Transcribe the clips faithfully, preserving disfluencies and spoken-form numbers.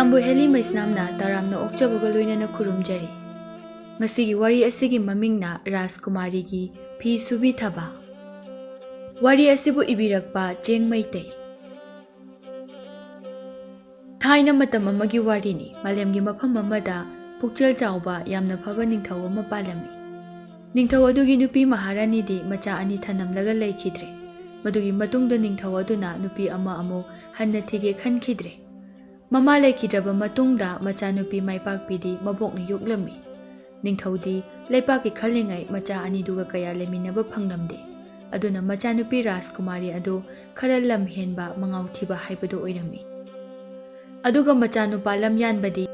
ꯑꯝꯕꯨ heli ꯃꯩꯁꯅꯥꯝꯅ ꯇꯔꯥꯝꯅ ꯑꯣꯛꯆꯕꯒ ꯂꯣꯏꯅꯅ ꯈꯨꯔꯨꯝꯖꯔꯤ꯫ ꯉꯁꯤꯒꯤ ꯋꯥꯔꯤ ꯑꯁꯤꯒꯤ ꯃꯃꯤꯡꯅ ꯔꯥꯖꯀꯨꯃꯥꯔꯤꯒꯤ ꯐꯤ ꯁꯨꯕꯤ ꯊꯕꯥ꯫ ꯋꯥꯔꯤ ꯑꯁꯤꯕꯨ ꯏꯕꯤꯔꯛꯄ ꯆꯦꯡ ꯃꯩꯇꯩ꯫ ꯊꯥꯏꯅ ꯃꯇꯝ ꯑꯃꯒꯤ ꯋꯥꯔꯤꯅꯤ꯫ ꯃꯥꯂꯦꯝꯒꯤ ꯃꯐꯝ ꯑꯃꯗ ꯄꯨꯛꯆꯦꯜ ꯆꯥꯎꯕ, ꯌꯥꯝꯅ ꯐꯕ ꯅꯤꯡꯊꯧ ꯑꯃ ꯄꯥꯜꯂꯝꯃꯤ꯫ ꯅꯤꯡꯊꯧ ꯑꯗꯨꯒꯤ ꯅꯨꯄꯤ ꯃꯍꯥꯔꯥꯅꯤꯗꯤ ꯃꯆꯥ ꯑꯅꯤ ꯊꯅꯝꯂꯒ ꯂꯩꯈꯤꯗ꯭ꯔꯦ꯫ ꯃꯗꯨꯒꯤ ꯃꯇꯨꯡꯗ ꯅꯤꯡꯊꯧ ꯑꯗꯨꯅ ꯅꯨꯄꯤ ꯑꯃ ꯑꯃꯨꯛ ꯍꯟꯅ ꯊꯤꯒꯦ ꯈꯟꯈꯤꯗ꯭ꯔꯦ꯫ ꯃꯃꯥ ꯂꯩꯈꯤꯗ꯭ꯔꯕ ꯃꯇꯨꯡꯗ ꯃꯆꯥꯅꯨꯄꯤ ꯃꯥꯏꯄꯥꯛꯄꯤꯗꯤ ꯃꯕꯣꯛꯅ ꯌꯣꯛꯂꯝꯃꯤ꯫ ꯅꯤꯡꯊꯧꯗꯤ ꯂꯩꯄꯥꯛꯀꯤ ꯈꯜꯂꯤꯉꯩ ꯃꯆꯥ ꯑꯅꯤꯗꯨꯒ ꯀꯌꯥ ꯂꯩꯃꯤꯟꯅꯕ ꯐꯪꯂꯝꯗꯦ꯫ ꯑꯗꯨꯅ ꯃꯆꯥꯅꯨꯄꯤ ꯔꯥꯖꯀꯨꯃꯥꯔꯤ ꯑꯗꯨ ꯈꯔ ꯂꯝ ꯍꯦꯟꯕ, ꯃꯉꯥꯎ ꯊꯤꯕ ꯍꯥꯏꯕꯗꯨ ꯑꯣꯏꯔꯝꯃꯤ꯫ ꯑꯗꯨꯒ ꯃꯆꯥꯅꯨꯄꯥ ꯂꯝꯌꯥꯟꯕꯗꯤ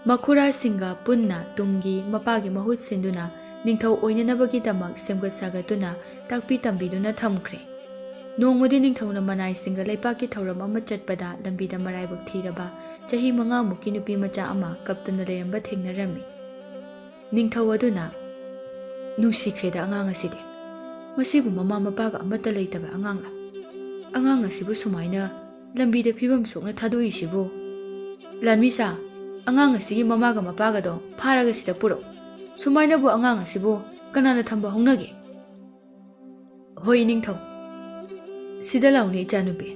ꯃꯈꯨꯔꯥꯁꯤꯡꯒ ꯄꯨꯟꯅ ꯇꯨꯡꯒꯤ ꯃꯄꯥꯒꯤ ꯃꯍꯨꯠ ꯁꯤꯟꯗꯨꯅ ꯅꯤꯡꯊꯧ ꯑꯣꯏꯅꯅꯕꯒꯤꯗꯃꯛ ꯁꯦꯝꯒꯠ ꯁꯥꯒꯠꯇꯨꯅ ꯇꯥꯛꯄꯤ ꯇꯝꯕꯤꯗꯨꯅ ꯊꯝꯈ꯭ꯔꯦ꯫ ꯅꯣꯡꯃꯗꯤ ꯅꯤꯡꯊꯧꯅ ꯃꯅꯥꯏꯁꯤꯡꯒ ꯂꯩꯄꯥꯛꯀꯤ ꯊꯧꯔꯝ ꯑꯃ ꯆꯠꯄꯗ ꯂꯝꯕꯤꯗ ꯃꯔꯥꯏꯕꯛ ꯊꯤꯔꯕ ꯆꯍꯤ ꯃꯉꯥꯃꯨꯛꯀꯤ ꯅꯨꯄꯤ ꯃꯆꯥ ꯑꯃ ꯀꯞꯇꯨꯅ ꯂꯩꯔꯝꯕ ꯊꯦꯡꯅꯔꯝꯃꯤ꯫ ꯅꯤꯡꯊꯧ ꯑꯗꯨꯅ, "ꯅꯨꯡꯁꯤꯈ꯭ꯔꯦꯗ ꯑꯉꯥꯡ ꯑꯁꯤꯗꯤ꯫ ꯃꯁꯤꯕꯨ ꯃꯃꯥ ꯃꯄꯥꯒ ꯑꯃꯠꯇ ꯂꯩꯇꯕ ꯑꯉꯥꯡꯂ? ꯑꯉꯥꯡ ꯑꯁꯤꯕꯨ ꯁꯨꯃꯥꯏꯅ ꯂꯝꯕꯤꯗ ꯐꯤꯕꯝ ꯁꯣꯛꯅ ꯊꯥꯗꯣꯛꯏꯁꯤꯕꯨ? ꯂꯥꯟꯃꯤꯁꯥ, ꯑꯉꯥꯡ ꯑꯁꯤꯒꯤ ꯃꯃꯥꯒ ꯃꯄꯥꯒꯗꯣ ꯐꯥꯔꯒ ꯁꯤꯗ ꯄꯨꯔꯛꯎ꯫ ꯁꯨꯃꯥꯏꯅꯕꯨ ꯑꯉꯥꯡ ꯑꯁꯤꯕꯨ ꯀꯅꯥꯅ ꯊꯝꯕ ꯍꯧꯅꯒꯦ?" "ꯍꯣꯏ, ꯏꯅꯤꯡꯊꯧ꯫ ꯁꯤꯗ ꯂꯥꯎꯅꯦ, ꯏꯆꯥꯅꯨꯄꯤ꯫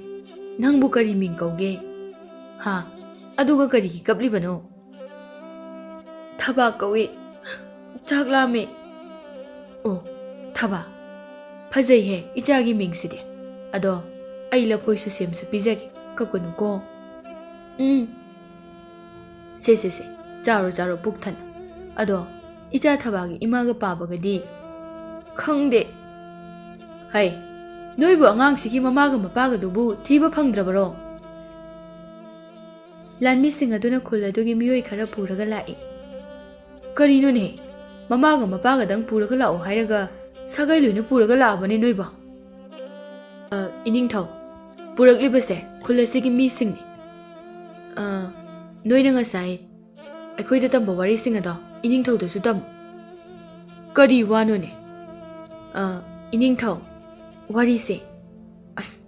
ꯅꯪꯕꯨ ꯀꯔꯤ ꯃꯤꯡ ꯀꯧꯒꯦ? ꯍꯥ? ꯑꯗꯨꯒ ꯀꯔꯤꯒꯤ ꯀꯞꯂꯤꯕꯅꯣ?" "ꯊꯕꯥ ꯀꯧꯏ꯫ ꯆꯥꯛ ꯂꯥꯝꯃꯤ꯫" "ꯑꯣ, ꯊꯕꯥ꯫ ꯐꯖꯩꯍꯦ, ꯏꯆꯥꯒꯤ ꯃꯤꯡꯁꯤꯗꯤ꯫ ꯑꯗꯣ, ꯑꯩ ꯂꯐꯣꯏꯁꯨ ꯁꯦꯝꯁꯨ ꯄꯤꯖꯒꯦ꯫ ꯀꯞꯀꯅꯨꯀꯣ꯫" "ꯎꯝ꯫ ꯁꯦ, ꯁꯦ, ꯁꯦ, ꯆꯥꯔꯣ, ꯆꯥꯔꯣ, ꯄꯨꯛ ꯊꯟꯅ꯫ ꯑꯗꯣ, ꯏꯆꯥ ꯊꯕꯥꯒꯤ ꯏꯃꯥꯒ ꯄꯥꯕꯒꯗꯤ?" "ꯈꯪꯗꯦ꯫" "ꯍꯩ, ꯅꯣꯏꯕꯨ ꯑꯉꯥꯡꯁꯤꯒꯤ ꯃꯃꯥꯒ ꯃꯄꯥꯒꯗꯨꯕꯨ ꯊꯤꯕ ꯐꯪꯗ꯭ꯔꯕꯔꯣ?" ꯂꯥꯟꯃꯤꯁꯤꯡ ꯑꯗꯨꯅ ꯈꯨꯜ ꯑꯗꯨꯒꯤ ꯃꯤꯑꯣꯏ ꯈꯔ ꯄꯨꯔꯒ ꯂꯥꯛꯏ꯫ "ꯀꯔꯤꯅꯣꯅꯦ? ꯃꯃꯥꯒ ꯃꯄꯥꯒꯗꯪ ꯄꯨꯔꯒ ꯂꯥꯛꯑꯣ ꯍꯥꯏꯔꯒ ꯁꯥꯒꯩ ꯂꯣꯏꯅ ꯄꯨꯔꯒ ꯂꯥꯛꯑꯕꯅꯦ ꯅꯣꯏꯕꯣ?" "ꯑ, ꯏꯅꯤꯡꯊꯧ, ꯄꯨꯔꯛꯂꯤꯕꯁꯦ ꯈꯨꯜ ꯑꯁꯤꯒꯤ ꯃꯤꯁꯤꯡꯅꯤ꯫ ꯑ, ꯅꯣꯏꯅ ꯉꯁꯥꯏ ꯑꯩꯈꯣꯏꯗ ꯇꯝꯕ ꯋꯥꯔꯤꯁꯤꯡ ꯑꯗꯣ ꯏꯅꯤꯡꯊꯧꯗꯁꯨ ꯇꯝꯃꯨ꯫" "ꯀꯔꯤ ꯋꯥꯅꯣꯅꯦ?" "ꯑ, ꯏꯅꯤꯡꯊꯧ, ꯋꯥꯔꯤꯁꯦ꯫" "ꯑꯁ,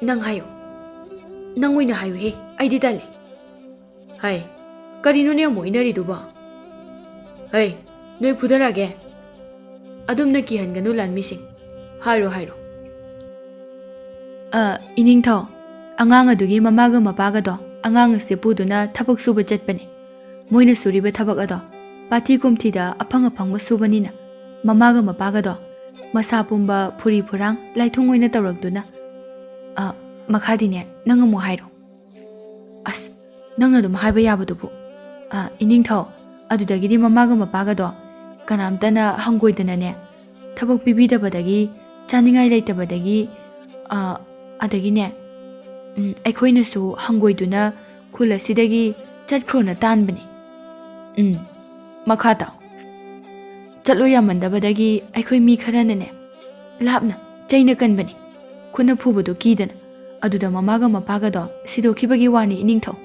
ꯅꯪ ꯍꯥꯏꯌꯣ꯫ ꯅꯪ ꯑꯣꯏꯅ ꯍꯥꯏꯌꯨꯍꯦ, ꯑꯩꯗꯤ ꯇꯜꯂꯦ꯫" ꯑꯩ, ꯀꯔꯤꯅꯣꯅꯦ ꯑꯃꯨꯛ ꯏꯟꯅꯔꯤꯗꯨꯕꯣ? ꯍꯩ, ꯅꯣꯏ ꯐꯨꯗꯔꯛꯑꯒꯦ꯫ ꯑꯗꯨꯝꯅ ꯀꯤꯍꯟꯒꯅꯨ ꯂꯥꯟꯃꯤꯁꯤꯡ꯫ ꯍꯥꯏꯔꯣ, ꯍꯥꯏꯔꯣ꯫ ꯑ, ꯏꯅꯤꯡꯊꯧ, ꯑꯉꯥꯡ ꯑꯗꯨꯒꯤ ꯃꯃꯥꯒ ꯃꯄꯥꯒꯗꯣ ꯑꯉꯥꯡ ꯑꯁꯦ ꯄꯨꯗꯨꯅ ꯊꯕꯛ ꯁꯨꯕ ꯆꯠꯄꯅꯦ꯫ ꯃꯣꯏꯅ ꯁꯨꯔꯤꯕ ꯊꯕꯛ ꯑꯗꯣ ꯄꯥꯊꯤ ꯀꯣꯝꯊꯤꯗ ꯑꯐꯪ ꯑꯐꯪꯕ ꯁꯨꯕꯅꯤꯅ ꯃꯃꯥꯒ ꯃꯄꯥꯒꯗꯣ ꯃꯁꯥ ꯄꯨꯝꯕ ꯐꯨꯔꯤ ꯐꯨꯔꯥꯡ ꯂꯥꯏꯊꯨꯡ ꯑꯣꯏꯅ ꯇꯧꯔꯛꯇꯨꯅ, ꯑ, ꯃꯈꯥꯗꯤꯅꯦ, ꯅꯪ ꯑꯃꯨꯛ ꯍꯥꯏꯔꯣ꯫ ꯑꯁ, ꯅꯪꯅ ꯑꯗꯨꯝ ꯍꯥꯏꯕ ꯌꯥꯕꯗꯨꯕꯨ꯫ ꯑ, ꯏꯅꯤꯡꯊꯧ, ꯑꯗꯨꯗꯒꯤꯗꯤ ꯃꯃꯥꯒ ꯃꯄꯥꯒꯗꯣ ꯀꯅꯥꯝꯇꯅ ꯍꯪꯒꯣꯏꯗꯅꯅꯦ, ꯊꯕꯛ ꯄꯤꯕꯤꯗꯕꯗꯒꯤ, ꯆꯥꯅꯤꯡꯉꯥꯏ ꯂꯩꯇꯕꯗꯒꯤ, ꯑ, ꯑꯗꯒꯤꯅꯦ, ꯎꯝ, ꯑꯩꯈꯣꯏꯅꯁꯨ ꯍꯪꯒꯣꯏꯗꯨꯅ ꯈꯨꯜ ꯑꯁꯤꯗꯒꯤ ꯆꯠꯈ꯭ꯔꯣꯅ ꯇꯥꯟꯕꯅꯤ꯫ ꯎꯝ, ꯃꯈꯥ ꯇꯥꯎ꯫ ꯆꯠꯂꯣ ꯌꯥꯃꯟꯗꯕꯗꯒꯤ ꯑꯩꯈꯣꯏ ꯃꯤ ꯈꯔꯅꯅꯦ, ꯂꯥꯞꯅ ꯆꯩꯅ ꯀꯟꯕꯅꯤ, ꯈꯨꯠꯅ ꯐꯨꯕꯗꯣ ꯀꯤꯗꯅ꯫ ꯑꯗꯨꯗ ꯃꯃꯥꯒ ꯃꯄꯥꯒꯗꯣ ꯁꯤꯗꯣꯛꯈꯤꯕꯒꯤ ꯋꯥꯅꯤ, ꯏꯅꯤꯡꯊꯧ꯫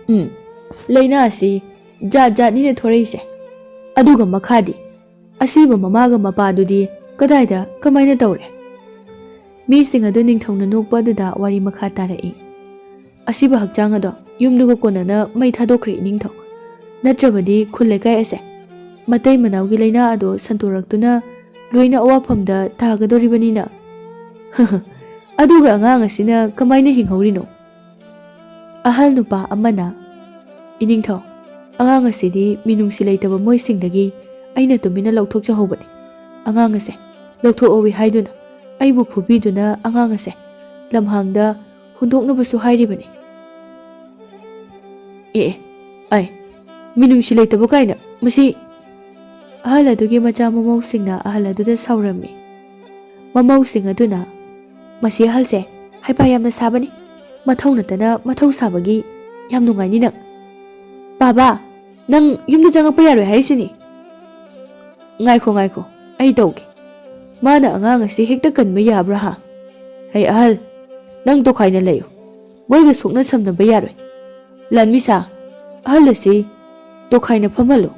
ꯎꯝ, ꯂꯥꯏꯅꯥ ꯑꯁꯤ ꯖꯥꯠ ꯖꯥꯠꯅꯤꯅ ꯊꯣꯔꯛꯏꯁꯦ꯫ ꯑꯗꯨꯒ ꯃꯈꯥꯗꯤ, ꯑꯁꯤꯕ ꯃꯃꯥꯒ ꯃꯄꯥꯗꯨꯗꯤ ꯀꯗꯥꯏꯗ, ꯀꯃꯥꯏꯅ ꯇꯧꯔꯦ? ꯃꯤꯁꯤꯡ ꯑꯗꯨ ꯅꯤꯡꯊꯧꯅ ꯅꯣꯛꯄ ꯑꯗꯨꯗ ꯋꯥꯔꯤ ꯃꯈꯥ ꯇꯥꯔꯛꯏ꯫ ꯑꯁꯤꯕ ꯍꯛꯆꯥꯡ ꯑꯗꯣ ꯌꯨꯝꯗꯨꯒ ꯀꯣꯟꯅꯅ ꯃꯩ ꯊꯥꯗꯣꯛꯈ꯭ꯔꯦ, ꯏꯅꯤꯡꯊꯧ꯫ ꯅꯠꯇ꯭ꯔꯕꯗꯤ ꯈꯨꯜ ꯂꯩꯀꯥꯏ ꯑꯁꯦ ꯃꯇꯩ ꯃꯅꯥꯎꯒꯤ ꯂꯥꯏꯅꯥ ꯑꯗꯣ ꯁꯟꯗꯣꯔꯛꯇꯨꯅ ꯂꯣꯏꯅ ꯑꯋꯥꯐꯝꯗ ꯇꯥꯒꯗꯧꯔꯤꯕꯅꯤꯅ꯫ ꯑꯗꯨꯒ ꯑꯉꯥꯡ ꯑꯁꯤꯅ ꯀꯃꯥꯏꯅ ꯍꯤꯡꯍꯧꯔꯤꯅꯣ? ꯑꯍꯜ ꯅꯨꯄꯥ ꯑꯃꯅ, ꯏꯅꯤꯡꯊꯧ, ꯑꯉꯥꯡ ꯑꯁꯤꯗꯤ ꯃꯤꯅꯨꯡꯁꯤ ꯂꯩꯇꯕ ꯃꯣꯏꯁꯤꯡꯗꯒꯤ ꯑꯩꯅ ꯇꯨꯃꯤꯟꯅ ꯂꯧꯊꯣꯛꯆꯍꯧꯕꯅꯤ꯫ ꯑꯉꯥꯡ ꯑꯁꯦ ꯂꯧꯊꯣꯛꯍꯧꯏ ꯍꯥꯏꯗꯨꯅ ꯑꯩꯕꯨ ꯐꯨꯕꯤꯗꯨꯅ ꯑꯉꯥꯡ ꯑꯁꯦ ꯂꯝꯍꯥꯡꯗ ꯍꯨꯟꯗꯣꯛꯅꯕꯁꯨ ꯍꯥꯏꯔꯤꯕꯅꯤ꯫ ꯑꯦ, ꯑꯦ, ꯑꯩ, ꯃꯤꯅꯨꯡꯁꯤ ꯂꯩꯇꯕ ꯀꯥꯏꯅ, ꯃꯁꯤ꯫ ꯑꯍꯜ ꯑꯗꯨꯒꯤ ꯃꯆꯥ ꯃꯃꯧꯁꯤꯡꯅ ꯑꯍꯜ ꯑꯗꯨꯗ ꯁꯥꯎꯔꯝꯃꯤ꯫ ꯃꯃꯧꯁꯤꯡ ꯑꯗꯨꯅ, "ꯃꯁꯤ ꯑꯍꯜꯁꯦ ꯍꯩꯄꯥ ꯌꯥꯝꯅ ꯁꯥꯕꯅꯤ, ꯃꯊꯧ ꯅꯠꯇꯅ ꯃꯊꯧ ꯁꯥꯕꯒꯤ ꯌꯥꯝ ꯅꯨꯡꯉꯥꯏꯅꯤ ꯅꯪ꯫ ꯕꯥꯕꯥ, ꯅꯪ ꯌꯨꯝꯗ ꯆꯪꯉꯛꯄ ꯌꯥꯔꯣꯏ ꯍꯥꯏꯔꯤꯁꯤꯅꯤ꯫ ꯉꯥꯏꯈꯣ, ꯉꯥꯏꯈꯣ, ꯑꯩ ꯇꯧꯒꯦ꯫ ꯃꯥꯅ ꯑꯉꯥꯡ ꯑꯁꯤ ꯍꯦꯛꯇ ꯀꯟꯕ ꯌꯥꯕ꯭ꯔꯥ ꯍꯥ? ꯍꯩ ꯑꯍꯜ, ꯅꯪ ꯇꯣꯈꯥꯏꯅ ꯂꯩꯌꯨ꯫ ꯃꯣꯏꯒ ꯁꯣꯛꯅ ꯁꯝꯅꯕ ꯌꯥꯔꯣꯏ꯫ ꯂꯥꯟꯃꯤꯁꯥ, ꯑꯍꯜ ꯑꯁꯤ ꯇꯣꯈꯥꯏꯅ ꯐꯝꯍꯜꯂꯨ꯫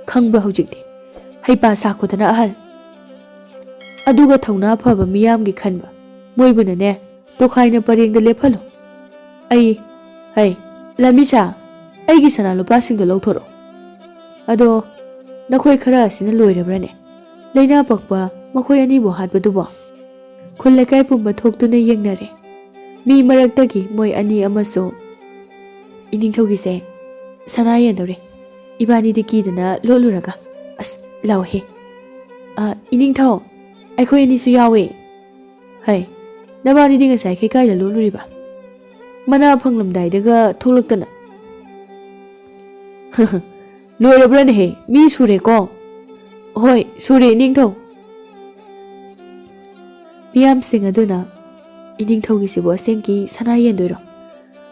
ꯈꯪꯕ꯭ꯔꯥ ꯍꯧꯖꯤꯛꯇꯤ? ꯍꯩꯄꯥ ꯁꯥꯈꯣꯗꯅ ꯑꯍꯜ꯫ ꯑꯗꯨꯒ ꯊꯧꯅꯥ ꯐꯕ ꯃꯤꯌꯥꯝꯒꯤ ꯈꯟꯕ꯫ ꯃꯣꯏꯕꯨꯅꯅꯦ, ꯇꯣꯈꯥꯏꯅ ꯄꯔꯦꯡꯗ ꯂꯦꯞꯍꯜꯂꯨ꯫ ꯑꯩ, ꯍꯩ, ꯂꯥꯟꯃꯤꯁꯥ, ꯑꯩꯒꯤ ꯁꯅꯥ ꯂꯨꯄꯥꯁꯤꯡꯗꯣ ꯂꯧꯊꯣꯔꯛꯑꯣ꯫ ꯑꯗꯣ ꯅꯈꯣꯏ ꯈꯔ ꯑꯁꯤꯅ ꯂꯣꯏꯔꯕ꯭ꯔꯅꯦ? ꯂꯥꯏꯅꯥ ꯄꯛꯄ ꯃꯈꯣꯏ ꯑꯅꯤꯕꯨ ꯍꯥꯠꯄꯗꯨꯕꯣ? ꯈꯨꯜ ꯂꯩꯀꯥꯏ ꯄꯨꯝꯕ ꯊꯣꯛꯇꯨꯅ ꯌꯦꯡꯅꯔꯦ꯫ ꯃꯤ ꯃꯔꯛꯇꯒꯤ ꯃꯣꯏ ꯑꯅꯤ ꯑꯃꯁꯨ, "ꯏꯅꯤꯡꯊꯧꯒꯤꯁꯦ ꯁꯅꯥ ꯌꯦꯟꯗꯧꯔꯦ, ꯏꯕꯥꯅꯤꯗꯤ ꯀꯤꯗꯅ ꯂꯣꯠꯂꯨꯔꯒ꯫ ꯑꯁ, ꯂꯥꯎꯍꯦ꯫ ꯑ, ꯏꯅꯤꯡꯊꯧ, ꯑꯩꯈꯣꯏ ꯑꯅꯤꯁꯨ ꯌꯥꯎꯋꯦ꯫ ꯍꯩ, ꯅꯕꯥꯅꯤꯗꯤ ꯉꯁꯥꯏꯈꯩ ꯀꯥꯏꯗ ꯂꯣꯠꯂꯨꯔꯤꯕ? ꯃꯅꯥ ꯐꯪꯂꯝꯗꯥꯏꯗꯒ ꯊꯣꯛꯂꯛꯇꯅ꯫" "ꯂꯣꯏꯔꯕ꯭ꯔꯅꯦꯍꯦ? ꯃꯤ ꯁꯨꯔꯦꯀꯣ?" "ꯍꯣꯏ, ꯁꯨꯔꯦ, ꯏꯅꯤꯡꯊꯧ꯫" ꯃꯤꯌꯥꯝꯁꯤꯡ ꯑꯗꯨꯅ, "ꯏꯅꯤꯡꯊꯧꯒꯤꯁꯤꯕꯨ ꯑꯁꯦꯡꯀꯤ ꯁꯅꯥ ꯌꯦꯟꯗꯣꯏꯔꯣ?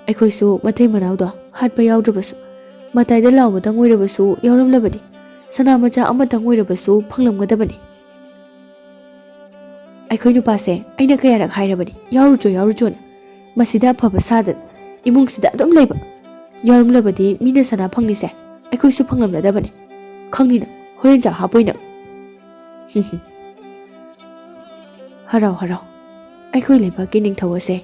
ꯑꯩꯈꯣꯏꯁꯨ ꯃꯇꯩ ꯃꯅꯥꯎꯗꯣ ꯍꯥꯠꯄ ꯌꯥꯎꯗ꯭ꯔꯕꯁꯨ, ꯃꯇꯥꯏꯗ ꯂꯥꯎꯕꯗꯪ ꯑꯣꯏꯔꯕꯁꯨ ꯌꯥꯎꯔꯝꯂꯕꯗꯤ, ꯁꯅꯥ ꯃꯆꯥ ꯑꯃꯇꯪ ꯑꯣꯏꯔꯕꯁꯨ ꯐꯪꯂꯝꯒꯗꯕꯅꯤ꯫" "ꯑꯩꯈꯣꯏ ꯅꯨꯄꯥꯁꯦ ꯑꯩꯅ ꯀꯌꯥꯔꯛ ꯍꯥꯏꯔꯕꯅꯤ, ꯌꯥꯎꯔꯨꯆꯣ, ꯌꯥꯎꯔꯨꯆꯣꯅ꯫ ꯃꯁꯤꯗ ꯑꯐꯕ ꯁꯥꯗꯅ ꯏꯃꯨꯡꯁꯤꯗ ꯑꯗꯨꯝ ꯂꯩꯕ꯫ ꯌꯥꯎꯔꯝꯂꯕꯗꯤ ꯃꯤꯅ ꯁꯅꯥ ꯐꯪꯂꯤꯁꯦ ꯑꯩꯈꯣꯏꯁꯨ ꯐꯪꯂꯝꯂꯗꯕꯅꯤ꯫ ꯈꯪꯅꯤꯅ ꯍꯣꯔꯦꯟ ꯆꯥꯛ ꯍꯥꯞꯄꯣꯏꯅ꯫" ꯍꯔꯥꯎ ꯍꯔꯥꯎ, ꯑꯩꯈꯣꯏ ꯂꯩꯕꯥꯛꯀꯤ ꯅꯤꯡꯊꯧ ꯑꯁꯦ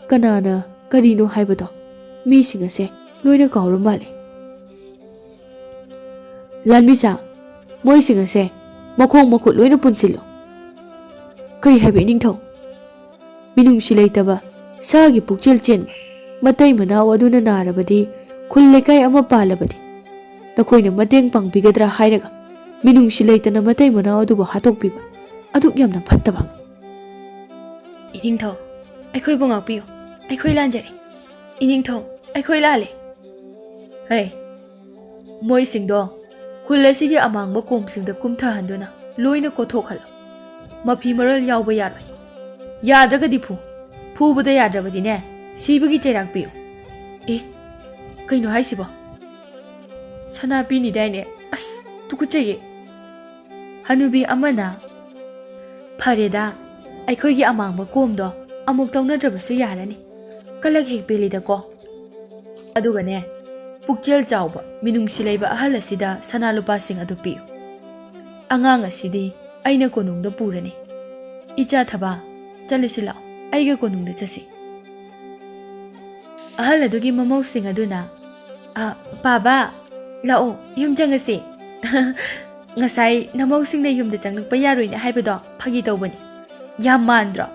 ꯀꯅꯥꯅ ꯀꯔꯤꯅꯣ ꯍꯥꯏꯕꯗꯣ ꯃꯤꯁꯤꯡ ꯑꯁꯦ ꯂꯣꯏꯅ ꯀꯥꯎꯔ ꯃꯥꯜꯂꯦ꯫ "ꯂꯥꯟꯃꯤꯁꯥ, ꯃꯣꯏꯁꯤꯡ ꯑꯁꯦ ꯃꯈꯣꯡ ꯃꯈꯨꯠ ꯂꯣꯏꯅ ꯄꯨꯟꯁꯤꯜꯂꯨ꯫" "ꯀꯔꯤ ꯍꯥꯏꯕ, ꯏꯅꯤꯡꯊꯧ?" "ꯃꯤꯅꯨꯡꯁꯤ ꯂꯩꯇꯕ ꯁꯥꯒꯤ ꯄꯨꯛꯆꯦꯜ ꯆꯦꯟꯕ ꯃꯇꯩ ꯃꯅꯥꯎ ꯑꯗꯨꯅ ꯅꯥꯔꯕꯗꯤ, ꯈꯨꯜ ꯂꯩꯀꯥꯏ ꯑꯃ ꯄꯥꯜꯂꯕꯗꯤ, ꯅꯈꯣꯏꯅ ꯃꯇꯦꯡ ꯄꯥꯡꯕꯤꯒꯗ꯭ꯔꯥ ꯍꯥꯏꯔꯒ ꯃꯤꯅꯨꯡꯁꯤ ꯂꯩꯇꯅ ꯃꯇꯩ ꯃꯅꯥꯎ ꯑꯗꯨꯕꯨ ꯍꯥꯠꯇꯣꯛꯄꯤꯕ ꯑꯗꯨꯛ ꯌꯥꯝꯅ ꯐꯠꯇꯕ꯫" "ꯏꯅꯤꯡꯊꯧ, ꯑꯩꯈꯣꯏꯕꯨ ꯉꯥꯛꯄꯤꯌꯨ꯫ ꯑꯩꯈꯣꯏ ꯂꯥꯟꯖꯔꯦ꯫ ꯏꯅꯤꯡꯊꯧ, ꯑꯩꯈꯣꯏ ꯂꯥꯜꯂꯦ꯫" "ꯍꯩ, ꯃꯣꯏꯁꯤꯡꯗꯣ ꯈꯨꯜ ꯑꯁꯤꯒꯤ ꯑꯃꯥꯡꯕ ꯀꯣꯝꯁꯤꯡꯗ ꯀꯨꯝꯊꯍꯟꯗꯨꯅ ꯂꯣꯏꯅ ꯀꯣꯊꯣꯛꯍꯜꯂꯨ꯫ ꯃꯐꯤ ꯃꯔꯣꯜ ꯌꯥꯎꯕ ꯌꯥꯔꯣꯏ꯫ ꯌꯥꯗ꯭ꯔꯒꯗꯤ ꯐꯨ꯫ ꯐꯨꯕꯗ ꯌꯥꯗ꯭ꯔꯕꯗꯤꯅꯦ, ꯁꯤꯕꯒꯤ ꯆꯩꯔꯥꯛ ꯄꯤꯌꯨ꯫" "ꯑꯦ, ꯀꯩꯅꯣ ꯍꯥꯏꯁꯤꯕꯣ? ꯁꯅꯥ ꯄꯤꯅꯤꯗꯥꯏꯅꯦ? ꯑꯁ, ꯇꯨꯀꯠꯆꯩꯌꯦ꯫" ꯍꯅꯨꯕꯤ ꯑꯃꯅ, "ꯐꯔꯦꯗ, ꯑꯩꯈꯣꯏꯒꯤ ꯑꯃꯥꯡꯕ ꯀꯣꯝꯗꯣ ꯑꯃꯨꯛ ꯇꯧꯅꯗ꯭ꯔꯕꯁꯨ ꯌꯥꯔꯅꯤ꯫ ꯀꯂꯛ ꯍꯦꯛ ꯄꯦꯜꯂꯤꯗꯀꯣ꯫ ꯑꯗꯨꯒꯅꯦ, ꯄꯨꯛꯆꯦꯜ ꯆꯥꯎꯕ, ꯃꯤꯅꯨꯡꯁꯤ ꯂꯩꯕ ꯑꯍꯜ ꯑꯁꯤꯗ ꯁꯅꯥ ꯂꯨꯄꯥꯁꯤꯡ ꯑꯗꯨ ꯄꯤꯌꯨ꯫ ꯑꯉꯥꯡ ꯑꯁꯤꯗꯤ ꯑꯩꯅ ꯀꯣꯅꯨꯡꯗ ꯄꯨꯔꯅꯤ꯫ ꯏꯆꯥ ꯊꯕꯥ, ꯆꯠꯂꯁꯤ ꯂꯥꯛꯑꯣ, ꯑꯩꯒ ꯀꯣꯅꯨꯡꯗ ꯆꯠꯁꯤ꯫" ꯑꯍꯜ ꯑꯗꯨꯒꯤ ꯃꯃꯧꯁꯤꯡ ꯑꯗꯨꯅ, "ꯑ, ꯄꯥꯕ, ꯂꯥꯛꯑꯣ, ꯌꯨꯝ ꯆꯪꯉꯁꯤ꯫ ꯉꯁꯥꯏ ꯅꯃꯧꯁꯤꯡꯅ ꯌꯨꯝꯗ ꯆꯪꯂꯛꯄ ꯌꯥꯔꯣꯏꯅ ꯍꯥꯏꯕꯗꯣ ꯐꯥꯒꯤ ꯇꯧꯕꯅꯤ꯫ ꯌꯥꯝ ꯃꯥꯟꯗ꯭ꯔꯣ?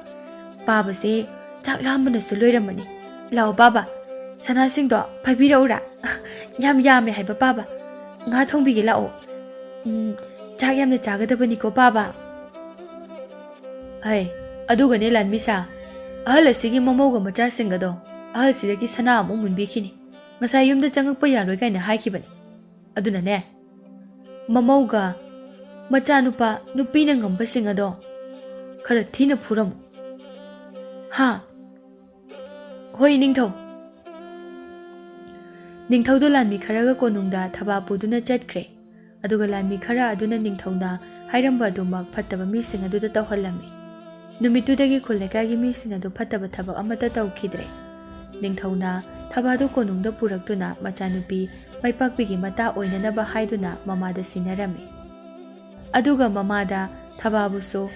ꯄꯥꯕꯁꯦ ꯆꯥꯛ ꯂꯥꯝꯕꯅꯁꯨ ꯂꯣꯏꯔꯝꯃꯅꯤ꯫ ꯂꯥꯛꯑꯣ ꯄꯥꯕ, ꯁꯅꯥꯁꯤꯡꯗꯣ ꯐꯥꯏꯕꯤꯔꯛꯎꯔꯥ? ꯌꯥꯝ ꯌꯥꯝꯃꯦ ꯍꯥꯏꯕ ꯄꯥꯕ꯫ ꯉꯥ ꯊꯣꯡꯕꯤꯒꯦ ꯂꯥꯛꯑꯣ꯫ ꯎꯝ, ꯆꯥꯛ ꯌꯥꯝꯅ ꯆꯥꯒꯗꯕꯅꯤꯀꯣ ꯄꯥꯕ꯫" ꯍꯩ, ꯑꯗꯨꯒꯅꯦ ꯂꯥꯟꯃꯤꯁꯥ, ꯑꯍꯜ ꯑꯁꯤꯒꯤ ꯃꯃꯧꯒ ꯃꯆꯥꯁꯤꯡꯒꯗꯣ ꯑꯍꯜꯁꯤꯗꯒꯤ ꯁꯅꯥ ꯑꯃꯨꯛ ꯃꯨꯟꯕꯤꯈꯤꯅꯤ꯫ ꯉꯁꯥꯏ ꯌꯨꯝꯗ ꯆꯪꯉꯛꯄ ꯌꯥꯔꯣꯏ ꯀꯥꯏꯅ ꯍꯥꯏꯈꯤꯕꯅꯤ꯫ ꯑꯗꯨꯅꯅꯦ, ꯃꯃꯧꯒ ꯃꯆꯥꯅꯨꯄꯥ ꯅꯨꯄꯤꯅ ꯉꯝꯕꯁꯤꯡ ꯑꯗꯣ ꯈꯔ ꯊꯤꯅ ꯐꯨꯔꯝꯃꯨ꯫ ꯍꯥ? ꯍꯣꯏ, ꯅꯤꯡꯊꯧ꯫ ꯅꯤꯡꯊꯧꯗꯣ ꯂꯥꯟꯃꯤ ꯈꯔꯒ ꯀꯣꯅꯨꯡꯗ ꯊꯕꯥ ꯄꯨꯗꯨꯅ ꯆꯠꯈ꯭ꯔꯦ꯫ ꯑꯗꯨꯒ ꯂꯥꯟꯃꯤ ꯈꯔ ꯑꯗꯨꯅ ꯅꯤꯡꯊꯧꯅ ꯍꯥꯏꯔꯝꯕ ꯑꯗꯨꯃꯛ ꯐꯠꯇꯕ ꯃꯤꯁꯤꯡ ꯑꯗꯨꯗ ꯇꯧꯍꯜꯂꯝꯃꯤ꯫ ꯅꯨꯃꯤꯠꯇꯨꯗꯒꯤ ꯈꯨꯜ ꯂꯩꯀꯥꯏꯒꯤ ꯃꯤꯁꯤꯡ ꯑꯗꯨ ꯐꯠꯇꯕ ꯊꯕꯛ ꯑꯃꯠꯇ ꯇꯧꯈꯤꯗ꯭ꯔꯦ꯫ ꯅꯤꯡꯊꯧꯅ ꯊꯕꯥꯗꯨ ꯀꯣꯅꯨꯡꯗ ꯄꯨꯔꯛꯇꯨꯅ ꯃꯆꯥꯅꯨꯄꯤ ꯃꯥꯏꯄꯥꯛꯄꯤꯒꯤ ꯃꯇꯥ ꯑꯣꯏꯅꯅꯕ ꯍꯥꯏꯗꯨꯅ ꯃꯃꯥꯗ ꯁꯤꯟꯅꯔꯝꯃꯤ꯫ ꯑꯗꯨꯒ ꯃꯃꯥꯗ ꯊꯕꯥꯕꯨꯁꯨ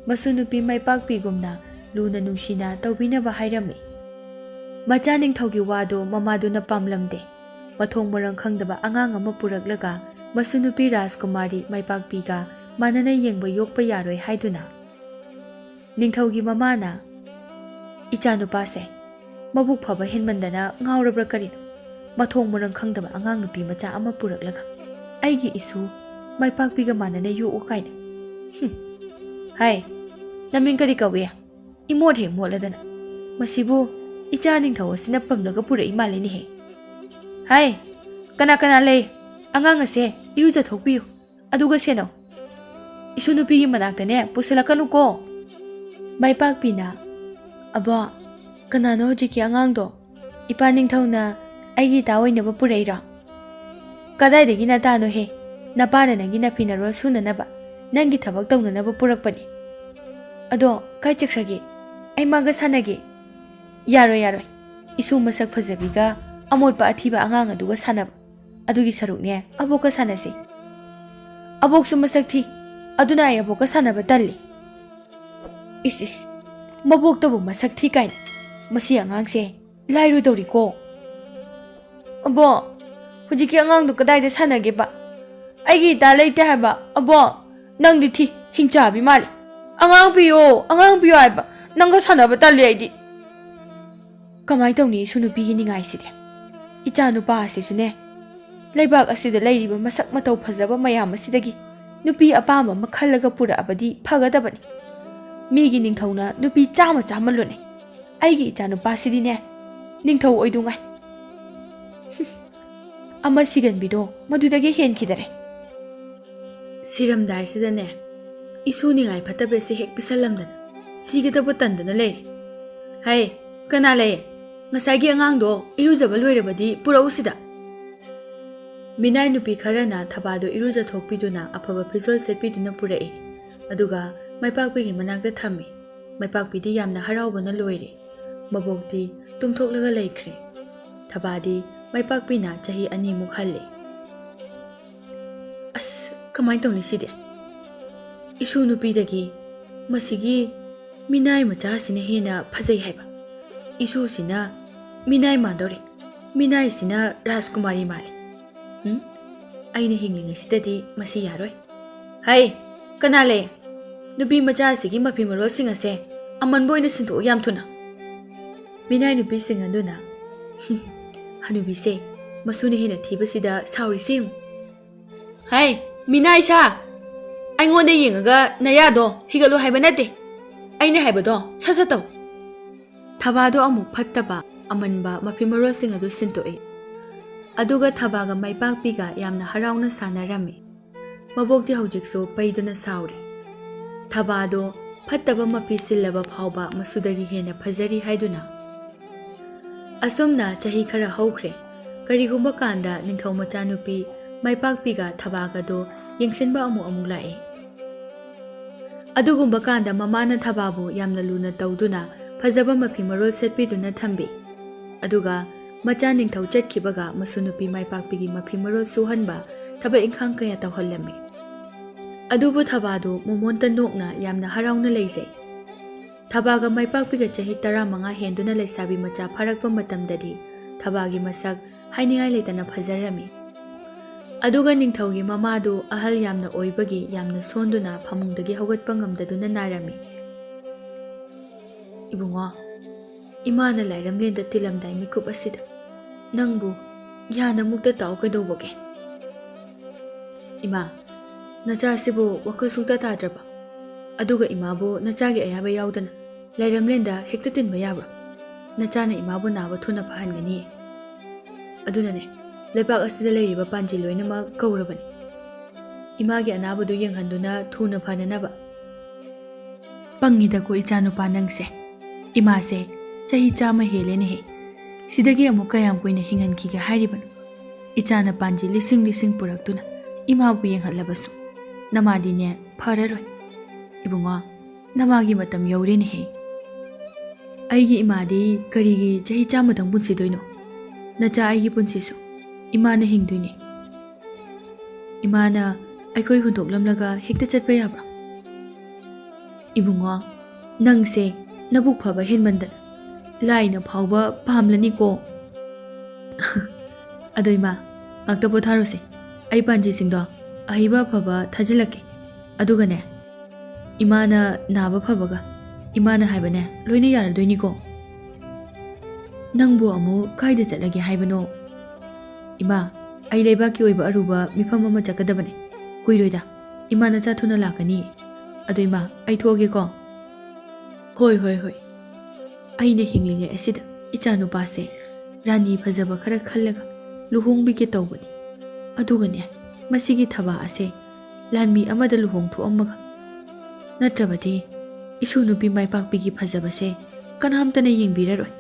ꯃꯁꯨ ꯅꯨꯄꯤ ꯃꯥꯏꯄꯥꯛꯄꯤꯒꯨꯝꯅ ꯂꯨꯅ ꯅꯨꯡꯁꯤꯅ ꯇꯧꯕꯤꯅꯕ ꯍꯥꯏꯔꯝꯃꯤ꯫ ꯃꯆꯥ ꯅꯤꯡꯊꯧꯒꯤ ꯋꯥꯗꯨ ꯃꯃꯥꯗꯨꯅ ꯄꯥꯝꯂꯝꯗꯦ꯫ ꯃꯊꯣꯡ ꯃꯔꯝ ꯈꯪꯗꯕ ꯑꯉꯥꯡ ꯑꯃ ꯄꯨꯔꯛꯂꯒ ꯃꯁꯨ ꯅꯨꯄꯤ ꯔꯥꯖꯀꯨꯃꯥꯔꯤ ꯃꯥꯏꯄꯥꯛꯄꯤꯒ ꯃꯥꯟꯅꯅ ꯌꯦꯡꯕ ꯌꯣꯛꯄ ꯌꯥꯔꯣꯏ ꯍꯥꯏꯗꯨꯅ꯫ ꯅꯤꯡꯊꯧꯒꯤ ꯃꯃꯥꯅ, "ꯏꯆꯥꯅꯨꯄꯥꯁꯦ ꯃꯕꯨꯛ ꯐꯕ ꯍꯦꯟꯃꯟꯗꯅ ꯉꯥꯎꯔꯕ꯭ꯔꯥ ꯀꯔꯤꯅꯣ? ꯃꯊꯣꯡ ꯃꯔꯝ ꯈꯪꯗꯕ ꯑꯉꯥꯡ ꯅꯨꯄꯤ ꯃꯆꯥ ꯑꯃ ꯄꯨꯔꯛꯂꯒ ꯑꯩꯒꯤ ꯏꯁꯨ ꯃꯥꯏꯄꯥꯛꯄꯤꯒ ꯃꯥꯟꯅꯅ ꯌꯣꯛꯎ ꯀꯥꯏꯅ꯫ ꯍꯨꯝ꯫ ꯍꯥꯏ, ꯅꯃꯤꯡ ꯀꯔꯤ ꯀꯧꯏ? ꯏꯃꯣꯠ ꯍꯦꯛ ꯃꯣꯠꯂꯗꯅ꯫ ꯃꯁꯤꯕꯨ ꯏꯆꯥ ꯅꯤꯡꯊꯧ ꯑꯁꯤꯅ ꯄꯝꯂꯒ ꯄꯨꯔꯛꯏ ꯃꯥꯜꯂꯤꯅꯦꯍꯦ꯫ ꯍꯥꯏ, ꯀꯅꯥ ꯀꯅꯥ ꯂꯩ? ꯑꯉꯥꯡ ꯑꯁꯦ ꯏꯔꯨꯖꯊꯣꯛꯄꯤꯌꯨ, ꯑꯗꯨꯒ ꯁꯦꯟꯅꯧ꯫ ꯏꯁꯨ ꯅꯨꯄꯤꯒꯤ ꯃꯅꯥꯛꯇꯅꯦ ꯄꯨꯁꯤꯜꯂꯛꯀꯅꯨꯀꯣ꯫" ꯃꯥꯏꯄꯥꯛꯄꯤꯅ, "ꯑꯕꯣ, ꯀꯅꯥꯅꯣ ꯍꯧꯖꯤꯛꯀꯤ ꯑꯉꯥꯡꯗꯣ? ꯏꯄꯥ ꯅꯤꯡꯊꯧꯅ ꯑꯩꯒꯤ ꯏꯇꯥ ꯑꯣꯏꯅꯕ ꯄꯨꯔꯛꯏꯔꯣ?" "ꯀꯗꯥꯏꯗꯒꯤ ꯅꯇꯥꯅꯣꯍꯦ? ꯅꯄꯥꯅ ꯅꯪꯒꯤ ꯅꯐꯤ ꯅꯔꯣꯜ ꯁꯨꯅꯅꯕ, ꯅꯪꯒꯤ ꯊꯕꯛ ꯇꯧꯅꯅꯕ ꯄꯨꯔꯛꯄꯅꯤ꯫ ꯑꯗꯣ ꯀꯥꯏ ꯆꯠꯈ꯭ꯔꯒꯦ? ꯑꯩ ꯃꯥꯒ ꯁꯥꯟꯅꯒꯦ꯫" "ꯌꯥꯔꯣꯏ, ꯌꯥꯔꯣꯏ꯫ ꯏꯁꯨ ꯃꯁꯛ ꯐꯖꯕꯤꯒ ꯑꯃꯣꯠꯄ ꯑꯊꯤꯕ ꯑꯉꯥꯡ ꯑꯗꯨꯒ ꯁꯥꯟꯅꯕ꯫ ꯑꯗꯨꯒꯤ ꯁꯔꯨꯛꯅꯦ ꯑꯕꯣꯛꯀ ꯁꯥꯟꯅꯁꯤ꯫" "ꯑꯕꯣꯛꯁꯨ ꯃꯁꯛ ꯊꯤ꯫ ꯑꯗꯨꯅ ꯑꯩ ꯑꯕꯣꯛꯀ ꯁꯥꯟꯅꯕ ꯇꯜꯂꯤ꯫" "ꯏꯁ, ꯏꯁ, ꯃꯕꯣꯛꯇꯕꯨ ꯃꯁꯛ ꯊꯤ ꯀꯥꯏꯅ꯫ ꯃꯁꯤ ꯑꯉꯥꯡꯁꯦ ꯂꯥꯏꯔꯣꯏꯗꯧꯔꯤꯀꯣ꯫ ꯑꯕꯣ, ꯍꯧꯖꯤꯛꯀꯤ ꯑꯉꯥꯡꯗꯣ ꯀꯗꯥꯏꯗ ꯁꯥꯟꯅꯒꯦꯕ? ꯑꯩꯒꯤ ꯏꯇꯥ ꯂꯩꯇꯦ ꯍꯥꯏꯕ꯫ ꯑꯕꯣ, ꯅꯪꯗꯤ ꯊꯤ, ꯍꯤꯡꯆꯥꯕꯤ ꯃꯥꯜꯂꯦ꯫ ꯑꯉꯥꯡ ꯄꯤꯌꯣ, ꯑꯉꯥꯡ ꯄꯤꯌꯣ ꯍꯥꯏꯕ꯫ ꯅꯪꯒ ꯁꯥꯟꯅꯕ ꯇꯜꯂꯦ ꯑꯩꯗꯤ꯫ ꯀꯃꯥꯏ ꯇꯧꯅꯤ ꯏꯁꯨ ꯅꯨꯄꯤꯒꯤ ꯅꯤꯡꯉꯥꯏꯁꯤꯗꯤ? ꯏꯆꯥ ꯅꯨꯄꯥ ꯑꯁꯤꯁꯨꯅꯦ, ꯂꯩꯕꯥꯛ ꯑꯁꯤꯗ ꯂꯩꯔꯤꯕ ꯃꯁꯛ ꯃꯇꯧ ꯐꯖꯕ ꯃꯌꯥꯝ ꯑꯁꯤꯗꯒꯤ ꯅꯨꯄꯤ ꯑꯄꯥꯝꯕ ꯑꯃ ꯈꯜꯂꯒ ꯄꯨꯔꯛꯑꯕꯗꯤ ꯐꯒꯗꯕꯅꯤ꯫ ꯃꯤꯒꯤ ꯅꯤꯡꯊꯧꯅ ꯅꯨꯄꯤ ꯆꯥꯝꯃ ꯆꯥꯝꯃ ꯂꯣꯟꯅꯩ꯫ ꯑꯩꯒꯤ ꯏꯆꯥ ꯅꯨꯄꯥꯁꯤꯗꯤꯅꯦ, ꯅꯤꯡꯊꯧ ꯑꯣꯏꯗꯨꯉꯥꯏ꯫ ꯑꯃ ꯁꯤꯒꯟꯕꯤꯗꯣ ꯃꯗꯨꯗꯒꯤ ꯍꯦꯟꯈꯤꯗꯔꯦ꯫ ꯁꯤꯔꯝꯗꯥꯏꯁꯤꯗꯅꯦ, ꯏꯁꯨ ꯅꯤꯡꯉꯥꯏ ꯐꯠꯇꯕꯁꯤ ꯍꯦꯛ ꯄꯤꯁꯜꯂꯝꯗꯅ ꯁꯤꯒꯗꯕ ꯇꯟꯗꯅ ꯂꯩꯔꯦ꯫ ꯍꯩ, ꯀꯅꯥ ꯂꯩ? ꯉꯁꯥꯏꯒꯤ ꯑꯉꯥꯡꯗꯣ ꯏꯔꯨꯖꯕ ꯂꯣꯏꯔꯕꯗꯤ ꯄꯨꯔꯛꯎ ꯁꯤꯗ꯫ ꯃꯤꯅꯥꯏ ꯅꯨꯄꯤ ꯈꯔꯅ ꯊꯕꯥꯗꯨ ꯏꯔꯨꯖꯊꯣꯛꯄꯤꯗꯨꯅ ꯑꯐꯕ ꯐꯤꯖꯣꯜ ꯁꯦꯠꯄꯤꯗꯨꯅ ꯄꯨꯔꯛꯏ꯫ ꯑꯗꯨꯒ ꯃꯥꯏꯄꯥꯛꯄꯤꯒꯤ ꯃꯅꯥꯛꯇ ꯊꯝꯃꯤ꯫ ꯃꯥꯏꯄꯥꯛꯄꯤꯗꯤ ꯌꯥꯝꯅ ꯍꯔꯥꯎꯕꯅ ꯂꯣꯏꯔꯦ꯫ ꯃꯕꯣꯛꯇꯤ ꯇꯨꯝꯊꯣꯛꯂꯒ ꯂꯩꯈ꯭ꯔꯦ꯫ ꯊꯕꯥꯗꯤ ꯃꯥꯏꯄꯥꯛꯄꯤꯅ ꯆꯍꯤ ꯑꯅꯤꯃꯨꯛ ꯍꯜꯂꯤ꯫ ꯑꯁ, ꯀꯃꯥꯏꯅ ꯇꯧꯅꯤ ꯁꯤꯗꯤ? ꯏꯁꯨ ꯅꯨꯄꯤꯗꯒꯤ ꯃꯁꯤꯒꯤ ꯃꯤꯅꯥꯏ ꯃꯆꯥꯁꯤꯅ ꯍꯦꯟꯅ ꯐꯖꯩ ꯍꯥꯏꯕ꯫ ꯏꯁꯨꯁꯤꯅ ꯃꯤꯅꯥꯏ ꯃꯥꯟꯗꯧꯔꯦ꯫ ꯃꯤꯅꯥꯏꯁꯤꯅ ꯔꯥꯖꯀꯨꯃꯥꯔꯤ ꯃꯥꯜꯂꯦ꯫ ꯎꯝ? ꯑꯩꯅ ꯍꯤꯡꯂꯤꯉꯩꯁꯤꯗꯗꯤ ꯃꯁꯤ ꯌꯥꯔꯣꯏ꯫ ꯍꯩ, ꯀꯅꯥ ꯂꯩ? ꯅꯨꯄꯤ ꯃꯆꯥ ꯑꯁꯤꯒꯤ ꯃꯐꯤ ꯃꯔꯣꯜꯁꯤꯡ ꯑꯁꯦ ꯑꯃꯟꯕ ꯑꯣꯏꯅ ꯁꯤꯟꯗꯣꯛꯎ ꯌꯥꯝ ꯊꯨꯅ꯫ ꯃꯤꯅꯥꯏ ꯅꯨꯄꯤꯁꯤꯡ ꯑꯗꯨꯅ, "ꯍꯅꯨꯕꯤꯁꯦ, ꯃꯁꯨꯅ ꯍꯦꯟꯅ ꯊꯤꯕꯁꯤꯗ ꯁꯥꯎꯔꯤꯁꯦ ꯌꯦꯡꯉꯨ꯫ ꯍꯩ, ꯃꯤꯅꯥꯏ ꯁꯥ! ꯑꯩꯉꯣꯟꯗ ꯌꯦꯡꯉꯒ ꯅꯌꯥꯗꯣ ꯍꯤꯒꯠꯂꯨ ꯍꯥꯏꯕ ꯅꯠꯇꯦ꯫ ꯑꯩꯅ ꯍꯥꯏꯕꯗꯣ ꯁꯠ ꯁꯠ ꯇꯧ!" ꯊꯕꯥꯗꯣ ꯑꯃꯨꯛ ꯐꯠꯇꯕ, ꯑꯃꯟꯕ ꯃꯐꯤ ꯃꯔꯣꯜꯁꯤꯡ ꯑꯗꯨ ꯁꯤꯟꯗꯣꯛꯏ꯫ ꯑꯗꯨꯒ ꯊꯕꯥꯒ ꯃꯥꯏꯄꯥꯛꯄꯤꯒ ꯌꯥꯝꯅ ꯍꯔꯥꯎꯅ ꯁꯥꯟꯅꯔꯝꯃꯤ꯫ ꯃꯕꯣꯛꯇꯤ ꯍꯧꯖꯤꯛꯁꯨ ꯄꯩꯗꯨꯅ ꯁꯥꯎꯔꯤ꯫ ꯊꯕꯥꯗꯣ ꯐꯠꯇꯕ ꯃꯐꯤ ꯁꯤꯜꯂꯕ ꯐꯥꯎꯕ ꯃꯁꯨꯗꯒꯤ ꯍꯦꯟꯅ ꯐꯖꯔꯤ ꯍꯥꯏꯗꯨꯅ꯫ ꯑꯁꯨꯝꯅ ꯆꯍꯤ ꯈꯔ ꯍꯧꯈ꯭ꯔꯦ꯫ ꯀꯔꯤꯒꯨꯝꯕ ꯀꯥꯟꯗ ꯅꯤꯡꯊꯧ ꯃꯆꯥꯅꯨꯄꯤ ꯃꯥꯏꯄꯥꯛꯄꯤꯒ ꯊꯕꯥꯒꯗꯣ ꯌꯦꯡꯁꯤꯟꯕ ꯑꯃꯨꯛ ꯑꯃꯨꯛ ꯂꯥꯛꯏ꯫ ꯑꯗꯨꯒꯨꯝꯕ ꯀꯥꯟꯗ ꯃꯃꯥꯅ ꯊꯕꯥꯕꯨ ꯌꯥꯝꯅ ꯂꯨꯅ ꯇꯧꯗꯨꯅ ꯐꯖꯕ ꯃꯐꯤ ꯃꯔꯣꯜ ꯁꯦꯠꯄꯤꯗꯨꯅ ꯊꯝꯕꯤ꯫ ꯑꯗꯨꯒ ꯃꯆꯥ ꯅꯤꯡꯊꯧ ꯆꯠꯈꯤꯕꯒ ꯃꯁꯨ ꯅꯨꯄꯤ ꯃꯥꯏꯄꯥꯛꯄꯤꯒꯤ ꯃꯐꯤ ꯃꯔꯣꯜ ꯁꯨꯍꯟꯕ, ꯊꯕꯛ ꯏꯪꯈꯥꯡ ꯀꯌꯥ ꯇꯧꯍꯜꯂꯝꯃꯤ꯫ ꯑꯗꯨꯕꯨ ꯊꯕꯥꯗꯨ ꯃꯃꯣꯟꯇ ꯅꯣꯛꯅ ꯌꯥꯝꯅ ꯍꯔꯥꯎꯅ ꯂꯩꯖꯩ꯫ ꯊꯕꯥꯒ ꯃꯥꯏꯄꯥꯛꯄꯤꯒ ꯆꯍꯤ ꯇꯔꯥꯃꯉꯥ ꯍꯦꯟꯗꯨꯅ ꯂꯩꯁꯥꯕꯤ ꯃꯆꯥ ꯐꯥꯔꯛꯄ ꯃꯇꯝꯗꯗꯤ ꯊꯕꯥꯒꯤ ꯃꯁꯛ ꯍꯥꯏꯅꯤꯡꯉꯥꯏ ꯂꯩꯇꯅ ꯐꯖꯔꯝꯃꯤ꯫ ꯑꯗꯨꯒ ꯅꯤꯡꯊꯧꯒꯤ ꯃꯃꯥꯗꯨ ꯑꯍꯜ ꯌꯥꯝꯅ ꯑꯣꯏꯕꯒꯤ ꯌꯥꯝꯅ ꯁꯣꯟꯗꯨꯅ ꯐꯃꯨꯡꯗꯒꯤ ꯍꯧꯒꯠꯄ ꯉꯝꯗꯗꯨꯅ ꯅꯥꯔꯝꯃꯤ꯫ "ꯏꯕꯨꯡꯉꯣ, ꯏꯃꯥꯅ ꯂꯥꯏꯔꯝꯂꯦꯟꯗ ꯇꯤꯜꯂꯝꯗꯥꯏ ꯃꯤꯀꯨꯞ ꯑꯁꯤꯗ ꯅꯪꯕꯨ ꯒ꯭ꯌꯥꯟ ꯑꯃꯨꯛꯇ ꯇꯥꯎ ꯀꯩꯗꯧꯕꯒꯦ?" "ꯏꯃꯥ, ꯅꯆꯥꯁꯤꯕꯨ ꯋꯥꯈꯜ ꯁꯨꯡꯇꯥ ꯇꯥꯗ꯭ꯔꯕ? ꯑꯗꯨꯒ ꯏꯃꯥꯕꯨ ꯅꯆꯥꯒꯤ ꯑꯌꯥꯕ ꯌꯥꯎꯗꯅ ꯂꯥꯏꯔꯝꯂꯦꯟꯗ ꯍꯦꯛꯇ ꯇꯤꯟꯕ ꯌꯥꯕ꯭ꯔꯥ? ꯅꯆꯥꯅ ꯏꯃꯥꯕꯨ ꯅꯥꯕ ꯊꯨꯅ ꯐꯍꯟꯒꯅꯤ꯫ ꯑꯗꯨꯅꯅꯦ, ꯂꯩꯕꯥꯛ ꯑꯁꯤꯗ ꯂꯩꯔꯤꯕ ꯄꯥꯟꯖꯤ ꯂꯣꯏꯅꯃꯛ ꯀꯧꯔꯕꯅꯤ꯫ ꯏꯃꯥꯒꯤ ꯑꯅꯥꯕꯗꯨ ꯌꯦꯡꯍꯟꯗꯨꯅ ꯊꯨꯅ ꯐꯅꯅꯕ꯫" "ꯄꯪꯉꯤꯗꯀꯣ ꯏꯆꯥꯅꯨꯄꯥ ꯅꯪꯁꯦ꯫ ꯏꯃꯥꯁꯦ ꯆꯍꯤ ꯆꯥꯝꯃ ꯍꯦꯜꯂꯦꯅꯦꯍꯦ꯫ ꯁꯤꯗꯒꯤ ꯑꯃꯨꯛ ꯀꯌꯥꯝ ꯀꯨꯏꯅ ꯍꯤꯡꯍꯟꯈꯤꯒꯦ ꯍꯥꯏꯔꯤꯕꯅꯣ? ꯏꯆꯥꯅ ꯄꯥꯟꯖꯤ ꯂꯤꯁꯤꯡ ꯂꯤꯁꯤꯡ ꯄꯨꯔꯛꯇꯨꯅ ꯏꯃꯥꯕꯨ ꯌꯦꯡꯍꯜꯂꯕꯁꯨ ꯅꯃꯥꯗꯤꯅꯦ ꯐꯔꯔꯣꯏ꯫ ꯏꯕꯨꯡꯉꯣ, ꯅꯃꯥꯒꯤ ꯃꯇꯝ ꯌꯧꯔꯦꯅꯦꯍꯦ꯫ ꯑꯩꯒꯤ ꯏꯃꯥꯗꯤ ꯀꯔꯤꯒꯤ ꯆꯍꯤ ꯆꯥꯝꯃꯗꯪ ꯄꯨꯟꯁꯤꯗꯣꯏꯅꯣ? ꯅꯆꯥ ꯑꯩꯒꯤ ꯄꯨꯟꯁꯤꯁꯨ ꯏꯃꯥꯅ ꯍꯤꯡꯗꯣꯏꯅꯦ꯫ ꯏꯃꯥꯅ ꯑꯩꯈꯣꯏ ꯍꯨꯟꯗꯣꯛꯂꯝꯂꯒ ꯍꯦꯛꯇ ꯆꯠꯄ ꯌꯥꯕ꯭ꯔꯥ?" "ꯏꯕꯨꯡꯉꯣ, ꯅꯪꯁꯦ ꯅꯕꯨꯛ ꯐꯕ ꯍꯦꯟꯃꯟꯗꯅ ꯂꯥꯏꯅ ꯐꯥꯎꯕ ꯄꯥꯝꯂꯅꯤꯀꯣ꯫" "ꯑꯗꯣ ꯏꯃꯥ, ꯉꯥꯛꯇ ꯄꯣꯊꯥꯔꯣꯁꯦ꯫ ꯑꯩ ꯄꯥꯟꯖꯤꯁꯤꯡꯗꯣ ꯑꯍꯩꯕ ꯑꯐꯕ ꯊꯥꯖꯤꯜꯂꯛꯀꯦ꯫ ꯑꯗꯨꯒꯅꯦ, ꯏꯃꯥꯅ ꯅꯥꯕ ꯐꯕꯒ ꯏꯃꯥꯅ ꯍꯥꯏꯕꯅꯦ ꯂꯣꯏꯅ ꯌꯥꯔꯗꯣꯏꯅꯤꯀꯣ꯫" "ꯅꯪꯕꯨ ꯑꯃꯨꯛ ꯀꯥꯏꯗ ꯆꯠꯂꯒꯦ ꯍꯥꯏꯕꯅꯣ?" "ꯏꯃꯥ, ꯑꯩ ꯂꯩꯕꯥꯛꯀꯤ ꯑꯣꯏꯕ ꯑꯔꯨꯕ ꯃꯤꯐꯝ ꯑꯃ ꯆꯠꯀꯗꯕꯅꯦ꯫ ꯀꯨꯏꯔꯣꯏꯗ, ꯏꯃꯥ ꯅꯆꯥ ꯊꯨꯅ ꯂꯥꯛꯀꯅꯤ꯫ ꯑꯗꯣ ꯏꯃꯥ, ꯑꯩ ꯊꯣꯛꯑꯒꯦꯀꯣ꯫" "ꯍꯣꯏ, ꯍꯣꯏ, ꯍꯣꯏ꯫ ꯑꯩꯅ ꯍꯤꯡꯂꯤꯉꯩ ꯑꯁꯤꯗ ꯏꯆꯥꯅꯨꯄꯥꯁꯦ ꯔꯥꯅꯤ ꯐꯖꯕ ꯈꯔ ꯈꯜꯂꯒ ꯂꯨꯍꯣꯡꯕꯤꯒꯦ ꯇꯧꯕꯅꯤ꯫ ꯑꯗꯨꯒꯅꯦ, ꯃꯁꯤꯒꯤ ꯊꯕꯥ ꯑꯁꯦ ꯂꯥꯟꯃꯤ ꯑꯃꯗ ꯂꯨꯍꯣꯡ ꯊꯣꯛꯑꯝꯃꯒ, ꯅꯠꯇ꯭ꯔꯕꯗꯤ ꯏꯁꯨ ꯅꯨꯄꯤ ꯃꯥꯏꯄꯥꯛꯄꯤꯒꯤ ꯐꯖꯕꯁꯦ ꯀꯅꯥꯝꯇꯅ ꯌꯦꯡꯕꯤꯔꯔꯣꯏ꯫"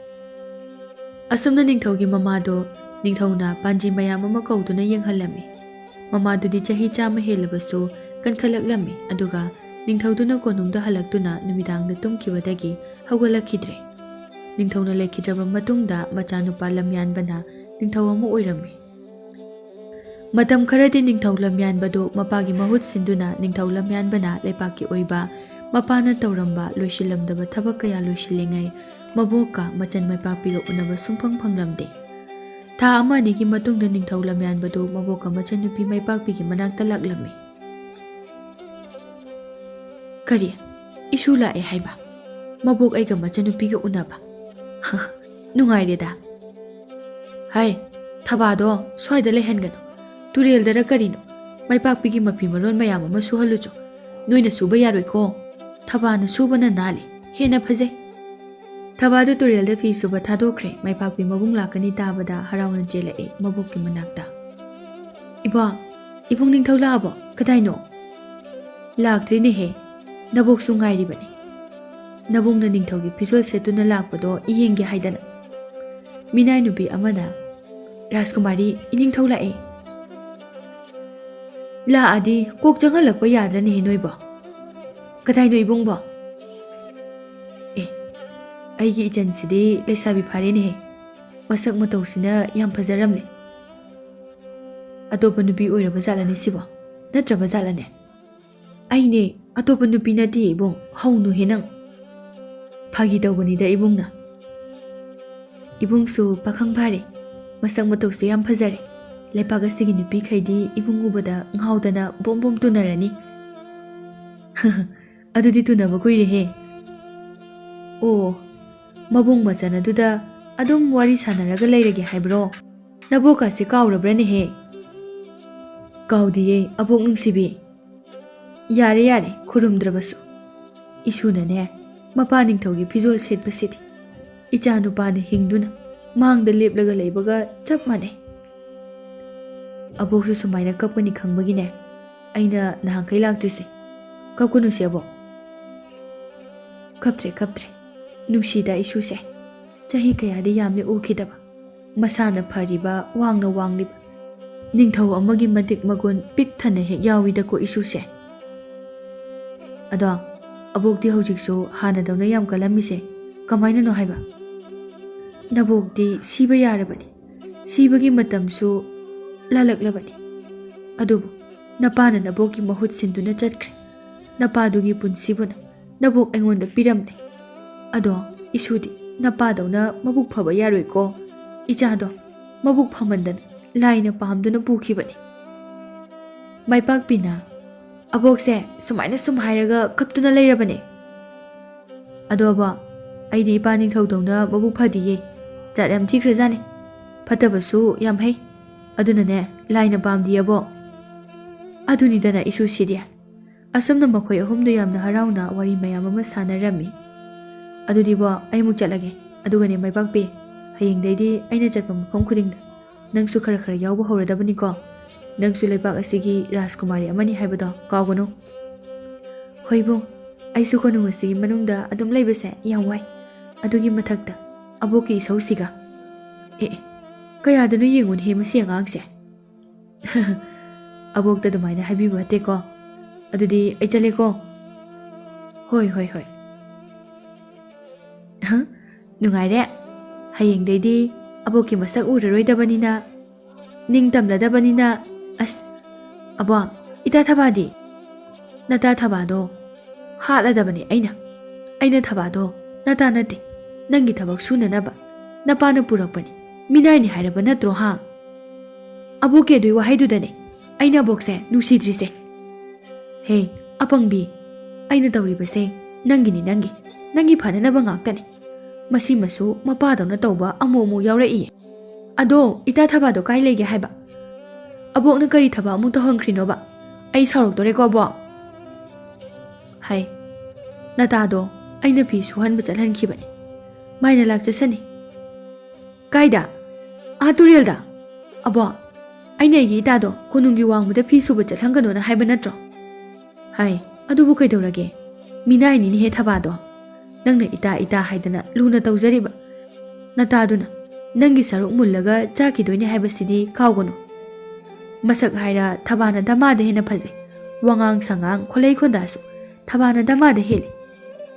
ꯑꯁꯨꯝꯅ ꯅꯤꯡꯊꯧꯒꯤ ꯃꯃꯥꯗꯣ ꯅꯤꯡꯊꯧꯅ ꯄꯥꯟꯖꯤ ꯃꯌꯥꯝ ꯑꯃ ꯀꯧꯗꯨꯅ ꯌꯦꯡꯍꯜꯂꯝꯃꯤ꯫ ꯃꯃꯥꯗꯨꯗꯤ ꯆꯍꯤ ꯆꯥꯝꯃ ꯍꯦꯜꯂꯕꯁꯨ ꯀꯟꯈꯠꯂꯛꯂꯝꯃꯤ, ꯑꯗꯨꯒ ꯅꯤꯡꯊꯧꯗꯨꯅ ꯀꯣꯅꯨꯡꯗ ꯍꯜꯂꯛꯇꯨꯅ ꯅꯨꯃꯤꯗꯥꯡꯗ ꯇꯨꯝꯈꯤꯕꯗꯒꯤ ꯍꯧꯒꯠꯂꯛꯈꯤꯗ꯭ꯔꯦ꯫ ꯅꯤꯡꯊꯧꯅ ꯂꯩꯈꯤꯗ꯭ꯔꯕ ꯃꯇꯨꯡꯗ ꯃꯆꯥꯅꯨꯄꯥ ꯂꯝꯌꯥꯟꯕꯅ ꯅꯤꯡꯊꯧ ꯑꯃ ꯑꯣꯏꯔꯝꯃꯤ꯫ ꯃꯇꯝ ꯈꯔꯗꯤ ꯅꯤꯡꯊꯧ ꯂꯝꯌꯥꯟꯕꯗꯨ ꯃꯄꯥꯒꯤ ꯃꯍꯨꯠ ꯁꯤꯟꯗꯨꯅ ꯅꯤꯡꯊꯧ ꯂꯝꯌꯥꯟꯕꯅ ꯂꯩꯄꯥꯛꯀꯤ ꯑꯣꯏꯕ ꯃꯄꯥꯅ ꯇꯧꯔꯝꯕ ꯂꯣꯏꯁꯤꯜꯂꯝꯗꯕ ꯊꯕꯛ ꯀꯌꯥ ꯂꯣꯏꯁꯤꯜꯂꯤꯉꯩ ꯃꯕꯣꯛꯀ ꯃꯆꯟ ꯃꯥꯏꯄꯥꯛꯄꯤꯒ ꯎꯅꯕ ꯁꯨꯡꯐꯪ ꯐꯪꯂꯝꯗꯦ꯫ ꯊꯥ ꯑꯃ ꯑꯅꯤꯒꯤ ꯃꯇꯨꯡꯗ ꯅꯤꯡꯊꯧ ꯂꯝꯌꯥꯟꯕꯗꯨ ꯃꯕꯣꯛꯀ ꯃꯆꯟꯅꯨꯄꯤ ꯃꯥꯏꯄꯥꯛꯄꯤꯒꯤ ꯃꯅꯥꯛꯇ ꯂꯥꯛꯂꯝꯃꯤ꯫ "ꯀꯔꯤ? ꯏꯁꯨ ꯂꯥꯛꯑꯦ ꯍꯥꯏꯕ? ꯃꯕꯣꯛ ꯑꯩꯒ ꯃꯆꯟꯅꯨꯄꯤꯒ ꯎꯅꯕ? ꯅꯨꯡꯉꯥꯏꯔꯦꯗ꯫ ꯍꯥꯏ, ꯊꯕꯥꯗꯣ ꯁ꯭ꯋꯥꯏꯗ ꯂꯩꯍꯟꯒꯅꯨ꯫ ꯇꯨꯔꯦꯜꯗꯔ ꯀꯔꯤꯅꯣ? ꯃꯥꯏꯄꯥꯛꯄꯤꯒꯤ ꯃꯐꯤ ꯃꯔꯣꯜ ꯃꯌꯥꯝ ꯑꯃ ꯁꯨꯍꯜꯂꯨꯆꯣ꯫ ꯅꯣꯏꯅ ꯁꯨꯕ ꯌꯥꯔꯣꯏꯀꯣ꯫ ꯊꯕꯥꯅ ꯁꯨꯕꯅ ꯅꯥꯜꯂꯤ, ꯍꯦꯟꯅ ꯐꯖꯩ꯫" ꯊꯕꯥꯗꯨ ꯇꯨꯔꯦꯜꯗ ꯐꯤ ꯁꯨꯕ ꯊꯥꯗꯣꯛꯈ꯭ꯔꯦ꯫ ꯃꯥꯏꯄꯥꯛꯄꯤ ꯃꯕꯨꯡ ꯂꯥꯛꯀꯅꯤ ꯇꯥꯕꯗ ꯍꯔꯥꯎꯅ ꯆꯦꯜꯂꯛꯑꯦ ꯃꯕꯣꯛꯀꯤ ꯃꯅꯥꯛꯇ꯫ "ꯏꯕꯣ, ꯏꯕꯨꯡ ꯅꯤꯡꯊꯧ ꯂꯥꯛꯑꯕꯣ? ꯀꯗꯥꯏꯅꯣ?" "ꯂꯥꯛꯇ꯭ꯔꯤꯅꯦꯍꯦ, ꯅꯕꯣꯛꯁꯨ ꯉꯥꯏꯔꯤꯕꯅꯤ꯫ ꯅꯕꯨꯡꯅ ꯅꯤꯡꯊꯧꯒꯤ ꯐꯤꯖꯣꯜ ꯁꯦꯠꯇꯨꯅ ꯂꯥꯛꯄꯗꯣ ꯌꯦꯡꯒꯦ ꯍꯥꯏꯗꯅ꯫ ꯃꯤꯅꯥꯏ ꯅꯨꯄꯤ ꯑꯃꯅ, 'ꯔꯥꯖꯀꯨꯃꯥꯔꯤ, ꯏꯅꯤꯡꯊꯧ ꯂꯥꯛꯑꯦ.' ꯂꯥꯛꯑꯗꯤ ꯀꯣꯛ ꯆꯪꯍꯜꯂꯛꯄ ꯌꯥꯗ꯭ꯔꯅꯦꯍꯦ ꯅꯣꯏꯕꯣ? ꯀꯗꯥꯏꯅꯣ ꯏꯕꯨꯡꯕꯣ?" "ꯑꯦ, ꯑꯩꯒꯤ ꯏꯆꯟꯁꯤꯗꯤ ꯂꯩꯁꯥꯕꯤ ꯐꯥꯔꯦꯅꯦꯍꯦ꯫ ꯃꯁꯛ ꯃꯇꯧꯁꯤꯅ ꯌꯥꯝ ꯐꯖꯔꯝꯂꯦ꯫ ꯑꯇꯣꯞꯄ ꯅꯨꯄꯤ ꯑꯣꯏꯔꯕ ꯖꯥꯠꯂꯅꯦ ꯁꯤꯕꯣ? ꯅꯠꯇ꯭ꯔꯕ ꯖꯥꯠꯂꯅꯦ?" "ꯑꯩꯅꯦ, ꯑꯇꯣꯞꯄ ꯅꯨꯄꯤ ꯅꯠꯇꯦ ꯏꯕꯨꯡ, ꯍꯧꯅꯨꯍꯦ ꯅꯪ꯫" "ꯐꯥꯒꯤ ꯇꯧꯕꯅꯤꯗ ꯏꯕꯨꯡꯅ꯫ ꯏꯕꯨꯡꯁꯨ ꯄꯥꯈꯪ ꯐꯥꯔꯦ, ꯃꯁꯛ ꯃꯇꯧꯁꯨ ꯌꯥꯝ ꯐꯖꯔꯦ꯫ ꯂꯩꯄꯥꯛ ꯑꯁꯤꯒꯤ ꯅꯨꯄꯤꯈꯩꯗꯤ ꯏꯕꯨꯡ ꯎꯕꯗ ꯉꯥꯎꯗꯅ ꯕꯣꯝ ꯕꯣꯝ ꯇꯨꯅꯔꯅꯤ꯫" "ꯑꯗꯨꯗꯤ ꯇꯨꯅꯕ ꯀꯨꯏꯔꯦꯍꯦ꯫" "ꯑꯣ, ꯃꯕꯨꯡ ꯃꯆꯟ ꯑꯗꯨꯗ ꯑꯗꯨꯝ ꯋꯥꯔꯤ ꯁꯥꯟꯅꯔꯒ ꯂꯩꯔꯒꯦ ꯍꯥꯏꯕ꯭ꯔꯣ? ꯅꯕꯣꯛꯀꯁꯦ ꯀꯥꯎꯔꯕ꯭ꯔꯅꯦꯍꯦ?" "ꯀꯥꯎꯗꯤꯌꯦ, ꯑꯕꯣꯛ ꯅꯨꯡꯁꯤꯕꯤ꯫" "ꯌꯥꯔꯦ, ꯌꯥꯔꯦ, ꯈꯨꯔꯨꯝꯗ꯭ꯔꯕꯁꯨ꯫ ꯏꯁꯨꯅꯅꯦ, ꯃꯄꯥ ꯅꯤꯡꯊꯧꯒꯤ ꯐꯤꯖꯣꯜ ꯁꯦꯠꯄꯁꯤꯗꯤ ꯏꯆꯥ ꯅꯨꯄꯥꯅ ꯍꯤꯡꯗꯨꯅ ꯃꯥꯡꯗ ꯂꯦꯞꯂꯒ ꯂꯩꯕꯒ ꯆꯞ ꯃꯥꯟꯅꯩ꯫ ꯑꯕꯣꯛꯁꯨ ꯁꯨꯃꯥꯏꯅ ꯀꯞꯀꯅꯤ ꯈꯪꯕꯒꯤꯅꯦ ꯑꯩꯅ ꯅꯍꯥꯟꯈꯩ ꯂꯥꯛꯇ꯭ꯔꯤꯁꯦ꯫ ꯀꯞꯀꯅꯨꯁꯦ ꯑꯕꯣꯛ꯫" "ꯀꯞꯇ꯭ꯔꯦ, ꯀꯞꯇ꯭ꯔꯦ꯫ ꯅꯨꯡꯁꯤꯗ ꯏꯁꯨꯁꯦ꯫ ꯆꯍꯤ ꯀꯌꯥꯗꯤ ꯌꯥꯝꯂꯦ ꯎꯈꯤꯗꯕ꯫ ꯃꯁꯥꯅ ꯐꯔꯤꯕ, ꯋꯥꯡꯅ ꯋꯥꯡꯂꯤꯕ, ꯅꯤꯡꯊꯧ ꯑꯃꯒꯤ ꯃꯇꯤꯛ ꯃꯒꯨꯟ ꯄꯤꯛ ꯊꯟꯅ ꯍꯦꯛ ꯌꯥꯎꯏꯗꯀꯣ ꯏꯁꯨꯁꯦ꯫ ꯑꯗꯣ ꯑꯕꯣꯛꯇꯤ ꯍꯧꯖꯤꯛꯁꯨ ꯍꯥꯟꯅꯗꯧꯅ ꯌꯥꯝ ꯀꯜꯂꯝꯃꯤꯁꯦ ꯀꯃꯥꯏꯅꯅꯣ ꯍꯥꯏꯕ?" "ꯅꯕꯣꯛꯇꯤ ꯁꯤꯕ ꯌꯥꯔꯕꯅꯤ, ꯁꯤꯕꯒꯤ ꯃꯇꯝꯁꯨ ꯂꯥꯜꯂꯛꯂꯕꯅꯤ꯫ ꯑꯗꯨꯕꯨ ꯅꯄꯥꯅ ꯅꯕꯣꯛꯀꯤ ꯃꯍꯨꯠ ꯁꯤꯟꯗꯨꯅ ꯆꯠꯈ꯭ꯔꯦ꯫ ꯅꯄꯥꯗꯨꯒꯤ ꯄꯨꯟꯁꯤꯕꯨꯅ ꯅꯕꯣꯛ ꯑꯩꯉꯣꯟꯗ ꯄꯤꯔꯝꯂꯦ꯫ ꯑꯗꯣ ꯏꯁꯨꯗꯤ ꯅꯄꯥꯗꯧꯅ ꯃꯕꯨꯛ ꯐꯕ ꯌꯥꯔꯣꯏꯀꯣ꯫ ꯏꯆꯥꯗꯣ ꯃꯕꯨꯛ ꯐꯃꯟꯗꯅ ꯂꯥꯏꯅ ꯄꯥꯝꯗꯨꯅ ꯄꯨꯈꯤꯕꯅꯤ꯫ ꯃꯥꯏꯄꯥꯛꯄꯤꯅ, "ꯑꯕꯣꯛꯁꯦ ꯁꯨꯃꯥꯏꯅ ꯁꯨꯝ ꯍꯥꯏꯔꯒ ꯀꯞꯇꯨꯅ ꯂꯩꯔꯕꯅꯦ꯫ ꯑꯗꯣ ꯑꯕꯣꯛ, ꯑꯩꯗꯤ ꯏꯄꯥ ꯅꯤꯡꯊꯧꯗꯧꯅ ꯃꯕꯨꯛ ꯐꯗꯤꯌꯦ꯫ ꯖꯥꯠ ꯌꯥꯝ ꯊꯤꯈ꯭ꯔꯖꯥꯠꯅꯤ꯫ ꯐꯠꯇꯕꯁꯨ ꯌꯥꯝ ꯍꯩ꯫ ꯑꯗꯨꯅꯅꯦ, ꯂꯥꯏꯅ ꯄꯥꯝꯗꯤꯌꯦ ꯑꯕꯣꯛ"꯫ ꯑꯗꯨꯅꯤꯗꯅ ꯏꯁꯨꯁꯤꯗꯤ꯫ ꯑꯁꯨꯝꯅ ꯃꯈꯣꯏ ꯑꯍꯨꯝꯗꯨ ꯌꯥꯝꯅ ꯍꯔꯥꯎꯅ ꯋꯥꯔꯤ ꯃꯌꯥꯝ ꯑꯃ ꯁꯥꯟꯅꯔꯝꯃꯤ꯫ "ꯑꯗꯨꯗꯤ ꯕꯣ, ꯑꯩ ꯑꯃꯨꯛ ꯆꯠꯂꯒꯦ꯫ ꯑꯗꯨꯒꯅꯦ ꯃꯥꯏꯄꯥꯛꯄꯤ, ꯍꯌꯦꯡꯗꯩꯗꯤ ꯑꯩꯅ ꯆꯠꯄ ꯃꯐꯝ ꯈꯨꯗꯤꯡꯗ ꯅꯪꯁꯨ ꯈꯔ ꯈꯔ ꯌꯥꯎꯕ ꯍꯧꯔꯗꯕꯅꯤꯀꯣ꯫ ꯅꯪꯁꯨ ꯂꯩꯕꯥꯛ ꯑꯁꯤꯒꯤ ꯔꯥꯖꯀꯨꯃꯥꯔꯤ ꯑꯃꯅꯤ ꯍꯥꯏꯕꯗꯣ ꯀꯥꯎꯒꯅꯨ"꯫ "ꯍꯣꯏ ꯏꯕꯨꯡ, ꯑꯩꯁꯨ ꯀꯣꯅꯨꯡ ꯑꯁꯤꯒꯤ ꯃꯅꯨꯡꯗ ꯑꯗꯨꯝ ꯂꯩꯕꯁꯦ ꯌꯥꯝ ꯋꯥꯏ꯫ ꯑꯗꯨꯒꯤ ꯃꯊꯛꯇ ꯑꯕꯣꯛꯀꯤ ꯏꯁꯧꯁꯤꯒ꯫ ꯑꯦ, ꯑꯦ, ꯀꯌꯥꯗꯅꯣ ꯌꯦꯡꯉꯨꯅꯦꯍꯦ ꯃꯁꯤ ꯑꯉꯥꯡꯁꯦ"꯫ "ꯑꯕꯣꯛꯇ ꯑꯗꯨꯃꯥꯏꯅ ꯍꯥꯏꯕꯤꯕ ꯅꯠꯇꯦꯀꯣ꯫ ꯑꯗꯨꯗꯤ ꯑꯩ ꯆꯠꯂꯦꯀꯣ"꯫ "ꯍꯣꯏ, ꯍꯣꯏ, ꯍꯣꯏ"꯫ ꯍ? "ꯅꯨꯡꯉꯥꯏꯔꯦ꯫ ꯍꯌꯦꯡꯗꯩꯗꯤ ꯑꯕꯣꯛꯀꯤ ꯃꯁꯛ ꯎꯔꯔꯣꯏꯗꯕꯅꯤꯅ ꯅꯤꯡꯇꯝꯂꯗꯕꯅꯤꯅ"꯫ "ꯑꯁ, ꯑꯕꯣꯛ, ꯏꯇꯥ ꯊꯕꯥꯗꯤ?" "ꯅꯇꯥ ꯊꯕꯥꯗꯣ ꯍꯥꯠꯂꯗꯕꯅꯦ ꯑꯩꯅ꯫ ꯑꯩꯅ ꯊꯕꯥꯗꯣ ꯅꯇꯥ ꯅꯠꯇꯦ, ꯅꯪꯒꯤ ꯊꯕꯛ ꯁꯨꯅꯅꯕ ꯅꯄꯥꯅ ꯄꯨꯔꯛꯄꯅꯤ꯫ ꯃꯤꯅꯥꯏꯅꯤ ꯍꯥꯏꯔꯕ ꯅꯠꯇ꯭ꯔꯣ, ꯍꯥ? ꯑꯕꯣꯛꯀꯤ ꯑꯗꯨꯏ ꯋꯥꯍꯩꯗꯨꯗꯅꯦ ꯑꯩꯅ ꯑꯕꯣꯛꯁꯦ ꯅꯨꯡꯁꯤꯗ꯭ꯔꯤꯁꯦ꯫ ꯍꯦ, ꯑꯄꯪꯕꯤ, ꯑꯩꯅ ꯇꯧꯔꯤꯕꯁꯦ ꯅꯪꯒꯤꯅꯤ, ꯅꯪꯒꯤ, ꯅꯪꯒꯤ ꯐꯅꯅꯕ ꯉꯥꯛꯇꯅꯤ꯫ ꯃꯁꯤꯃꯁꯨ ꯃꯄꯥꯗꯧꯅ ꯇꯧꯕ ꯑꯃꯨꯛ ꯑꯃꯨꯛ ꯌꯥꯎꯔꯛꯏꯌꯦ꯫ ꯑꯗꯣ ꯏꯇꯥ ꯊꯕꯥꯗꯣ ꯀꯥꯏ ꯂꯩꯒꯦ ꯍꯥꯏꯕ? ꯑꯕꯣꯛꯅ ꯀꯔꯤ ꯊꯕꯛ ꯑꯃꯨꯛ ꯇꯧꯍꯟꯈ꯭ꯔꯤꯅꯣꯕ? ꯑꯩ ꯁꯥꯎꯔꯛꯇꯣꯔꯦꯀꯣ, ꯑꯕꯣꯛ"꯫ ꯍꯥꯏ꯫ "ꯅꯇꯥꯗꯣ ꯑꯩꯅ ꯐꯤ ꯁꯨꯍꯟꯕ ꯆꯠꯍꯟꯈꯤꯕꯅꯤ꯫ ꯃꯥꯏꯅ ꯂꯥꯛꯆꯁꯅꯤ"꯫ "ꯀꯥꯏꯗ? ꯑꯥ ꯇꯨꯔꯦꯜꯗ? ꯑꯕꯣꯛ, ꯑꯩꯅ ꯑꯩꯒꯤ ꯏꯇꯥꯗꯣ ꯀꯣꯅꯨꯡꯒꯤ ꯋꯥꯡꯃꯗ ꯐꯤ ꯁꯨꯕ ꯆꯠꯍꯟꯒꯅꯣꯅ ꯍꯥꯏꯕ ꯅꯠꯇ꯭ꯔꯣ?" ꯍꯥꯏ꯫ "ꯑꯗꯨꯕꯨ ꯀꯩꯗꯧꯔꯒꯦ? ꯃꯤꯅꯥꯏꯅꯤꯅꯦꯍꯦ ꯊꯕꯥꯗꯣ꯫ ꯅꯪꯅ ꯏꯇꯥ ꯏꯇꯥ ꯍꯥꯏꯗꯅ ꯂꯨꯅ ꯇꯧꯖꯔꯤꯕ ꯅꯇꯥꯗꯨꯅ ꯅꯪꯒꯤ ꯁꯔꯨꯛ ꯃꯨꯜꯂꯒ ꯆꯥꯈꯤꯗꯣꯏꯅꯦ ꯍꯥꯏꯕꯁꯤꯗꯤ ꯀꯥꯎꯒꯅꯨ꯫ ꯃꯁꯛ ꯍꯥꯏꯔ ꯊꯕꯥꯅ ꯗꯃꯥꯗ ꯍꯦꯟꯅ ꯐꯖꯩ꯫ ꯋꯥꯉꯥꯡ ꯁꯉꯥꯡ, ꯈꯣꯂꯩ ꯈꯣꯟꯗꯥꯁꯨ ꯊꯕꯥꯅ ꯗꯃꯥꯗ ꯍꯦꯜꯂꯤ꯫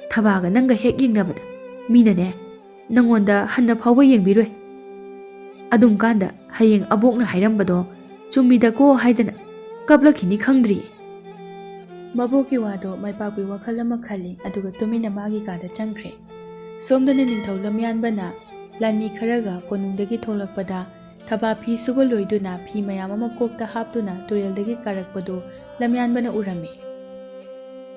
ꯊꯕꯥꯒ ꯅꯪꯒ ꯍꯦꯛ ꯌꯦꯡꯅꯕꯗ ꯃꯤꯅꯅꯦ ꯅꯪꯉꯣꯟꯗ ꯍꯟꯅ ꯐꯥꯎꯕ ꯌꯦꯡꯕꯤꯔꯣꯏ꯫ ꯑꯗꯨꯝ ꯀꯥꯟꯗ ꯍꯌꯦꯡ ꯑꯕꯣꯛꯅ ꯍꯥꯏꯔꯝꯕꯗꯣ ꯆꯨꯝꯃꯤꯗꯀꯣ ꯍꯥꯏꯗꯅ ꯀꯞꯂꯛꯈꯤꯅꯤ ꯈꯪꯗ꯭ꯔꯤꯌꯦ"꯫ ꯃꯕꯣꯛꯀꯤ ꯋꯥꯗꯣ ꯃꯥꯏꯄꯥꯛꯄꯤ ꯋꯥꯈꯜ ꯑꯃ ꯈꯜꯂꯤ, ꯑꯗꯨꯒ ꯇꯨꯃꯤꯟꯅ ꯃꯥꯒꯤ ꯀꯥꯗ ꯆꯪꯈ꯭ꯔꯦ꯫ ꯁꯣꯝꯗꯅ ꯅꯤꯡꯊꯧ ꯂꯝꯌꯥꯟꯕꯅ ꯂꯥꯟꯃꯤ ꯈꯔꯒ ꯀꯣꯅꯨꯡꯗꯒꯤ ꯊꯣꯛꯂꯛꯄꯗ ꯊꯕꯥ ꯐꯤ ꯁꯨꯕ ꯂꯣꯏꯗꯨꯅ ꯐꯤ ꯃꯌꯥꯝ ꯑꯃ ꯀꯣꯛꯇ ꯍꯥꯞꯇꯨꯅ ꯇꯨꯔꯦꯜꯗꯒꯤ ꯀꯥꯔꯛꯄꯗꯨ ꯂꯝꯌꯥꯟꯕꯅ ꯎꯔꯝꯃꯤ꯫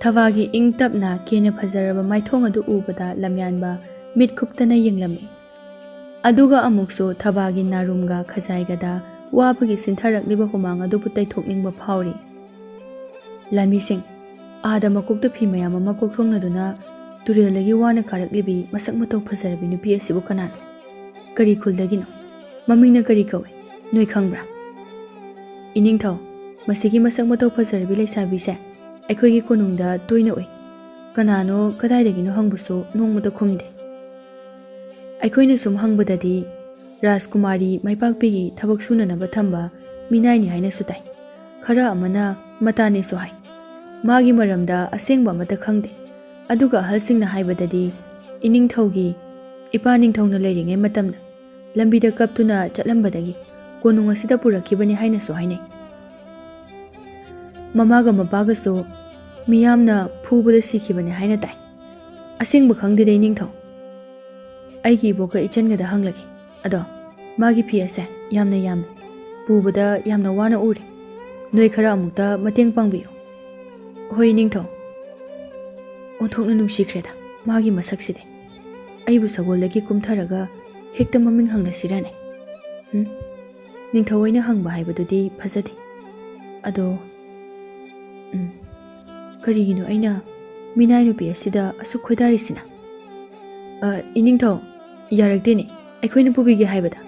ꯊꯕꯥꯒꯤ ꯏꯪ ꯇꯞꯅ ꯀꯦꯟꯅ ꯐꯖꯔꯕ ꯃꯥꯏꯊꯣꯡ ꯑꯗꯨ ꯎꯕꯗ ꯂꯝꯌꯥꯟꯕ ꯃꯤꯠ ꯈꯨꯞꯇꯅ ꯌꯦꯡꯂꯝꯃꯤ꯫ ꯑꯗꯨꯒ ꯑꯃꯨꯛꯁꯨ ꯊꯕꯥꯒꯤ ꯅꯥꯔꯨꯝꯒ ꯈꯖꯥꯏꯒꯗ ꯋꯥꯕꯒꯤ ꯁꯤꯟꯊꯔꯛꯂꯤꯕ ꯍꯨꯃꯥꯡ ꯑꯗꯨꯕꯨ ꯇꯩꯊꯣꯛꯅꯤꯡꯕ ꯐꯥꯎꯔꯤ꯫ ꯂꯥꯟꯃꯤꯁꯤꯡ, ꯑꯥꯗ ꯃꯀꯣꯛꯇ ꯐꯤ ꯃꯌꯥꯝ ꯑꯃ ꯀꯣꯛꯊꯣꯡꯅꯗꯨꯅ ꯇꯨꯔꯦꯜꯗꯒꯤ ꯋꯥꯅ ꯀꯥꯔꯛꯂꯤꯕꯤ ꯃꯁꯛ ꯃꯇꯧ ꯐꯖꯔꯕꯤ ꯅꯨꯄꯤ ꯑꯁꯤꯕꯨ ꯀꯅꯥꯅꯣ? ꯀꯔꯤ ꯈꯨꯜꯗꯒꯤꯅꯣ? ꯃꯃꯤꯡꯅ ꯀꯔꯤ ꯀꯧꯏ? ꯅꯣꯏ ꯈꯪꯕ꯭ꯔꯥ? ꯏꯅꯤꯡꯊꯧ, ꯃꯁꯤꯒꯤ ꯃꯁꯛ ꯃꯇꯧ ꯐꯖꯔꯕꯤ ꯂꯩꯁꯥꯕꯤꯁꯦ ꯑꯩꯈꯣꯏꯒꯤ ꯀꯣꯅꯨꯡꯗ ꯇꯣꯏꯅ ꯎꯏ꯫ ꯀꯅꯥꯅꯣ, ꯀꯗꯥꯏꯗꯒꯤꯅꯣ ꯍꯪꯕꯁꯨ ꯅꯣꯡꯃꯇ ꯈꯨꯝꯗꯦ꯫ ꯑꯩꯈꯣꯏꯅ ꯁꯨꯝ ꯍꯪꯕꯗꯗꯤ ꯔꯥꯖꯀꯨꯃꯥꯔꯤ ꯃꯥꯏꯄꯥꯛꯄꯤꯒꯤ ꯊꯕꯛ ꯁꯨꯅꯅꯕ ꯊꯝꯕ ꯃꯤꯅꯥꯏꯅꯤ ꯍꯥꯏꯅꯁꯨ ꯇꯥꯏ꯫ ꯈꯔ ꯑꯃꯅ ꯃꯇꯥꯅꯦꯁꯨ ꯍꯥꯏ꯫ ꯃꯥꯒꯤ ꯃꯔꯝꯗ ꯑꯁꯦꯡꯕ ꯑꯃꯠꯇ ꯈꯪꯗꯦ꯫ ꯑꯗꯨꯒ ꯑꯍꯜꯁꯤꯡꯅ ꯍꯥꯏꯕꯗꯗꯤ ꯏꯅꯤꯡꯊꯧꯒꯤ ꯏꯄꯥ ꯅꯤꯡꯊꯧꯅ ꯂꯩꯔꯤꯉꯩ ꯃꯇꯝꯗ ꯂꯝꯕꯤꯗ ꯀꯞꯇꯨꯅ ꯆꯠꯂꯝꯕꯗꯒꯤ ꯀꯣꯅꯨꯡ ꯑꯁꯤꯗ ꯄꯨꯔꯛꯈꯤꯕꯅꯤ ꯍꯥꯏꯅꯁꯨ ꯍꯥꯏꯅꯩ꯫ ꯃꯃꯥꯒ ꯃꯄꯥꯒꯁꯨ ꯃꯤꯌꯥꯝꯅ ꯐꯨꯕꯗ ꯁꯤꯈꯤꯕꯅꯤ ꯍꯥꯏꯅ ꯇꯥꯏ꯫ ꯑꯁꯦꯡꯕ ꯈꯪꯗꯦꯗ ꯏꯅꯤꯡꯊꯧ꯫ ꯑꯩꯒꯤ ꯏꯕꯣꯛꯀ ꯏꯆꯟꯒꯗ ꯍꯪꯂꯒꯦ꯫ ꯑꯗꯣ ꯃꯥꯒꯤ ꯐꯤ ꯑꯁꯦ ꯌꯥꯝꯅ ꯌꯥꯝꯃꯤ꯫ ꯄꯨꯕꯗ ꯌꯥꯝꯅ ꯋꯥꯅ ꯎꯔꯦ꯫ ꯅꯣꯏ ꯈꯔ ꯑꯃꯨꯛꯇ ꯃꯇꯦꯡ ꯄꯥꯡꯕꯤꯌꯨ꯫ ꯍꯣꯏ ꯏꯅꯤꯡꯊꯧ꯫ ꯑꯣꯟꯊꯣꯛꯅ ꯅꯨꯡꯁꯤꯈ꯭ꯔꯦꯗ ꯃꯥꯒꯤ ꯃꯁꯛꯁꯤꯗꯤ꯫ ꯑꯩꯕꯨ ꯁꯒꯣꯜꯗꯒꯤ ꯀꯨꯝꯊꯔꯒ ꯍꯦꯛꯇ ꯃꯃꯤꯡ ꯍꯪꯂꯁꯤꯔꯅꯦ? ꯎꯝ? ꯅꯤꯡꯊꯧ ꯑꯣꯏꯅ ꯍꯪꯕ ꯍꯥꯏꯕꯗꯨꯗꯤ ꯐꯖꯗꯦ꯫ ꯑꯗꯣ, ꯎꯝ, ꯀꯔꯤꯒꯤꯅꯣ ꯑꯩꯅ ꯃꯤꯅꯥꯏ ꯅꯨꯄꯤ ꯑꯁꯤꯗ ꯑꯁꯨꯛ ꯈꯣꯏꯗꯥꯔꯤꯁꯤꯅ? ꯑ, ꯏꯅꯤꯡꯊꯧ, ꯌꯥꯔꯛꯇꯦꯅꯦ, ꯑꯩꯈꯣꯏꯅ ꯄꯨꯕꯤꯒꯦ ꯍꯥꯏꯕꯗ꯫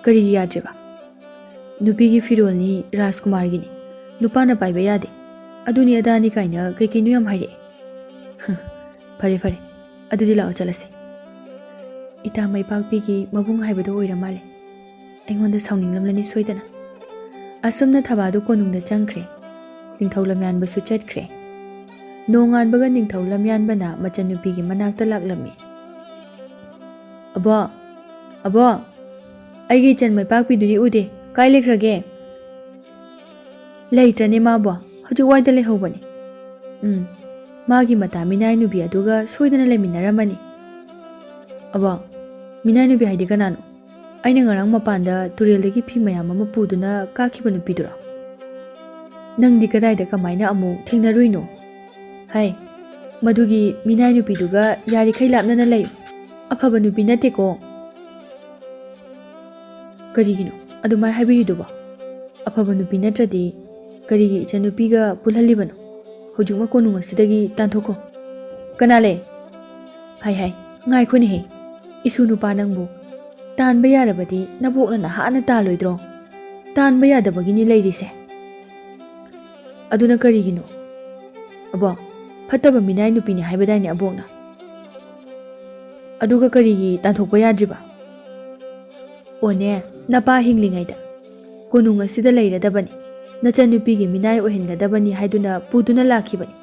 ꯀꯔꯤꯒꯤ ꯌꯥꯗ꯭ꯔꯤꯕ? ꯅꯨꯄꯤꯒꯤ ꯐꯤꯔꯣꯜꯅꯤ, ꯔꯥꯖꯀꯨꯃꯥꯔꯒꯤꯅꯤ, ꯅꯨꯄꯥꯅ ꯄꯥꯏꯕ ꯌꯥꯗꯦ, ꯑꯗꯨꯅꯤ ꯑꯗꯥꯅꯤ ꯀꯥꯏꯅ ꯀꯩ ꯀꯩꯅꯣ ꯌꯥꯝ ꯍꯥꯏꯔꯛꯑꯦ꯫ ꯐꯔꯦ, ꯐꯔꯦ, ꯑꯗꯨꯗꯤ ꯂꯥꯛꯑꯣ ꯆꯠꯂꯁꯤ꯫ ꯏꯇꯥ ꯃꯩꯄꯥꯛꯄꯤꯒꯤ ꯃꯕꯨꯡ ꯍꯥꯏꯕꯗꯣ ꯑꯣꯏꯔ ꯃꯥꯜꯂꯦ꯫ ꯑꯩꯉꯣꯟꯗ ꯁꯥꯎꯅꯤꯡꯂꯝꯂꯅꯤ ꯁꯣꯏꯗꯅ꯫ ꯑꯁꯨꯝꯅ ꯊꯕꯥꯗꯨ ꯀꯣꯅꯨꯡꯗ ꯆꯪꯈ꯭ꯔꯦ꯫ ꯅꯤꯡꯊꯧ ꯂꯝꯌꯥꯟꯕꯁꯨ ꯆꯠꯈ꯭ꯔꯦ꯫ ꯅꯣꯡꯉꯥꯟꯕꯒ ꯅꯤꯡꯊꯧ ꯂꯝꯌꯥꯟꯕꯅ ꯃꯆꯟꯅꯨꯄꯤꯒꯤ ꯃꯅꯥꯛꯇ ꯂꯥꯛꯂꯝꯃꯤ꯫ "ꯑꯕꯣ, ꯑꯕꯣ, ꯑꯩꯒꯤ ꯏꯆꯟ ꯃꯩꯄꯥꯛꯄꯤꯗꯨꯗꯤ ꯎꯗꯦ, ꯀꯥꯏ ꯂꯩꯈ꯭ꯔꯒꯦ?" "ꯂꯩꯇ꯭ꯔꯅꯦ ꯃꯥꯕꯣ?" ꯎꯆꯦꯛ ꯋꯥꯏꯗ ꯂꯩꯍꯧꯕꯅꯤ꯫ ꯎꯝ, ꯃꯥꯒꯤ ꯃꯇꯥ ꯃꯤꯅꯥꯏ ꯅꯨꯄꯤ ꯑꯗꯨꯒ ꯁꯣꯏꯗꯅ ꯂꯩꯃꯤꯟꯅꯔꯝꯃꯅꯤ꯫ ꯑꯕꯣ, ꯃꯤꯅꯥꯏ ꯅꯨꯄꯤ ꯍꯥꯏꯗꯤ ꯀꯅꯥꯅꯣ? ꯑꯩꯅ ꯉꯔꯥꯡ ꯃꯄꯥꯟꯗ ꯇꯨꯔꯦꯜꯗꯒꯤ ꯐꯤ ꯃꯌꯥꯝ ꯑꯃ ꯄꯨꯗꯨꯅ ꯀꯥꯈꯤꯕ ꯅꯨꯄꯤꯗꯨꯔꯣ? ꯅꯪꯗꯤ ꯀꯗꯥꯏꯗ ꯀꯃꯥꯏꯅ ꯑꯃꯨꯛ ꯊꯦꯡꯅꯔꯨꯏꯅꯣ? ꯍꯥꯏ, ꯃꯗꯨꯒꯤ ꯃꯤꯅꯥꯏ ꯅꯨꯄꯤꯗꯨꯒ ꯌꯥꯔꯤꯈꯩ ꯂꯥꯞꯅꯅ ꯂꯩꯌꯨ꯫ ꯑꯐꯕ ꯅꯨꯄꯤ ꯅꯠꯇꯦꯀꯣ꯫ ꯀꯔꯤꯒꯤꯅꯣ ꯑꯗꯨꯃꯥꯏ ꯍꯥꯏꯕꯤꯔꯤꯗꯨꯕꯣ? ꯑꯐꯕ ꯅꯨꯄꯤ ꯅꯠꯇ꯭ꯔꯗꯤ ꯀꯔꯤꯒꯤ ꯏꯆꯟꯅꯨꯄꯤꯒ ꯄꯨꯜꯍꯜꯂꯤꯕꯅꯣ? ꯍꯧꯖꯤꯛꯃꯛ ꯀꯣꯅꯨꯡ ꯑꯁꯤꯗꯒꯤ ꯇꯥꯟꯊꯣꯛꯈꯣ꯫ ꯀꯅꯥ ꯂꯩ? ꯍꯥꯏ ꯍꯥꯏ, ꯉꯥꯏꯈꯣꯅꯦꯍꯦ, ꯏꯁꯨ ꯅꯨꯄꯥ ꯅꯪꯕꯨ꯫ ꯇꯥꯟꯕ ꯌꯥꯔꯕꯗꯤ ꯅꯕꯣꯛꯅ ꯅꯍꯥꯟꯅ ꯇꯥꯜꯂꯣꯏꯗ꯭ꯔꯣ? ꯇꯥꯟꯕ ꯌꯥꯗꯕꯒꯤꯅꯤ ꯂꯩꯔꯤꯁꯦ꯫ ꯑꯗꯨꯅ ꯀꯔꯤꯒꯤꯅꯣ? ꯑꯕꯣ, ꯐꯠꯇꯕ ꯃꯤꯅꯥꯏ ꯅꯨꯄꯤꯅꯤ ꯍꯥꯏꯕꯗꯥꯏꯅꯦ ꯑꯕꯣꯛꯅ? ꯑꯗꯨꯒ ꯀꯔꯤꯒꯤ ꯇꯥꯟꯊꯣꯛꯄ ꯌꯥꯗ꯭ꯔꯤꯕ? ꯑꯣꯅꯦ, ꯅꯄꯥ ꯍꯤꯡꯂꯤꯉꯩꯗ ꯀꯣꯅꯨꯡ ꯑꯁꯤꯗ ꯂꯩꯔꯗꯕꯅꯤ, ꯅꯆꯟꯅꯨꯄꯤꯒꯤ ꯃꯤꯅꯥꯏ ꯑꯣꯏꯍꯟꯒꯗꯕꯅꯤ ꯍꯥꯏꯗꯨꯅ ꯄꯨꯗꯨꯅ ꯂꯥꯛꯈꯤꯕꯅꯤ꯫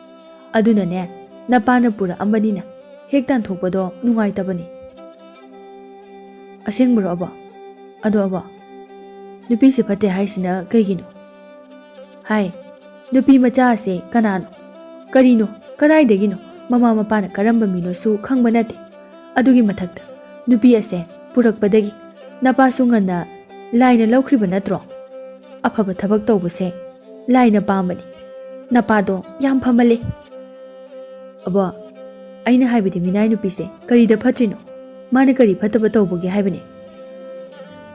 ꯑꯗꯨꯅꯅꯦ, ꯅꯄꯥꯅ ꯄꯨꯔꯛꯑꯝꯕꯅꯤꯅ ꯍꯦꯛ ꯇꯥꯟꯊꯣꯛꯄꯗꯣ ꯅꯨꯡꯉꯥꯏꯇꯕꯅꯤ꯫ ꯑꯁꯦꯡꯕꯔꯣ ꯑꯕꯣ? ꯑꯗꯣ ꯑꯕꯣ, ꯅꯨꯄꯤꯁꯦ ꯐꯠꯇꯦ ꯍꯥꯏꯁꯤꯅ ꯀꯩꯒꯤꯅꯣ? ꯍꯥꯏ, ꯅꯨꯄꯤ ꯃꯆꯥ ꯑꯁꯦ ꯀꯅꯥꯅꯣ? ꯀꯔꯤꯅꯣ? ꯀꯗꯥꯏꯗꯒꯤꯅꯣ? ꯃꯃꯥ ꯃꯄꯥꯅ ꯀꯔꯝꯕ ꯃꯤꯅꯣꯁꯨ ꯈꯪꯕ ꯅꯠꯇꯦ꯫ ꯑꯗꯨꯒꯤ ꯃꯊꯛꯇ ꯅꯨꯄꯤ ꯑꯁꯦ ꯄꯨꯔꯛꯄꯗꯒꯤ ꯅꯄꯥꯁꯨ ꯉꯟꯅ ꯂꯥꯏꯅ ꯂꯧꯈ꯭ꯔꯤꯕ ꯅꯠꯇ꯭ꯔꯣ? ꯑꯐꯕ ꯊꯕꯛ ꯇꯧꯕꯁꯦ ꯂꯥꯏꯅ ꯄꯥꯝꯕꯅꯤ꯫ ꯅꯄꯥꯗꯣ ꯌꯥꯝ ꯐꯃꯜꯂꯦ꯫ ꯑꯕꯣ, ꯑꯩꯅ ꯍꯥꯏꯕꯗꯤ ꯃꯤꯅꯥꯏ ꯅꯨꯄꯤꯁꯦ ꯀꯔꯤꯗ ꯐꯠꯇ꯭ꯔꯤꯅꯣ? ꯃꯥꯅ ꯀꯔꯤ ꯐꯠꯇꯕ ꯇꯧꯕꯒꯦ ꯍꯥꯏꯕꯅꯤ?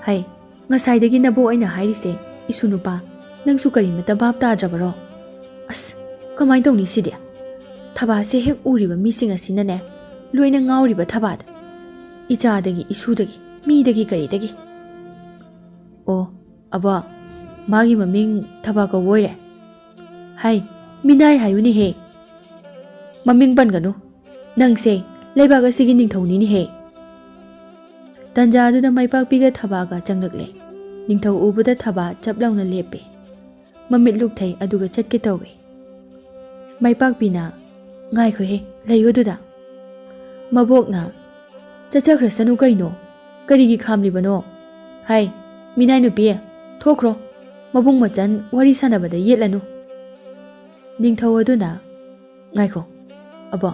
ꯍꯩ, ꯉꯁꯥꯏꯗꯒꯤ ꯅꯕꯣꯛ ꯑꯩꯅ ꯍꯥꯏꯔꯤꯁꯦ, ꯏꯁꯨ ꯅꯨꯄꯥ, ꯅꯪꯁꯨ ꯀꯔꯤꯃꯇ ꯚꯥꯞ ꯇꯥꯗ꯭ꯔꯕꯔꯣ? ꯑꯁ, ꯀꯃꯥꯏꯅ ꯇꯧꯅꯤ ꯁꯤꯗꯤ? ꯊꯕꯥꯁꯦ ꯍꯦꯛ ꯎꯔꯤꯕ ꯃꯤꯁꯤꯡ ꯑꯁꯤꯅꯅꯦ, ꯂꯣꯏꯅ ꯉꯥꯎꯔꯤꯕ ꯊꯕꯥꯗ꯫ ꯏꯆꯥꯗꯒꯤ, ꯏꯁꯨꯗꯒꯤ, ꯃꯤꯗꯒꯤ, ꯀꯔꯤꯗꯒꯤ꯫ ꯑꯣ, ꯑꯕꯣ, ꯃꯥꯒꯤ ꯃꯃꯤꯡ ꯊꯕꯥ ꯀꯧꯕ ꯑꯣꯏꯔꯦ꯫ ꯍꯥꯏ, ꯃꯤꯅꯥꯏ ꯍꯥꯏꯌꯨꯅꯦꯍꯦ꯫ ꯃꯃꯤꯡ ꯄꯟꯒꯅꯨ꯫ ꯅꯪꯁꯦ ꯂꯩꯕꯥꯛ ꯑꯁꯤꯒꯤ ꯅꯤꯡꯊꯧꯅꯤꯅꯦꯍꯦ꯫ ꯇꯟꯖꯥ ꯑꯗꯨꯗ ꯃꯥꯏꯄꯥꯛꯄꯤꯒ ꯊꯕꯥꯒ ꯆꯪꯂꯛꯂꯦ꯫ ꯅꯤꯡꯊꯧ ꯎꯕꯗ ꯊꯕꯥ ꯆꯞ ꯂꯥꯎꯅ ꯂꯦꯞꯄꯦ꯫ ꯃꯃꯤꯠ ꯂꯨꯛꯊꯩ ꯑꯗꯨꯒ ꯆꯠꯀꯦ ꯇꯧꯏ꯫ ꯃꯥꯏꯄꯥꯛꯄꯤꯅ, "ꯉꯥꯏꯈꯣꯍꯦ, ꯂꯩꯌꯨ ꯑꯗꯨꯗ꯫" ꯃꯕꯣꯛꯅ, "ꯆꯠꯆꯈ꯭ꯔꯁꯅꯨ ꯀꯩꯅꯣ? ꯀꯔꯤꯒꯤ ꯈꯥꯝꯂꯤꯕꯅꯣ? ꯍꯥꯏ, ꯃꯤꯅꯥꯏ ꯅꯨꯄꯤ, ꯊꯣꯛꯈ꯭ꯔꯣ꯫ ꯃꯕꯨꯡ ꯃꯆꯟ ꯋꯥꯔꯤ ꯁꯥꯟꯅꯕꯗ ꯌꯦꯠꯂꯅꯨ꯫" ꯅꯤꯡꯊꯧ ꯑꯗꯨꯅ, "ꯉꯥꯏꯈꯣ, ꯑꯕꯣ,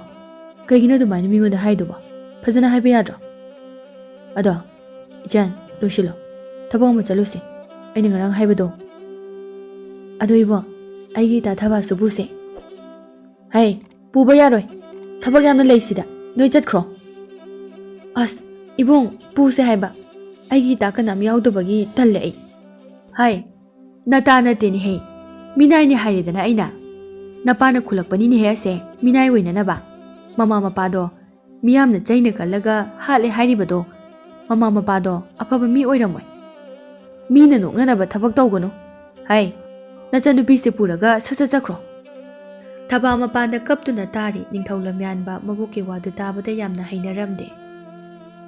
ꯀꯩꯒꯤꯅꯣ ꯑꯗꯨꯃꯥꯏꯅ ꯃꯤꯉꯣꯟꯗ ꯍꯥꯏꯗꯨꯕꯣ? ꯐꯖꯅ ꯍꯥꯏꯕ ꯌꯥꯗ꯭ꯔꯣ? ꯑꯗꯣ, ꯏꯆꯟ, ꯂꯣꯏꯁꯤꯜꯂꯣ, ꯊꯕꯛ ꯑꯃ ꯆꯠꯂꯨꯁꯦ, ꯑꯩꯅ ꯉꯔꯥꯡ ꯍꯥꯏꯕꯗꯣ꯫ ꯑꯗꯣ ꯏꯕꯣ, ꯑꯩꯒꯤ ꯏꯇꯥ ꯊꯕꯥꯁꯨ ꯄꯨꯁꯦ꯫" "ꯍꯩ, ꯄꯨꯕ ꯌꯥꯔꯣꯏ, ꯊꯕꯛ ꯌꯥꯝꯅ ꯂꯩꯁꯤꯗ, ꯅꯣꯏ ꯆꯠꯈ꯭ꯔꯣ꯫" "ꯑꯁ, ꯏꯕꯨꯡ, ꯄꯨꯁꯦ ꯍꯥꯏꯕ, ꯑꯩꯒꯤ ꯏꯇꯥ ꯀꯅꯥꯝ ꯌꯥꯎꯗꯕꯒꯤ ꯇꯜꯂꯦ ꯑꯩ꯫" "ꯍꯥꯏ, ꯅꯇꯥ ꯅꯠꯇꯦꯅꯦꯍꯦ, ꯃꯤꯅꯥꯏꯅꯦ ꯍꯥꯏꯔꯦꯗꯅ ꯑꯩꯅ꯫ ꯅꯄꯥꯅ ꯈꯨꯜꯂꯛꯄꯅꯤꯅꯦꯍꯦ ꯑꯁꯦ, ꯃꯤꯅꯥꯏ ꯑꯣꯏꯅꯅꯕ꯫ ꯃꯃꯥ ꯃꯄꯥꯗꯣ ꯃꯤꯌꯥꯝꯅ ꯆꯩꯅ ꯀꯜꯂꯒ ꯍꯥꯠꯂꯦ ꯍꯥꯏꯔꯤꯕꯗꯣ, ꯃꯃꯥ ꯃꯄꯥꯗꯣ ꯑꯐꯕ ꯃꯤ ꯑꯣꯏꯔꯝꯃꯣꯏ꯫ ꯃꯤꯅ ꯅꯣꯛꯅꯅꯕ ꯊꯕꯛ ꯇꯧꯒꯅꯨ꯫ ꯍꯥꯏ, ꯅꯆꯟꯅꯨꯄꯤꯁꯦ ꯄꯨꯔꯒ ꯁꯠ ꯁꯠ ꯆꯠꯈ꯭ꯔꯣ꯫" ꯊꯕꯥ ꯃꯄꯥꯟꯗ ꯀꯞꯇꯨꯅ ꯇꯥꯔꯤ꯫ ꯅꯤꯡꯊꯧ ꯂꯝꯌꯥꯟꯕ ꯃꯕꯣꯛꯀꯤ ꯋꯥꯗꯨ ꯇꯥꯕꯗ ꯌꯥꯝꯅ ꯍꯩꯅꯔꯝꯗꯦ꯫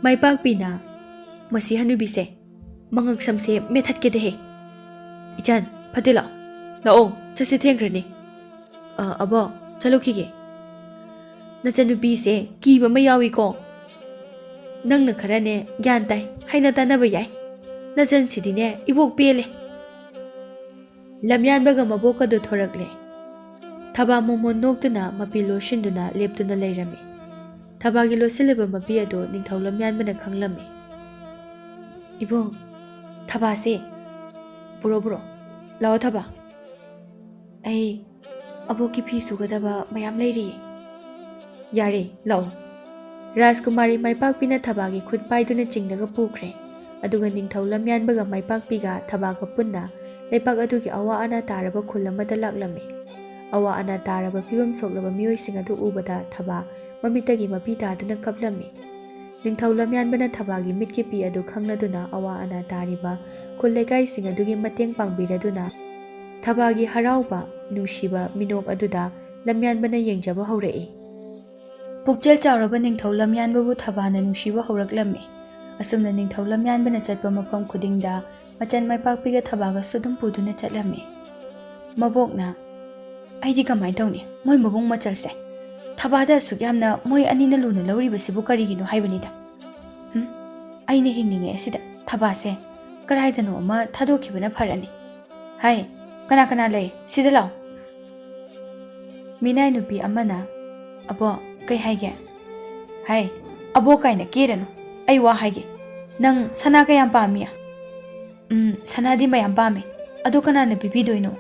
ꯃꯥꯏꯄꯥꯛꯄꯤꯅ, "ꯃꯁꯤ ꯍꯅꯨꯕꯤꯁꯦ ꯃꯉꯛ ꯁꯝꯁꯦ ꯃꯦꯠꯊꯠꯀꯦꯗꯦꯍꯦ꯫ ꯏꯆꯟ, ꯐꯠꯇꯦ ꯂꯥꯛꯑꯣ, ꯂꯥꯛꯑꯣ, ꯆꯠꯁꯦ, ꯊꯦꯡꯈ꯭ꯔꯅꯤ꯫" "ꯑ, ꯑꯕꯣ, ꯆꯠꯂꯨꯈꯤꯒꯦ꯫" "ꯅꯆꯟꯅꯨꯄꯤꯁꯦ ꯀꯤꯕ ꯑꯃ ꯌꯥꯎꯏꯀꯣ꯫ ꯅꯪꯅ ꯈꯔꯅꯦ ꯒ꯭ꯌꯥꯟ ꯇꯥꯏ, ꯍꯥꯏꯅ ꯇꯥꯟꯅꯕ ꯌꯥꯏ꯫ ꯅꯆꯟꯁꯤꯗꯤꯅꯦ ꯏꯕꯣꯛ ꯄꯦꯜꯂꯦ꯫" ꯂꯝꯌꯥꯟꯕꯒ ꯃꯕꯣꯛꯀꯗꯨ ꯊꯣꯔꯛꯂꯦ꯫ ꯊꯕꯥ ꯃꯣꯃꯣꯟ ꯅꯣꯛꯇꯨꯅ ꯃꯄꯤ ꯂꯣꯠꯁꯤꯟꯗꯨꯅ ꯂꯦꯞꯇꯨꯅ ꯂꯩꯔꯝꯃꯤ꯫ ꯊꯕꯥꯒꯤ ꯂꯣꯠꯁꯤꯜꯂꯤꯕ ꯃꯄꯤ ꯑꯗꯨ ꯅꯤꯡꯊꯧ ꯂꯝꯌꯥꯟꯕꯅ ꯈꯪꯂꯝꯃꯤ꯫ "ꯏꯕꯨꯡ, ꯊꯕꯥꯁꯦ ꯄꯨꯔꯣ, ꯄꯨꯔꯣ꯫ ꯂꯥꯛꯑꯣ ꯊꯕꯥ꯫ ꯑꯩ ꯑꯕꯣꯛꯀꯤ ꯐꯤ ꯁꯨꯒꯗꯕ ꯃꯌꯥꯝ ꯂꯩꯔꯤꯌꯦ꯫" "ꯌꯥꯔꯦ, ꯂꯥꯛꯑꯣ꯫" ꯔꯥꯖꯀꯨꯃꯥꯔꯤ ꯃꯥꯏꯄꯥꯛꯄꯤꯅ ꯊꯕꯥꯒꯤ ꯈꯨꯠ ꯄꯥꯏꯗꯨꯅ ꯆꯤꯡꯂꯒ ꯄꯨꯈ꯭ꯔꯦ꯫ ꯑꯗꯨꯒ ꯅꯤꯡꯊꯧ ꯂꯝꯌꯥꯟꯕꯒ ꯃꯥꯏꯄꯥꯛꯄꯤꯒ ꯊꯕꯥꯒ ꯄꯨꯟꯅ ꯂꯩꯄꯥꯛ ꯑꯗꯨꯒꯤ ꯑꯋꯥ ꯑꯅꯥ ꯇꯥꯔꯕ ꯈꯨꯜ ꯑꯃꯗ ꯂꯥꯛꯂꯝꯃꯤ꯫ ꯑꯋꯥ ꯑꯅꯥ ꯇꯥꯔꯕ ꯐꯤꯕꯝ ꯁꯣꯛꯂꯕ ꯃꯤꯑꯣꯏꯁꯤꯡ ꯑꯗꯨ ꯎꯕꯗ ꯊꯕꯥ ꯃꯃꯤꯠꯇꯒꯤ ꯃꯄꯤ ꯇꯥꯗꯨꯅ ꯀꯞꯂꯝꯃꯤ꯫ ꯅꯤꯡꯊꯧ ꯂꯝꯌꯥꯟꯕꯅ ꯊꯕꯥꯒꯤ ꯃꯤꯠꯀꯤ ꯄꯤ ꯑꯗꯨ ꯈꯪꯂꯗꯨꯅ ꯑꯋꯥ ꯑꯅꯥ ꯇꯥꯔꯤꯕ ꯈꯨꯜ ꯂꯩꯀꯥꯏꯁꯤꯡ ꯑꯗꯨꯒꯤ ꯃꯇꯦꯡ ꯄꯥꯡꯕꯤꯔꯗꯨꯅ ꯊꯕꯥꯒꯤ ꯍꯔꯥꯎꯕ, ꯅꯨꯡꯁꯤꯕ ꯃꯤꯅꯣꯛ ꯑꯗꯨꯗ ꯂꯝꯌꯥꯟꯕꯅ ꯌꯦꯡꯖꯕ ꯍꯧꯔꯛꯏ꯫ ꯄꯨꯛꯆꯦꯜ ꯆꯥꯎꯔꯕ ꯅꯤꯡꯊꯧ ꯂꯝꯌꯥꯟꯕꯕꯨ ꯊꯕꯥꯅ ꯅꯨꯡꯁꯤꯕ ꯍꯧꯔꯛꯂꯝꯃꯤ꯫ ꯑꯁꯨꯝꯅ ꯅꯤꯡꯊꯧ ꯂꯝꯌꯥꯟꯕꯅ ꯆꯠꯄ ꯃꯐꯝ ꯈꯨꯗꯤꯡꯗ ꯃꯆꯟ ꯃꯥꯏꯄꯥꯛꯄꯤꯒ ꯊꯕꯥꯒꯁꯨ ꯑꯗꯨꯝ ꯄꯨꯗꯨꯅ ꯆꯠꯂꯝꯃꯤ꯫ ꯃꯕꯣꯛꯅ, "ꯑꯩꯗꯤ ꯀꯃꯥꯏꯅ ꯇꯧꯅꯤ? ꯃꯣꯏ ꯃꯕꯨꯡ ꯃꯆꯜꯁꯦ ꯊꯕꯥꯗ ꯑꯁꯨꯛ ꯌꯥꯝꯅ ꯃꯣꯏ ꯑꯅꯤꯅ ꯂꯨꯅ ꯂꯧꯔꯤꯕꯁꯤꯕꯨ ꯀꯔꯤꯒꯤꯅꯣ ꯍꯥꯏꯕꯅꯤꯗ꯫ ꯍꯨꯝ, ꯑꯩꯅ ꯍꯤꯡꯂꯤꯉꯩ ꯑꯁꯤꯗ ꯊꯕꯥꯁꯦ ꯀꯗꯥꯏꯗꯅꯣ ꯑꯃ ꯊꯥꯗꯣꯛꯈꯤꯕꯅ ꯐꯔꯅꯤ꯫ ꯍꯥꯏ, ꯀꯅꯥ ꯀꯅꯥ ꯂꯩ? ꯁꯤꯗ ꯂꯥꯛꯑꯣ꯫" ꯃꯤꯅꯥꯏ ꯅꯨꯄꯤ ꯑꯃꯅ, "ꯑꯕꯣ, ꯀꯩ ꯍꯥꯏꯒꯦ?" "ꯍꯥꯏ, ꯑꯕꯣ ꯀꯥꯏꯅ ꯀꯦꯔꯅꯨ꯫ ꯑꯩ ꯋꯥ ꯍꯥꯏꯒꯦ꯫ ꯅꯪ ꯁꯅꯥ ꯀꯌꯥꯝ ꯄꯥꯝꯃꯤ?" "ꯎꯝ, ꯁꯅꯥꯗꯤ ꯃꯌꯥꯝ ꯄꯥꯝꯃꯦ꯫ ꯑꯗꯣ ꯀꯅꯥꯅ ꯄꯤꯕꯤꯗꯣꯏꯅꯣ?"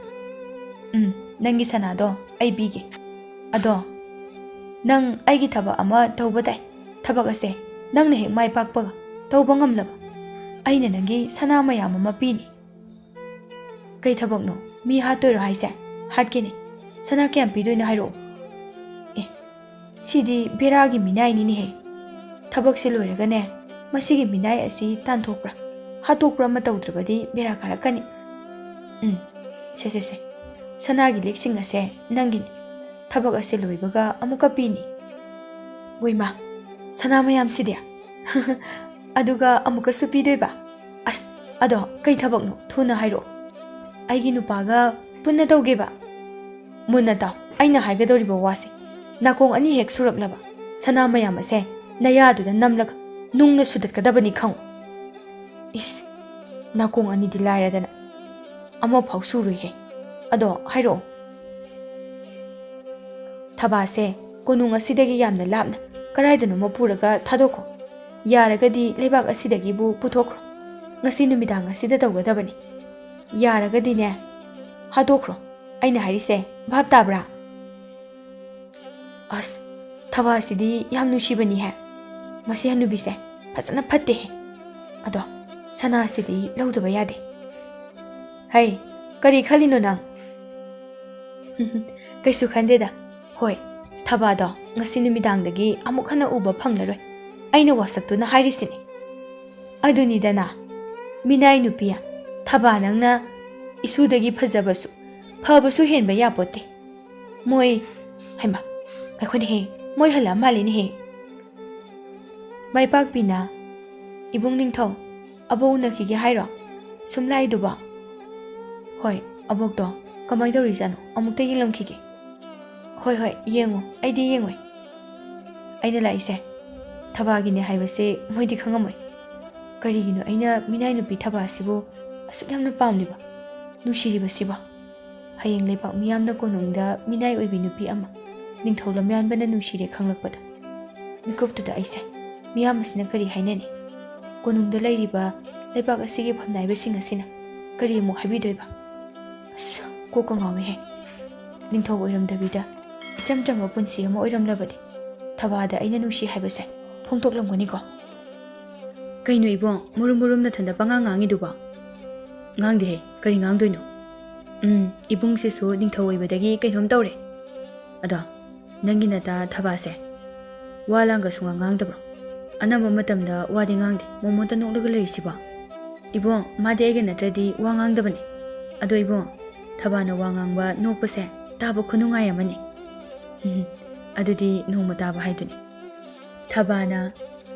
"ꯎꯝ, ꯅꯪꯒꯤ ꯁꯅꯥꯗꯣ ꯑꯩ ꯄꯤꯒꯦ꯫ ꯑꯗꯣ ꯅꯪ ꯑꯩꯒꯤ ꯊꯕꯛ ꯑꯃ ꯇꯧꯕ ꯇꯥꯏ꯫ ꯊꯕꯛ ꯑꯁꯦ ꯅꯪꯅ ꯍꯦꯛ ꯃꯥꯏ ꯄꯥꯛꯄꯒ ꯇꯧꯕ ꯉꯝꯂꯕ, ꯑꯩꯅ ꯅꯪꯒꯤ ꯁꯅꯥ ꯃꯌꯥꯝ ꯑꯃ ꯄꯤꯅꯤ꯫" "ꯀꯩ ꯊꯕꯛꯅꯣ? ꯃꯤ ꯍꯥꯠꯇꯣꯏꯔꯣ ꯍꯥꯏꯁꯦ?" "ꯍꯥꯠꯀꯦꯅꯦ꯫ ꯁꯅꯥ ꯀꯌꯥꯝ ꯄꯤꯗꯣꯏꯅꯣ ꯍꯥꯏꯔꯛꯑꯣ꯫" "ꯑꯦ, ꯁꯤꯗꯤ ꯕꯦꯔꯥꯒꯤ ꯃꯤꯅꯥꯏꯅꯤꯅꯦꯍꯦ꯫ ꯊꯕꯛꯁꯦ ꯂꯣꯏꯔꯒꯅꯦ, ꯃꯁꯤꯒꯤ ꯃꯤꯅꯥꯏ ꯑꯁꯤ ꯇꯥꯟꯊꯣꯛꯄ꯭ꯔꯥ, ꯍꯥꯠꯇꯣꯛꯄ꯭ꯔꯥ ꯑꯃ ꯇꯧꯗ꯭ꯔꯕꯗꯤ ꯕꯦꯔꯥ ꯀꯥꯔꯛꯀꯅꯤ꯫ ꯎꯝ, ꯁꯦ, ꯁꯦ, ꯁꯦ, ꯁꯅꯥꯒꯤ ꯂꯤꯛꯁꯤꯡ ꯑꯁꯦ ꯅꯪꯒꯤꯅꯤ꯫ ꯊꯕꯛ ꯑꯁꯦ ꯂꯣꯏꯕꯒ ꯑꯃꯨꯛꯀ ꯄꯤꯅꯤ꯫" "ꯋꯩꯃꯥ, ꯁꯅꯥ ꯃꯌꯥꯝꯁꯤꯗꯤ?" "ꯑꯗꯨꯒ ꯑꯃꯨꯛꯀꯁꯨ ꯄꯤꯗꯣꯏꯕ?" "ꯑꯁ, ꯑꯗꯣ ꯀꯩ ꯊꯕꯛꯅꯣ? ꯊꯨꯅ ꯍꯥꯏꯔꯛꯑꯣ꯫ ꯑꯩꯒꯤ ꯅꯨꯄꯥꯒ ꯄꯨꯟꯅ ꯇꯧꯒꯦꯕ꯫" "ꯃꯨꯟꯅ ꯇꯥꯎ, ꯑꯩꯅ ꯍꯥꯏꯒꯗꯧꯔꯤꯕ ꯋꯥꯁꯦ꯫ ꯅꯥꯀꯣꯡ ꯑꯅꯤ ꯍꯦꯛ ꯁꯨꯔꯛꯂꯕ, ꯁꯅꯥ ꯃꯌꯥꯝ ꯑꯁꯦ ꯅꯌꯥꯗꯨꯗ ꯅꯝꯂꯒ ꯅꯨꯡꯅ ꯁꯨꯗꯠꯀꯗꯕꯅꯤ, ꯈꯪꯉꯨ꯫" "ꯏꯁ, ꯅꯥꯀꯣꯡ ꯑꯅꯤꯗꯤ ꯂꯥꯏꯔꯗꯅ, ꯑꯃꯐꯥꯎ ꯁꯨꯔꯣꯏꯍꯦ꯫ ꯑꯗꯣ ꯍꯥꯏꯔꯛꯑꯣ꯫" "ꯊꯕꯥꯁꯦ ꯀꯣꯅꯨꯡ ꯑꯁꯤꯗꯒꯤ ꯌꯥꯝꯅ ꯂꯥꯞꯅ ꯀꯗꯥꯏꯗꯅꯣꯃ ꯄꯨꯔꯒ ꯊꯥꯗꯣꯛꯈꯣ꯫ ꯌꯥꯔꯒꯗꯤ ꯂꯩꯕꯥꯛ ꯑꯁꯤꯗꯒꯤꯕꯨ ꯄꯨꯊꯣꯛꯈ꯭ꯔꯣ꯫ ꯉꯁꯤ ꯅꯨꯃꯤꯗꯥꯡ ꯑꯁꯤꯗ ꯇꯧꯒꯗꯕꯅꯤ꯫ ꯌꯥꯔꯒꯗꯤꯅꯦ, ꯍꯥꯠꯇꯣꯛꯈ꯭ꯔꯣ꯫ ꯑꯩꯅ ꯍꯥꯏꯔꯤꯁꯦ ꯚꯥꯞ ꯇꯥꯕ꯭ꯔꯥ?" "ꯑꯁ, ꯊꯕꯥꯁꯤꯗꯤ ꯌꯥꯝ ꯅꯨꯡꯁꯤꯕꯅꯤꯍꯦ꯫ ꯃꯁꯤ ꯍꯅꯨꯕꯤꯁꯦ ꯐꯖꯅ ꯐꯠꯇꯦꯍꯦ꯫ ꯑꯗꯣ ꯁꯅꯥꯁꯤꯗꯤ ꯂꯧꯗꯕ ꯌꯥꯗꯦ꯫" "ꯍꯩ, ꯀꯔꯤ ꯈꯜꯂꯤꯅꯣ ꯅꯪ?" "ꯀꯩꯁꯨ ꯈꯟꯗꯦꯗ꯫ ꯍꯣꯏ, ꯊꯕꯥꯗꯣ ꯉꯁꯤ ꯅꯨꯃꯤꯗꯥꯡꯗꯒꯤ ꯑꯃꯨꯛ ꯍꯟꯅ ꯎꯕ ꯐꯪꯂꯔꯣꯏ꯫ ꯑꯩꯅ ꯋꯥꯁꯛꯇꯨꯅ ꯍꯥꯏꯔꯤꯁꯤꯅꯤ꯫" "ꯑꯗꯨꯅꯤꯗꯅ, ꯃꯤꯅꯥꯏ ꯅꯨꯄꯤ, ꯊꯕꯥ ꯅꯪꯅ ꯏꯁꯨꯗꯒꯤ ꯐꯖꯕꯁꯨ, ꯐꯕꯁꯨ ꯍꯦꯟꯕ ꯌꯥꯄꯣꯠꯇꯦ꯫ ꯃꯣꯏ, ꯍꯩꯃꯥ, ꯉꯥꯏꯈꯣꯅꯦꯍꯦ, ꯃꯣꯏ ꯍꯜꯂꯛꯑ ꯃꯥꯜꯂꯦꯅꯦꯍꯦ꯫" ꯃꯥꯏꯄꯥꯛꯄꯤꯅ, "ꯏꯕꯨꯡ ꯅꯤꯡꯊꯧ, ꯑꯕꯣꯛ ꯎꯅꯈꯤꯒꯦ ꯍꯥꯏꯔꯣ? ꯁꯨꯝ ꯂꯥꯛꯏꯗꯨꯕꯣ?" "ꯍꯣꯏ, ꯑꯕꯣꯛꯇꯣ ꯀꯃꯥꯏꯅ ꯇꯧꯔꯤꯖꯥꯠꯅꯣ? ꯑꯃꯨꯛꯇ ꯌꯦꯡꯂꯝꯈꯤꯒꯦ꯫" "ꯍꯣꯏ, ꯍꯣꯏ, ꯌꯦꯡꯉꯣ, ꯑꯩꯗꯤ ꯌꯦꯡꯉꯣꯏ꯫ ꯑꯩꯅ ꯂꯥꯛꯏꯁꯦ ꯊꯕꯥꯒꯤꯅꯦ ꯍꯥꯏꯕꯁꯦ ꯃꯣꯏꯗꯤ ꯈꯪꯉꯝꯃꯣꯏ꯫ ꯀꯔꯤꯒꯤꯅꯣ ꯑꯩꯅ ꯃꯤꯅꯥꯏ ꯅꯨꯄꯤ ꯊꯕꯥꯁꯤꯕꯨ ꯑꯁꯨꯛ ꯌꯥꯝꯅ ꯄꯥꯝꯂꯤꯕ, ꯅꯨꯡꯁꯤꯔꯤꯕꯁꯤꯕꯣ? ꯍꯌꯦꯡ ꯂꯩꯕꯥꯛ ꯃꯤꯌꯥꯝꯅ ꯀꯣꯅꯨꯡꯗ ꯃꯤꯅꯥꯏ ꯑꯣꯏꯕꯤ ꯅꯨꯄꯤ ꯑꯃ ꯅꯤꯡꯊꯧ ꯂꯝꯌꯥꯟꯕꯅ ꯅꯨꯡꯁꯤꯔꯦ ꯈꯪꯂꯛꯄꯗ꯫ ꯃꯤꯀꯨꯞꯇꯨꯗ ꯑꯩꯁꯦ, ꯃꯤꯌꯥꯝ ꯑꯁꯤꯅ ꯀꯔꯤ ꯍꯥꯏꯅꯅꯤ? ꯀꯣꯅꯨꯡꯗ ꯂꯩꯔꯤꯕ ꯂꯩꯕꯥꯛ ꯑꯁꯤꯒꯤ ꯐꯝꯅꯥꯏꯕꯁꯤꯡ ꯑꯁꯤꯅ ꯀꯔꯤ ꯑꯃꯨꯛ ꯍꯥꯏꯕꯤꯗꯣꯏꯕ? ꯑꯁ, ꯀꯣꯛꯀ ꯉꯥꯎꯏꯍꯦ꯫ ꯅꯤꯡꯊꯧ ꯑꯣꯏꯔꯝꯗꯕꯤꯗ ꯏꯆꯝ ꯆꯝꯕ ꯄꯨꯟꯁꯤ ꯑꯃ ꯑꯣꯏꯔꯝꯂꯕꯗꯤ ꯊꯕꯥꯗ ꯑꯩꯅ ꯅꯨꯡꯁꯤ ꯍꯥꯏꯕꯁꯦ ꯐꯣꯡꯗꯣꯛꯂꯝꯒꯅꯤꯀꯣ? ꯀꯩꯅꯣ ꯏꯕꯨꯡ, ꯃꯨꯔꯨꯝ ꯃꯨꯔꯨꯝ ꯅꯊꯟꯗ ꯄꯉꯥꯡ ꯉꯥꯡꯉꯤꯗꯨꯕꯣ? ꯉꯥꯡꯗꯦꯍꯦ, ꯀꯔꯤ ꯉꯥꯡꯗꯣꯏꯅꯣ? ꯎꯝ, ꯏꯕꯨꯡꯁꯤꯁꯨ ꯅꯤꯡꯊꯧ ꯑꯣꯏꯕꯗꯒꯤ ꯀꯩꯅꯣꯝ ꯇꯧꯔꯦ꯫ ꯑꯗꯣ, ꯅꯪꯒꯤ ꯅꯇꯥ ꯊꯕꯥꯁꯦ ꯋꯥ ꯂꯥꯡꯒ ꯁꯨꯡꯉꯥꯡ ꯉꯥꯡꯗꯕ꯭ꯔꯣ? ꯑꯅꯝꯕ ꯃꯇꯝꯗ ꯋꯥꯗꯤ ꯉꯥꯡꯗꯦ, ꯃꯣꯃꯣꯟꯇ ꯅꯣꯛꯂꯒ ꯂꯩꯔꯤꯁꯤꯕꯣ? ꯏꯕꯨꯡ, ꯃꯥꯗꯤ ꯑꯩꯒ ꯅꯠꯇ꯭ꯔꯗꯤ ꯋꯥ ꯉꯥꯡꯗꯕꯅꯦ꯫ ꯑꯗꯣ ꯏꯕꯨꯡ, ꯊꯕꯥꯅ ꯋꯥ ꯉꯥꯡꯕ, ꯅꯣꯛꯄꯁꯦ ꯇꯥꯕ ꯈꯨꯅꯨꯡꯉꯥꯏ ꯑꯃꯅꯤ꯫ ꯎꯝ, ꯑꯗꯨꯗꯤ ꯅꯣꯡꯃ ꯇꯥꯕ ꯍꯥꯏꯗꯨꯅꯤ꯫ ꯊꯕꯥꯅ,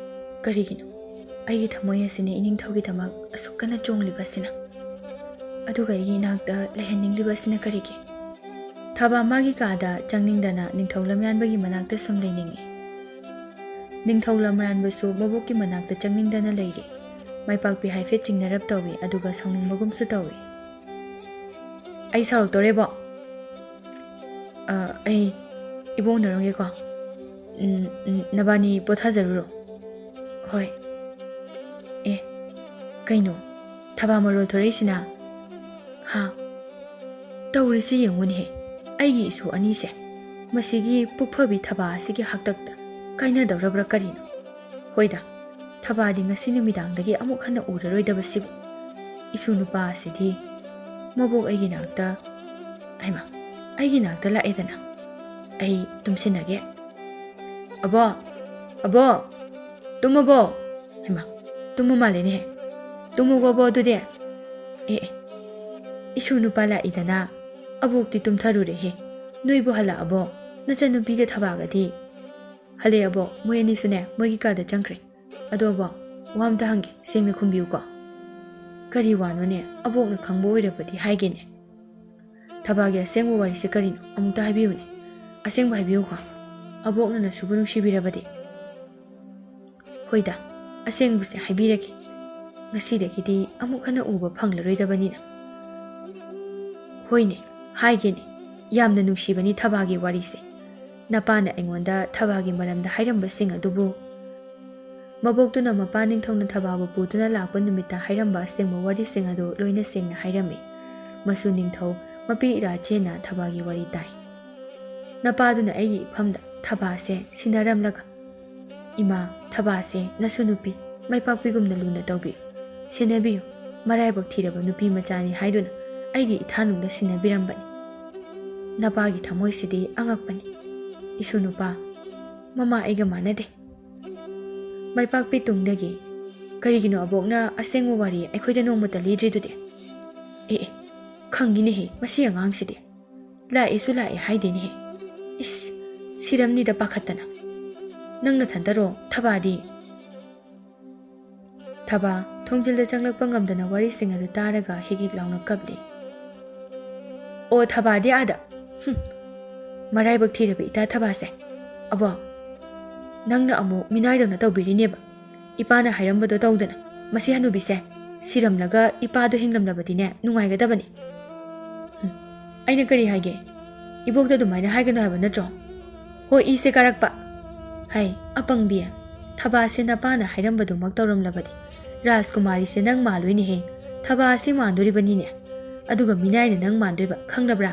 ꯀꯔꯤꯒꯤꯅꯣ ꯑꯩꯒꯤ ꯊꯃꯣꯏ ꯑꯁꯤꯅ ꯏꯅꯤꯡꯊꯧꯒꯤꯗꯃꯛ ꯑꯁꯨꯛ ꯀꯟꯅ ꯆꯣꯡꯂꯤꯕ ꯑꯁꯤꯅ? ꯑꯗꯨꯒ ꯑꯩꯒꯤ ꯏꯅꯥꯛꯇ ꯂꯩꯍꯟꯅꯤꯡꯂꯤꯕ ꯑꯁꯤꯅ ꯀꯔꯤꯒꯤ? ꯊꯕꯥ ꯃꯥꯒꯤ ꯀꯥꯗ ꯆꯪꯅꯤꯡꯗꯅ ꯅꯤꯡꯊꯧ ꯂꯝꯌꯥꯟꯕꯒꯤ ꯃꯅꯥꯛꯇ ꯁꯨꯝ ꯂꯩꯅꯤꯡꯏ꯫ ꯅꯤꯡꯊꯧ ꯂꯝꯌꯥꯟꯕꯁꯨ ꯃꯕꯣꯛꯀꯤ ꯃꯅꯥꯛꯇ ꯆꯪꯅꯤꯡꯗꯅ ꯂꯩꯔꯤ꯫ ꯃꯥꯏꯄꯥꯛꯄꯤ ꯍꯥꯏꯐꯦꯠ ꯆꯤꯡꯅꯔꯞ ꯇꯧꯏ, ꯑꯗꯨꯒ ꯁꯥꯎꯅꯤꯡꯕꯒꯨꯝꯁꯨ ꯇꯧꯏ꯫ ꯑꯩ ꯁꯥꯎꯔꯛꯇꯣꯔꯦꯕꯣ꯫ ꯑ, ꯑꯩ ꯏꯕꯣꯛ ꯎꯅꯔꯨꯒꯦꯀꯣ꯫ ꯎꯝ, ꯎꯝ, ꯅꯕꯥꯅꯤ ꯄꯣꯊꯥꯖꯔꯨꯔꯣ꯫ ꯍꯣꯏ꯫ ꯑꯦ, ꯀꯩꯅꯣ? ꯊꯕꯥ ꯃꯔꯣꯜ ꯊꯣꯔꯛꯏꯁꯤꯅ? ꯍꯥ? ꯇꯧꯔꯤꯁꯤ ꯌꯦꯡꯉꯨꯅꯦꯍꯦ, ꯑꯩꯒꯤ ꯏꯁꯨ ꯑꯅꯤꯁꯦ꯫ ꯃꯁꯤꯒꯤ ꯄꯨꯛꯐꯕꯤ ꯊꯕꯥ ꯑꯁꯤꯒꯤ ꯍꯥꯛꯇꯛꯇ ꯀꯥꯏꯅꯗꯧꯔꯕ꯭ꯔꯥ ꯀꯔꯤꯅꯣ? ꯍꯣꯏꯗ, ꯊꯕꯥꯗꯤ ꯉꯁꯤ ꯅꯨꯃꯤꯗꯥꯡꯗꯒꯤ ꯑꯃꯨꯛ ꯍꯟꯅ ꯎꯔꯔꯣꯏꯗꯕꯁꯤꯕꯨ꯫ ꯏꯁꯨ ꯅꯨꯄꯥ ꯑꯁꯤꯗꯤ ꯃꯕꯣꯛ ꯑꯩꯒꯤ ꯅꯥꯛꯇ, ꯍꯩꯃꯥ, ꯑꯩꯒꯤ ꯅꯥꯛꯇ ꯂꯥꯛꯑꯦꯗꯅ꯫ ꯑꯩ ꯇꯨꯝꯁꯤꯟꯅꯒꯦ꯫ ꯑꯕꯣ, ꯑꯕꯣ, ꯇꯨꯝꯃꯕꯣ? ꯍꯩꯃꯥ, ꯇꯨꯝꯃ ꯃꯥꯜꯂꯦꯅꯦꯍꯦ꯫ ꯇꯨꯝꯃꯕꯣ ꯑꯕꯣ ꯑꯗꯨꯗꯤ? ꯑꯦ, ꯑꯦ, ꯏꯁꯨ ꯅꯨꯄꯥ ꯂꯥꯛꯏꯗꯅ, ꯑꯕꯣꯛꯇꯤ ꯇꯨꯝꯊꯔꯨꯔꯦꯍꯦ꯫ ꯅꯣꯏꯕꯨ ꯍꯜꯂꯛꯑꯕꯣ? ꯅꯆꯟꯅꯨꯄꯤꯒ ꯊꯕꯥꯒꯗꯤ? ꯍꯜꯂꯛꯑꯦ ꯑꯕꯣꯛ, ꯃꯣꯏ ꯑꯅꯤꯁꯨꯅꯦ ꯃꯣꯏꯒꯤ ꯀꯥꯗ ꯆꯪꯈ꯭ꯔꯦ꯫ ꯑꯗꯣ ꯑꯕꯣꯛ, ꯋꯥ ꯑꯝꯇ ꯍꯪꯒꯦ, ꯁꯦꯡꯅ ꯈꯨꯝꯕꯤꯌꯨꯀꯣ꯫ ꯀꯔꯤ ꯋꯥꯅꯣꯅꯦ? ꯑꯕꯣꯛꯅ ꯈꯪꯕ ꯑꯣꯏꯔꯕꯗꯤ ꯍꯥꯏꯒꯦꯅꯦ꯫ ꯊꯕꯥꯒꯤ ꯑꯁꯦꯡꯕ ꯋꯥꯔꯤꯁꯦ ꯀꯔꯤꯅꯣ? ꯑꯃꯨꯛꯇ ꯍꯥꯏꯕꯤꯌꯨꯅꯦ꯫ ꯑꯁꯦꯡꯕ ꯍꯥꯏꯕꯤꯌꯨꯀꯣ꯫ ꯑꯕꯣꯛꯅ ꯅꯁꯨꯕꯨ ꯅꯨꯡꯁꯤꯕꯤꯔꯕꯗꯤ? ꯍꯣꯏꯗ, ꯑꯁꯦꯡꯕꯁꯦ ꯍꯥꯏꯕꯤꯔꯒꯦ꯫ ꯉꯁꯤꯗꯒꯤꯗꯤ ꯑꯃꯨꯛ ꯍꯟꯅ ꯎꯕ ꯐꯪꯂꯔꯣꯏꯗꯕꯅꯤꯅ꯫ ꯍꯣꯏꯅꯦ, ꯍꯥꯏꯒꯦꯅꯦ, ꯌꯥꯝꯅ ꯅꯨꯡꯁꯤꯕꯅꯤ ꯊꯕꯥꯒꯤ ꯋꯥꯔꯤꯁꯦ꯫ ꯅꯄꯥꯅ ꯑꯩꯉꯣꯟꯗ ꯊꯕꯥꯒꯤ ꯃꯔꯝꯗ ꯍꯥꯏꯔꯝꯕꯁꯤꯡ ꯑꯗꯨꯕꯨ꯫ ꯃꯕꯣꯛꯇꯨꯅ ꯃꯄꯥ ꯅꯤꯡꯊꯧꯅ ꯊꯕꯥꯕꯨ ꯄꯨꯗꯨꯅ ꯂꯥꯛꯄ ꯅꯨꯃꯤꯠꯇ ꯍꯥꯏꯔꯝꯕ ꯑꯁꯦꯡꯕ ꯋꯥꯔꯤꯁꯤꯡ ꯑꯗꯨ ꯂꯣꯏꯅ ꯁꯦꯡꯅ ꯍꯥꯏꯔꯝꯃꯤ꯫ ꯃꯁꯨ ꯅꯤꯡꯊꯧ ꯃꯄꯤ ꯏꯔꯥ ꯆꯦꯟꯅ ꯊꯕꯥꯒꯤ ꯋꯥꯔꯤ ꯇꯥꯏ꯫ ꯅꯄꯥꯗꯨꯅ ꯑꯩꯒꯤ ꯏꯐꯝꯗ ꯊꯕꯥꯁꯦ ꯁꯤꯟꯅꯔꯝꯂꯒ, "ꯏꯃꯥ, ꯊꯕꯥꯁꯦ ꯅꯁꯨ ꯅꯨꯄꯤ ꯃꯥꯏꯄꯥꯛꯄꯤꯒꯨꯝꯅ ꯂꯨꯅ ꯇꯧꯕꯤꯌꯨ, ꯁꯦꯟꯅꯕꯤꯌꯨ, ꯃꯔꯥꯏꯕꯛ ꯊꯤꯔꯕ ꯅꯨꯄꯤ ꯃꯆꯥꯅꯤ" ꯍꯥꯏꯗꯨꯅ ꯑꯩꯒꯤ ꯏꯊꯥꯅꯨꯡꯗ ꯁꯤꯟꯅꯕꯤꯔꯝꯕꯅꯤ꯫ ꯅꯄꯥꯒꯤ ꯊꯃꯣꯏꯁꯤꯗꯤ ꯑꯉꯛꯄꯅꯤ꯫ ꯏꯁꯨ ꯅꯨꯄꯥ, ꯃꯃꯥ ꯑꯩꯒ ꯃꯥꯟꯅꯗꯦ꯫ ꯃꯥꯏꯄꯥꯛꯄꯤ ꯇꯨꯡꯗꯒꯤ, "ꯀꯔꯤꯒꯤꯅꯣ ꯑꯕꯣꯛꯅ ꯑꯁꯦꯡꯕ ꯋꯥꯔꯤ ꯑꯩꯈꯣꯏꯗ ꯅꯣꯡꯃꯇ ꯂꯤꯗ꯭ꯔꯤꯗꯨꯗꯤ?" "ꯑꯦ ꯑꯦ, ꯈꯪꯉꯤꯅꯦꯍꯦ ꯃꯁꯤ ꯑꯉꯥꯡꯁꯤꯗꯤ꯫ ꯂꯥꯛꯑꯦꯁꯨ ꯂꯥꯛꯑꯦ ꯍꯥꯏꯗꯦꯅꯦꯍꯦ꯫ ꯏꯁ, ꯁꯤꯔꯝꯅꯤꯗ ꯄꯥꯈꯠꯇꯅ꯫ ꯅꯪ ꯅꯊꯟꯇꯔꯣ ꯊꯕꯥꯗꯤ?" ꯊꯕꯥ ꯊꯣꯡꯖꯤꯜꯗ ꯆꯪꯂꯛꯄ ꯉꯝꯗꯅ ꯋꯥꯔꯤꯁꯤꯡ ꯑꯗꯨ ꯇꯥꯔꯒ ꯍꯤꯛ ꯍꯤꯛ ꯂꯥꯎꯅ ꯀꯞꯂꯤ꯫ "ꯑꯣ ꯊꯕꯥꯗꯤ ꯑꯥꯗ꯫ ꯍꯨꯝ, ꯃꯔꯥꯏꯕꯛ ꯊꯤꯔꯕ ꯏꯇꯥ ꯊꯕꯥꯁꯦ꯫ ꯑꯕꯣ, ꯅꯪꯅ ꯑꯃꯨꯛ ꯃꯤꯅꯥꯏꯗꯧꯅ ꯇꯧꯕꯤꯔꯤꯅꯦꯕ꯫ ꯏꯄꯥꯅ ꯍꯥꯏꯔꯝꯕꯗꯣ ꯇꯧꯗꯅ ꯃꯁꯤ ꯍꯅꯨꯕꯤꯁꯦ ꯁꯤꯔꯝꯂꯒ ꯏꯄꯥꯗꯣ ꯍꯤꯡꯂꯝꯂꯕꯗꯤꯅꯦ ꯅꯨꯡꯉꯥꯏꯒꯗꯕꯅꯤ꯫ ꯍꯨꯝ, ꯑꯩꯅ ꯀꯔꯤ ꯍꯥꯏꯒꯦ? ꯏꯕꯣꯛꯇ ꯑꯗꯨꯃꯥꯏꯅ ꯍꯥꯏꯒꯅꯨ ꯍꯥꯏꯕ ꯅꯠꯇ꯭ꯔꯣ? ꯍꯣꯏ, ꯏꯁꯦ ꯀꯥꯔꯛꯄ꯫ ꯍꯩ, ꯑꯄꯪꯕꯤ꯫ ꯊꯕꯥꯁꯦ ꯅꯄꯥꯅ ꯍꯥꯏꯔꯝꯕꯗꯨꯃꯛ ꯇꯧꯔꯝꯂꯕꯗꯤ ꯔꯥꯖꯀꯨꯃꯥꯔꯤꯁꯦ ꯅꯪ ꯃꯥꯜꯂꯣꯏꯅꯦꯍꯦ꯫ ꯊꯕꯥ ꯑꯁꯤ ꯃꯥꯟꯗꯣꯔꯤꯕꯅꯤꯅꯦ꯫ ꯑꯗꯨꯒ ꯃꯤꯅꯥꯏꯅ ꯅꯪ ꯃꯥꯟꯗꯣꯏꯕ, ꯈꯪꯂꯕ꯭ꯔꯥ?"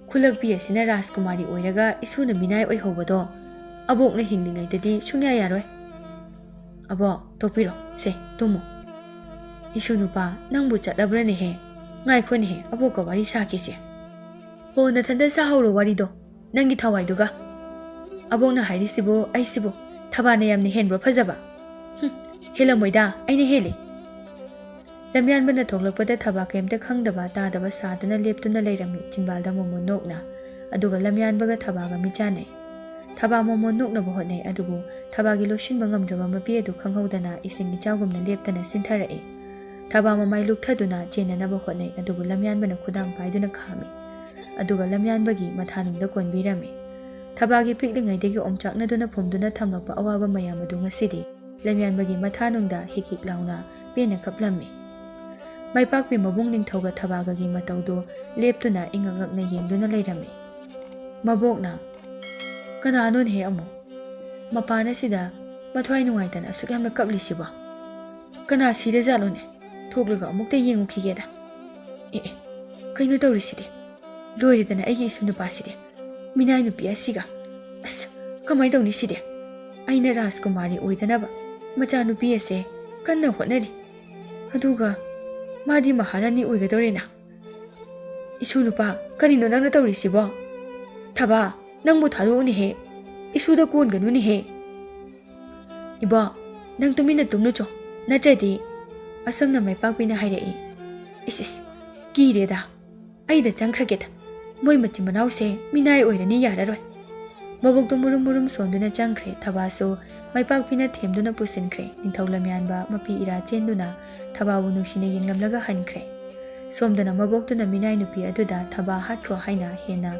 ꯈꯨꯂꯛꯄꯤ ꯑꯁꯤꯅ ꯔꯥꯖꯀꯨꯃꯥꯔꯤ ꯑꯣꯏꯔꯒ ꯏꯁꯨꯅ ꯃꯤꯅꯥꯏ ꯑꯣꯏꯍꯧꯕꯗꯣ ꯑꯕꯣꯛꯅ ꯍꯤꯡꯂꯤꯉꯩꯗꯗꯤ ꯁꯨꯡꯌꯥ ꯌꯥꯔꯣꯏ꯫ "ꯑꯕꯣꯛ, ꯇꯣꯛꯄꯤꯔꯣ꯫ ꯁꯦ, ꯇꯨꯝꯃꯣ꯫" "ꯏꯁꯨ ꯅꯨꯄꯥ, ꯅꯪꯕꯨ ꯆꯠꯂꯕ꯭ꯔꯅꯦꯍꯦ? ꯉꯥꯏꯈꯣꯅꯦꯍꯦ, ꯑꯕꯣꯛꯀ ꯋꯥꯔꯤ ꯁꯥꯈꯤꯁꯦ꯫" "ꯍꯣ, ꯅꯊꯟꯗ ꯁꯥꯍꯧꯔꯣ ꯋꯥꯔꯤꯗꯣ, ꯅꯪꯒꯤ ꯊꯋꯥꯏꯗꯨꯒ꯫ ꯑꯕꯣꯛꯅ ꯍꯥꯏꯔꯤꯁꯤꯕꯨ ꯑꯩꯁꯤꯕꯨ ꯊꯕꯥꯅ ꯌꯥꯝꯅ ꯍꯦꯟꯕ꯭ꯔꯣ ꯐꯖꯕ? ꯍꯨꯝ, ꯍꯦꯜꯂꯝꯃꯣꯏꯗ, ꯑꯩꯅ ꯍꯦꯜꯂꯤ꯫" ꯂꯝꯌꯥꯟꯕꯅ ꯊꯣꯛꯂꯛꯄꯗ ꯊꯕꯥ ꯀꯩꯝꯇ ꯈꯪꯗꯕ ꯇꯥꯗꯕ ꯁꯥꯗꯨꯅ ꯂꯦꯞꯇꯨꯅ ꯂꯩꯔꯝꯃꯤ ꯆꯤꯝꯕꯥꯜꯗ ꯃꯣꯃꯣꯟ ꯅꯣꯛꯅ꯫ ꯑꯗꯨꯒ ꯂꯝꯌꯥꯟꯕꯒ ꯊꯕꯥꯒ ꯃꯤꯠ ꯆꯥꯟꯅꯩ꯫ ꯊꯕꯥ ꯃꯣꯃꯣꯟ ꯅꯣꯛꯅꯕ ꯍꯣꯠꯅꯩ, ꯑꯗꯨꯕꯨ ꯊꯕꯥꯒꯤ ꯂꯣꯠꯁꯤꯟꯕ ꯉꯝꯗ꯭ꯔꯕ ꯃꯄꯤ ꯑꯗꯨ ꯈꯪꯍꯧꯗꯅ ꯏꯁꯤꯡ ꯏꯆꯥꯎꯒꯨꯝꯅ ꯂꯦꯞꯇꯅ ꯆꯤꯟꯊꯔꯛꯏ꯫ ꯊꯕꯥ ꯃꯃꯥꯏ ꯂꯨꯛꯊꯗꯨꯅ ꯆꯦꯟꯅꯅꯕ ꯍꯣꯠꯅꯩ, ꯑꯗꯨꯕꯨ ꯂꯝꯌꯥꯟꯕꯅ ꯈꯨꯗꯥꯡ ꯄꯥꯏꯗꯨꯅ ꯈꯥꯝꯃꯤ꯫ ꯑꯗꯨꯒ ꯂꯝꯌꯥꯟꯕꯒꯤ ꯃꯊꯥꯅꯨꯡꯗ ꯀꯣꯟꯕꯤꯔꯝꯃꯤ꯫ ꯊꯕꯥꯒꯤ ꯄꯤꯛꯂꯤꯉꯩꯗꯒꯤ ꯑꯣꯝꯆꯥꯛꯅꯗꯨꯅ ꯐꯨꯝꯗꯨꯅ ꯊꯝꯂꯛꯄ ꯑꯋꯥꯕ ꯃꯌꯥꯝ ꯑꯗꯨ ꯉꯁꯤꯗꯤ ꯂꯝꯌꯥꯟꯕꯒꯤ ꯃꯊꯥꯅꯨꯡꯗ ꯍꯤꯛ ꯍꯤꯛ ꯂꯥꯎꯅ ꯄꯦꯟꯅ ꯀꯞꯂꯝꯃꯤ꯫ ꯃꯥꯏꯄꯥꯛꯄꯤ ꯃꯕꯨꯡ ꯅꯤꯡꯊꯧꯒ ꯊꯕꯥꯒꯒꯤ ꯃꯇꯧꯗꯨ ꯂꯦꯞꯇꯨꯅ ꯏꯉꯛ ꯉꯛꯅ ꯌꯦꯡꯗꯨꯅ ꯂꯩꯔꯝꯃꯤ꯫ ꯃꯕꯣꯛꯅ, "ꯀꯅꯥꯅꯣꯅꯦꯍꯦ ꯑꯃꯨꯛ? ꯃꯄꯥꯟ ꯑꯁꯤꯗ ꯃꯊ꯭ꯋꯥꯏ ꯅꯨꯡꯉꯥꯏꯇꯅ ꯑꯁꯨꯛ ꯌꯥꯝꯅ ꯀꯞꯂꯤꯁꯤꯕꯣ? ꯀꯅꯥ ꯁꯤꯔꯖꯥꯠꯅꯣꯅꯦ? ꯊꯣꯛꯂꯒ ꯑꯃꯨꯛꯇ ꯌꯦꯡꯉꯨꯈꯤꯒꯦꯗ꯫ ꯑꯦ ꯑꯦ, ꯀꯩꯅꯣ ꯇꯧꯔꯤꯁꯤꯗꯤ? ꯂꯣꯏꯔꯦꯗꯅ ꯑꯩꯒꯤ ꯏꯁꯨ ꯅꯨꯄꯥꯁꯤꯗꯤ꯫ ꯃꯤꯅꯥꯏ ꯅꯨꯄꯤ ꯑꯁꯤꯒ꯫ ꯑꯁ, ꯀꯃꯥꯏꯅ ꯇꯧꯅꯤ ꯁꯤꯗꯤ? ꯑꯩꯅ ꯔꯥꯖꯀꯨꯃꯥꯔꯤ ꯑꯣꯏꯗꯅꯕ ꯃꯆꯥꯅꯨꯄꯤ ꯑꯁꯦ ꯀꯟꯅ ꯍꯣꯠꯅꯔꯤ꯫ ꯑꯗꯨꯒ ꯃꯥꯗꯤ ꯃꯍꯥꯔꯥꯅꯤ ꯑꯣꯏꯒꯗꯧꯔꯦꯅ꯫ ꯏꯁꯨ ꯅꯨꯄꯥ, ꯀꯔꯤꯅꯣ ꯅꯪꯅ ꯇꯧꯔꯤꯁꯤꯕꯣ? ꯊꯕꯥ, ꯅꯪꯕꯨ ꯊꯥꯗꯣꯛꯎꯅꯦꯍꯦ꯫ ꯏꯁꯨꯗ ꯀꯣꯟꯒꯅꯨꯅꯦꯍꯦ꯫ ꯏꯕꯣ, ꯅꯪ ꯇꯨꯃꯤꯟꯅ ꯇꯨꯝꯂꯨꯆꯣ, ꯅꯠꯇ꯭ꯔꯗꯤ," ꯑꯁꯨꯝꯅ ꯃꯥꯏꯄꯥꯛꯄꯤꯅ ꯍꯥꯏꯔꯛꯏ꯫ "ꯏꯁ ꯏꯁ, ꯀꯤꯔꯦꯗ꯫ ꯑꯩꯗ ꯆꯪꯈ꯭ꯔꯒꯦꯗ꯫ ꯃꯣꯏ ꯃꯆꯤꯟ ꯃꯅꯥꯎꯁꯦ ꯃꯤꯅꯥꯏ ꯑꯣꯏꯔꯅꯤ, ꯌꯥꯔꯔꯣꯏ꯫" ꯃꯕꯣꯛꯇꯣ ꯃꯨꯔꯨꯝ ꯃꯨꯔꯨꯝ ꯁꯣꯟꯗꯨꯅ ꯆꯪꯈ꯭ꯔꯦ꯫ ꯊꯕꯥꯁꯨ ꯃꯥꯏꯄꯥꯛꯄꯤꯅ ꯊꯦꯝꯗꯨꯅ ꯄꯨꯁꯤꯟꯈ꯭ꯔꯦ꯫ ꯅꯤꯡꯊꯧ ꯂꯝꯌꯥꯟꯕ ꯃꯄꯤ ꯏꯔꯥ ꯆꯦꯟꯗꯨꯅ ꯊꯕꯥꯕꯨ ꯅꯨꯡꯁꯤꯅ ꯌꯦꯡꯂꯝꯂꯒ ꯍꯟꯈ꯭ꯔꯦ꯫ ꯁꯣꯝꯗꯅ ꯃꯕꯣꯛꯇꯨꯅ ꯃꯤꯅꯥꯏ ꯅꯨꯄꯤ ꯑꯗꯨꯗ ꯊꯕꯥ ꯍꯥꯠꯈ꯭ꯔꯣ ꯍꯥꯏꯅ ꯍꯦꯟꯅ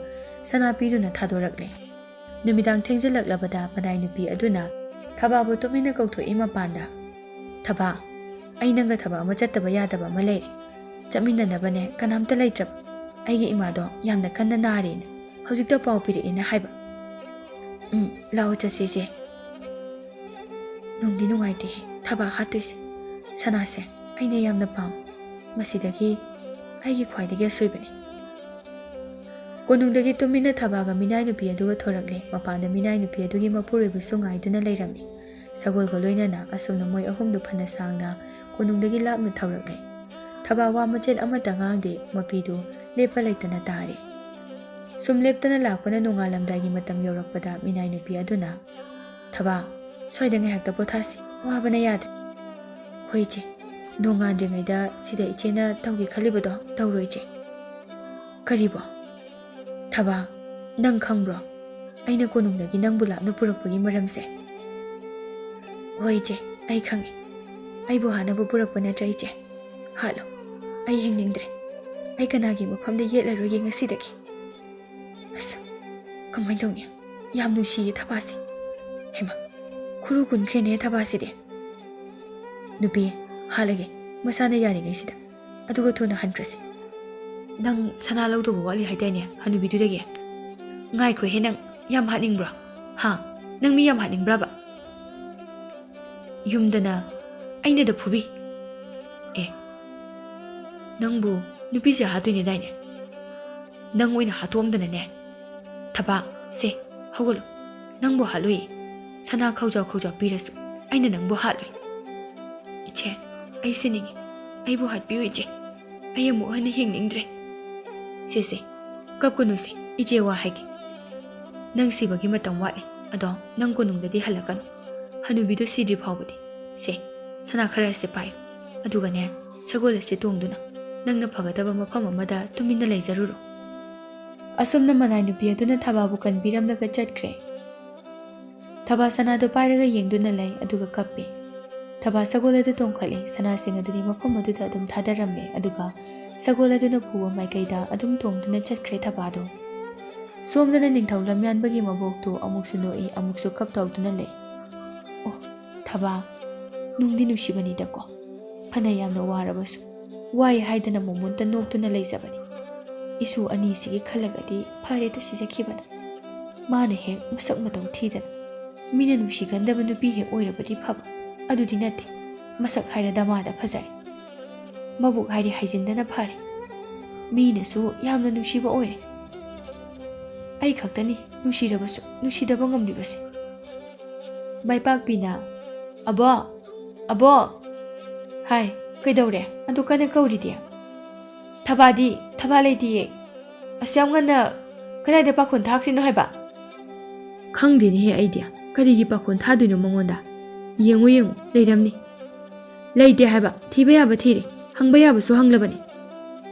ꯁꯅꯥ ꯄꯤꯗꯨꯅ ꯊꯥꯗꯣꯔꯛꯂꯦ꯫ ꯅꯨꯃꯤꯗꯥꯡ ꯊꯦꯡꯖꯤꯜꯂꯛꯂꯕꯗ ꯃꯅꯥꯏ ꯅꯨꯄꯤ ꯑꯗꯨꯅ ꯊꯕꯥꯕꯨ ꯇꯨꯃꯤꯟꯅ ꯀꯧꯊꯣꯛꯏ ꯃꯄꯥꯟꯗ꯫ "ꯊꯕꯥ, ꯑꯩ ꯅꯪꯒ ꯊꯕꯛ ꯑꯃ ꯆꯠꯇꯕ ꯌꯥꯗꯕ ꯑꯃ ꯂꯩꯔꯦ꯫ ꯆꯠꯃꯤꯟꯅꯅꯕꯅꯦ ꯀꯅꯥꯝꯇ ꯂꯩꯇ꯭ꯔꯕ꯫ ꯑꯩꯒꯤ ꯏꯃꯥꯗꯣ ꯌꯥꯝꯅ ꯀꯟꯅ ꯅꯥꯔꯦꯅ ꯍꯧꯖꯤꯛꯇ ꯄꯥꯎ ꯄꯤꯔꯛꯑꯦꯅ ꯍꯥꯏꯕ꯫" "ꯎꯝ, ꯂꯥꯛꯑꯣ ꯆꯠꯁꯦ ꯏꯆꯦ꯫" ꯅꯨꯡꯗꯤ ꯅꯨꯡꯉꯥꯏꯇꯦꯍꯦ ꯊꯕꯥ ꯍꯥꯠꯇꯣꯏꯁꯦ꯫ ꯁꯅꯥꯁꯦ ꯑꯩꯅ ꯌꯥꯝꯅ ꯄꯥꯝ꯫ ꯃꯁꯤꯗꯒꯤ ꯑꯩꯒꯤ ꯈ꯭ꯋꯥꯏꯗꯒꯤ ꯑꯁꯣꯏꯕꯅꯤ꯫ ꯀꯣꯅꯨꯡꯗꯒꯤ ꯇꯨꯃꯤꯟꯅ ꯊꯕꯥꯒ ꯃꯤꯅꯥꯏ ꯅꯨꯄꯤ ꯑꯗꯨꯒ ꯊꯣꯔꯛꯂꯦ꯫ ꯃꯄꯥꯟꯗ ꯃꯤꯅꯥꯏ ꯅꯨꯄꯤ ꯑꯗꯨꯒꯤ ꯃꯄꯨꯔꯣꯏꯕꯁꯨ ꯉꯥꯏꯗꯨꯅ ꯂꯩꯔꯝꯃꯤ꯫ ꯁꯒꯣꯜꯒ ꯂꯣꯏꯅꯅ ꯑꯁꯨꯝꯅ ꯃꯣꯏ ꯑꯍꯨꯝꯗꯨ ꯐꯅ ꯁꯥꯡꯅ ꯀꯣꯅꯨꯡꯗꯒꯤ ꯂꯥꯞꯅ ꯊꯧꯔꯛꯂꯦ꯫ ꯊꯕꯥ ꯋꯥ ꯃꯆꯦꯠ ꯑꯃꯠꯇ ꯉꯥꯡꯗꯦ, ꯃꯄꯤꯗꯨ ꯂꯦꯞꯄ ꯂꯩꯇꯅ ꯇꯥꯔꯦ꯫ ꯁꯨꯝ ꯂꯦꯞꯇꯅ ꯂꯥꯛꯄꯅ ꯅꯣꯡꯉꯥꯜꯂꯝꯗꯥꯏꯒꯤ ꯃꯇꯝ ꯌꯧꯔꯛꯄꯗ ꯃꯤꯅꯥꯏ ꯅꯨꯄꯤ ꯑꯗꯨꯅ, "ꯊꯕꯥ, ꯁ꯭ꯋꯥꯏꯗ ꯉꯥꯏꯍꯥꯛꯇ ꯄꯣꯊꯥꯁꯤ, ꯋꯥꯕꯅ ꯌꯥꯗ꯭ꯔꯦ꯫" "ꯍꯣꯏ ꯏꯆꯦ, ꯅꯣꯡꯉꯥꯟꯗ꯭ꯔꯤꯉꯩꯗ ꯁꯤꯗ ꯏꯆꯦꯅ ꯇꯧꯒꯦ ꯈꯜꯂꯤꯕꯗꯣ ꯇꯧꯔꯣ ꯏꯆꯦ꯫" "ꯀꯔꯤꯕꯣ?" "ꯊꯕꯥ, ꯅꯪ ꯈꯪꯕ꯭ꯔꯣ ꯑꯩꯅ ꯀꯣꯅꯨꯡꯗꯒꯤ ꯅꯪꯕꯨ ꯂꯥꯞꯅ ꯄꯨꯔꯛꯄꯒꯤ ꯃꯔꯝꯁꯦ?" "ꯍꯣꯏ ꯏꯆꯦ, ꯑꯩ ꯈꯪꯉꯤ꯫ ꯑꯩꯕꯨ ꯍꯥꯠꯅꯕ ꯄꯨꯔꯛꯄ ꯅꯠꯇ꯭ꯔꯥ ꯏꯆꯦ? ꯍꯥꯠꯂꯣ, ꯑꯩ ꯍꯤꯡꯅꯤꯡꯗ꯭ꯔꯦ꯫ ꯑꯩ ꯀꯅꯥꯒꯤ ꯃꯐꯝꯗ ꯌꯦꯠꯂꯔꯣꯏꯒꯦ ꯉꯁꯤꯗꯒꯤ꯫" "ꯑꯁ, ꯀꯃꯥꯏꯅ ꯇꯧꯅꯤ? ꯌꯥꯝ ꯅꯨꯡꯁꯤꯌꯦ ꯊꯕꯥꯁꯦ꯫ ꯍꯩꯃꯥ, ꯈꯨꯔꯨ ꯀꯨꯟꯈ꯭ꯔꯦꯅꯦ ꯊꯕꯥꯁꯤꯗꯤ꯫" "ꯅꯨꯄꯤ, ꯍꯥꯠꯂꯒꯦ, ꯃꯁꯥꯅ ꯌꯥꯔꯤꯉꯩꯁꯤꯗ꯫ ꯑꯗꯨꯒ ꯊꯨꯅ ꯍꯟꯈ꯭ꯔꯁꯤ꯫ ꯅꯪ ꯁꯅꯥ ꯂꯧꯗꯧꯕ ꯋꯥꯠꯂꯤ ꯍꯥꯏꯗꯥꯏꯅꯦ, ꯍꯅꯨꯕꯤꯗꯨꯗꯒꯤ? ꯉꯥꯏꯈꯣꯍꯦ, ꯅꯪ ꯌꯥꯝ ꯍꯥꯠꯅꯤꯡꯕ꯭ꯔꯣ? ꯍꯥ? ꯅꯪ ꯃꯤ ꯌꯥꯝ ꯍꯥꯠꯅꯤꯡꯕ꯭ꯔꯕ? ꯌꯨꯝꯗꯅ ꯑꯩꯅꯗ ꯐꯨꯕꯤ꯫ ꯑꯦ, ꯅꯪꯕꯨ ꯅꯨꯄꯤꯁꯦ ꯍꯥꯠꯇꯣꯏꯅꯦꯗꯥꯏꯅꯦ? ꯅꯪ ꯑꯣꯏꯅ ꯍꯥꯠꯇꯣꯛꯑꯝꯗꯅꯅꯦ꯫ ꯊꯕꯥ, ꯁꯦ, ꯍꯧꯒꯠꯂꯣ꯫ ꯅꯪꯕꯨ ꯍꯥꯠꯂꯣꯏꯌꯦ꯫ ꯁꯅꯥ ꯈꯧꯖꯥꯎ ꯈꯧꯖꯥꯎ ꯄꯤꯔꯁꯨ ꯑꯩꯅ ꯅꯪꯕꯨ ꯍꯥꯠꯂꯣꯏ꯫ ꯏꯆꯦ, ꯑꯩ ꯁꯤꯅꯤꯡꯉꯤ꯫ ꯑꯩꯕꯨ ꯍꯥꯠꯄꯤꯌꯨ, ꯏꯆꯦ꯫ ꯑꯩ ꯑꯃꯨꯛ ꯍꯟꯅ ꯍꯤꯡꯅꯤꯡꯗ꯭ꯔꯦ꯫ ꯁꯦ, ꯁꯦ, ꯀꯞꯀꯅꯨꯁꯦ, ꯏꯆꯦ ꯋꯥ ꯍꯥꯏꯒꯦ꯫ ꯅꯪ ꯁꯤꯕꯒꯤ ꯃꯇꯝ ꯋꯥꯠꯂꯤ, ꯑꯗꯣ ꯅꯪ ꯀꯣꯅꯨꯡꯗꯗꯤ ꯍꯜꯂꯛꯀꯅꯨ꯫ ꯍꯅꯨꯕꯤꯗꯨ ꯁꯤꯗ꯭ꯔꯤ ꯐꯥꯎꯕꯗꯤ꯫ ꯁꯦ, ꯁꯅꯥ ꯈꯔ ꯑꯁꯦ ꯄꯥꯏꯌꯨ꯫ ꯑꯗꯨꯒꯅꯦ, ꯁꯒꯣꯜ ꯑꯁꯦ ꯇꯣꯡꯗꯨꯅ ꯅꯪꯅ ꯐꯒꯗꯕ ꯃꯐꯝ ꯑꯃꯗ ꯇꯨꯃꯤꯟꯅ ꯂꯩꯖꯔꯨꯔꯣ꯫ ꯑꯁꯨꯝꯅ ꯃꯅꯥꯏ ꯅꯨꯄꯤ ꯑꯗꯨꯅ ꯊꯕꯥꯕꯨ ꯀꯟꯕꯤꯔꯝꯂꯒ ꯆꯠꯈ꯭ꯔꯦ꯫ ꯊꯕꯥ ꯁꯅꯥꯗꯨ ꯄꯥꯏꯔꯒ ꯌꯦꯡꯗꯨꯅ ꯂꯩ, ꯑꯗꯨꯒ ꯀꯞꯄꯤ꯫ ꯊꯕꯥ ꯁꯒꯣꯜ ꯑꯗꯨ ꯇꯣꯡꯈꯠꯂꯤ, ꯁꯅꯥꯁꯤꯡ ꯑꯗꯨꯗꯤ ꯃꯐꯝ ꯑꯗꯨꯗ ꯑꯗꯨꯝ ꯊꯥꯗꯔꯝꯃꯦ, ꯑꯗꯨꯒ ꯁꯒꯣꯜ ꯑꯗꯨꯅ ꯄꯨꯕ ꯃꯥꯏꯀꯩꯗ ꯑꯗꯨꯝ ꯇꯣꯡꯗꯨꯅ ꯆꯠꯈ꯭ꯔꯦ ꯊꯕꯥꯗꯨ꯫ ꯁꯣꯝꯗꯅ ꯅꯤꯡꯊꯧ ꯂꯝꯌꯥꯟꯕꯒꯤ ꯃꯕꯣꯛꯇꯨ ꯑꯃꯨꯛꯁꯨ ꯅꯣꯛꯏ, ꯑꯃꯨꯛꯁꯨ ꯀꯞ ꯇꯧꯗꯨꯅ ꯂꯩ꯫ ꯑꯣ, ꯊꯕꯥ, ꯅꯨꯡꯗꯤ ꯅꯨꯡꯁꯤꯕꯅꯤꯗꯀꯣ꯫ ꯐꯅ ꯌꯥꯝꯅ ꯋꯥꯔꯕꯁꯨ, ꯋꯥꯏ ꯍꯥꯏꯗꯅ ꯃꯣꯃꯣꯟꯇ ꯅꯣꯛꯇꯨꯅ ꯂꯩꯖꯕꯅꯤ꯫ ꯏꯁꯨ ꯑꯅꯤꯁꯤꯒꯤ ꯈꯜꯂꯒꯗꯤ ꯐꯔꯦꯗ ꯁꯤꯖꯈꯤꯕꯅ꯫ ꯃꯥꯅ ꯍꯦꯛ ꯃꯁꯛ ꯃꯇꯧ ꯊꯤꯗꯅ ꯃꯤꯅ ꯅꯨꯡꯁꯤꯒꯟꯗꯕ ꯅꯨꯄꯤ ꯍꯦꯛ ꯑꯣꯏꯔꯕꯗꯤ ꯐꯕ꯫ ꯑꯗꯨꯗꯤ ꯅꯠꯇꯦ꯫ ꯃꯁꯛ ꯍꯥꯏꯔ ꯗꯃꯥꯗ ꯐꯖꯔꯦ꯫ ꯃꯕꯨꯛ ꯍꯥꯏꯔꯤ ꯍꯥꯏꯖꯤꯟꯗꯅ ꯐꯔꯦ꯫ ꯃꯤꯅꯁꯨ ꯌꯥꯝꯅ ꯅꯨꯡꯁꯤꯕ ꯑꯣꯏꯔꯦ꯫ ꯑꯩ ꯈꯛꯇꯅꯤ ꯅꯨꯡꯁꯤꯔꯕꯁꯨ ꯅꯨꯡꯁꯤꯗꯕ ꯉꯝꯂꯤꯕꯁꯦ꯫ ꯃꯥꯏꯄꯥꯛꯄꯤꯅ, "ꯑꯕꯣ, ꯑꯕꯣ!" ꯍꯥꯏ꯫ "ꯀꯩꯗꯧꯔꯦ? ꯑꯗꯨ ꯀꯟꯅ ꯀꯧꯔꯤꯗꯤ?" "ꯊꯕꯥꯗꯤ, ꯊꯕꯥ ꯂꯩꯇꯤꯌꯦ꯫ ꯑꯁꯨ ꯌꯥꯝ ꯉꯟꯅ ꯀꯗꯥꯏꯗ ꯄꯥꯈꯣꯟ ꯊꯥꯈ꯭ꯔꯤꯅꯣ ꯍꯥꯏꯕ?" "ꯈꯪꯗꯦꯅꯦꯍꯦ ꯑꯩꯗꯤ꯫ ꯀꯔꯤꯒꯤ ꯄꯥꯈꯣꯟ ꯊꯥꯗꯣꯏꯅꯣ ꯃꯉꯣꯟꯗ? ꯌꯦꯡꯉꯨ, ꯌꯦꯡꯉꯨ, ꯂꯩꯔꯝꯅꯤ꯫" "ꯂꯩꯇꯦ ꯍꯥꯏꯕ꯫ ꯊꯤꯕ ꯌꯥꯕ ꯊꯤꯔꯦ꯫ ꯍꯪꯕ ꯌꯥꯕꯁꯨ ꯍꯪꯂꯕꯅꯤ꯫"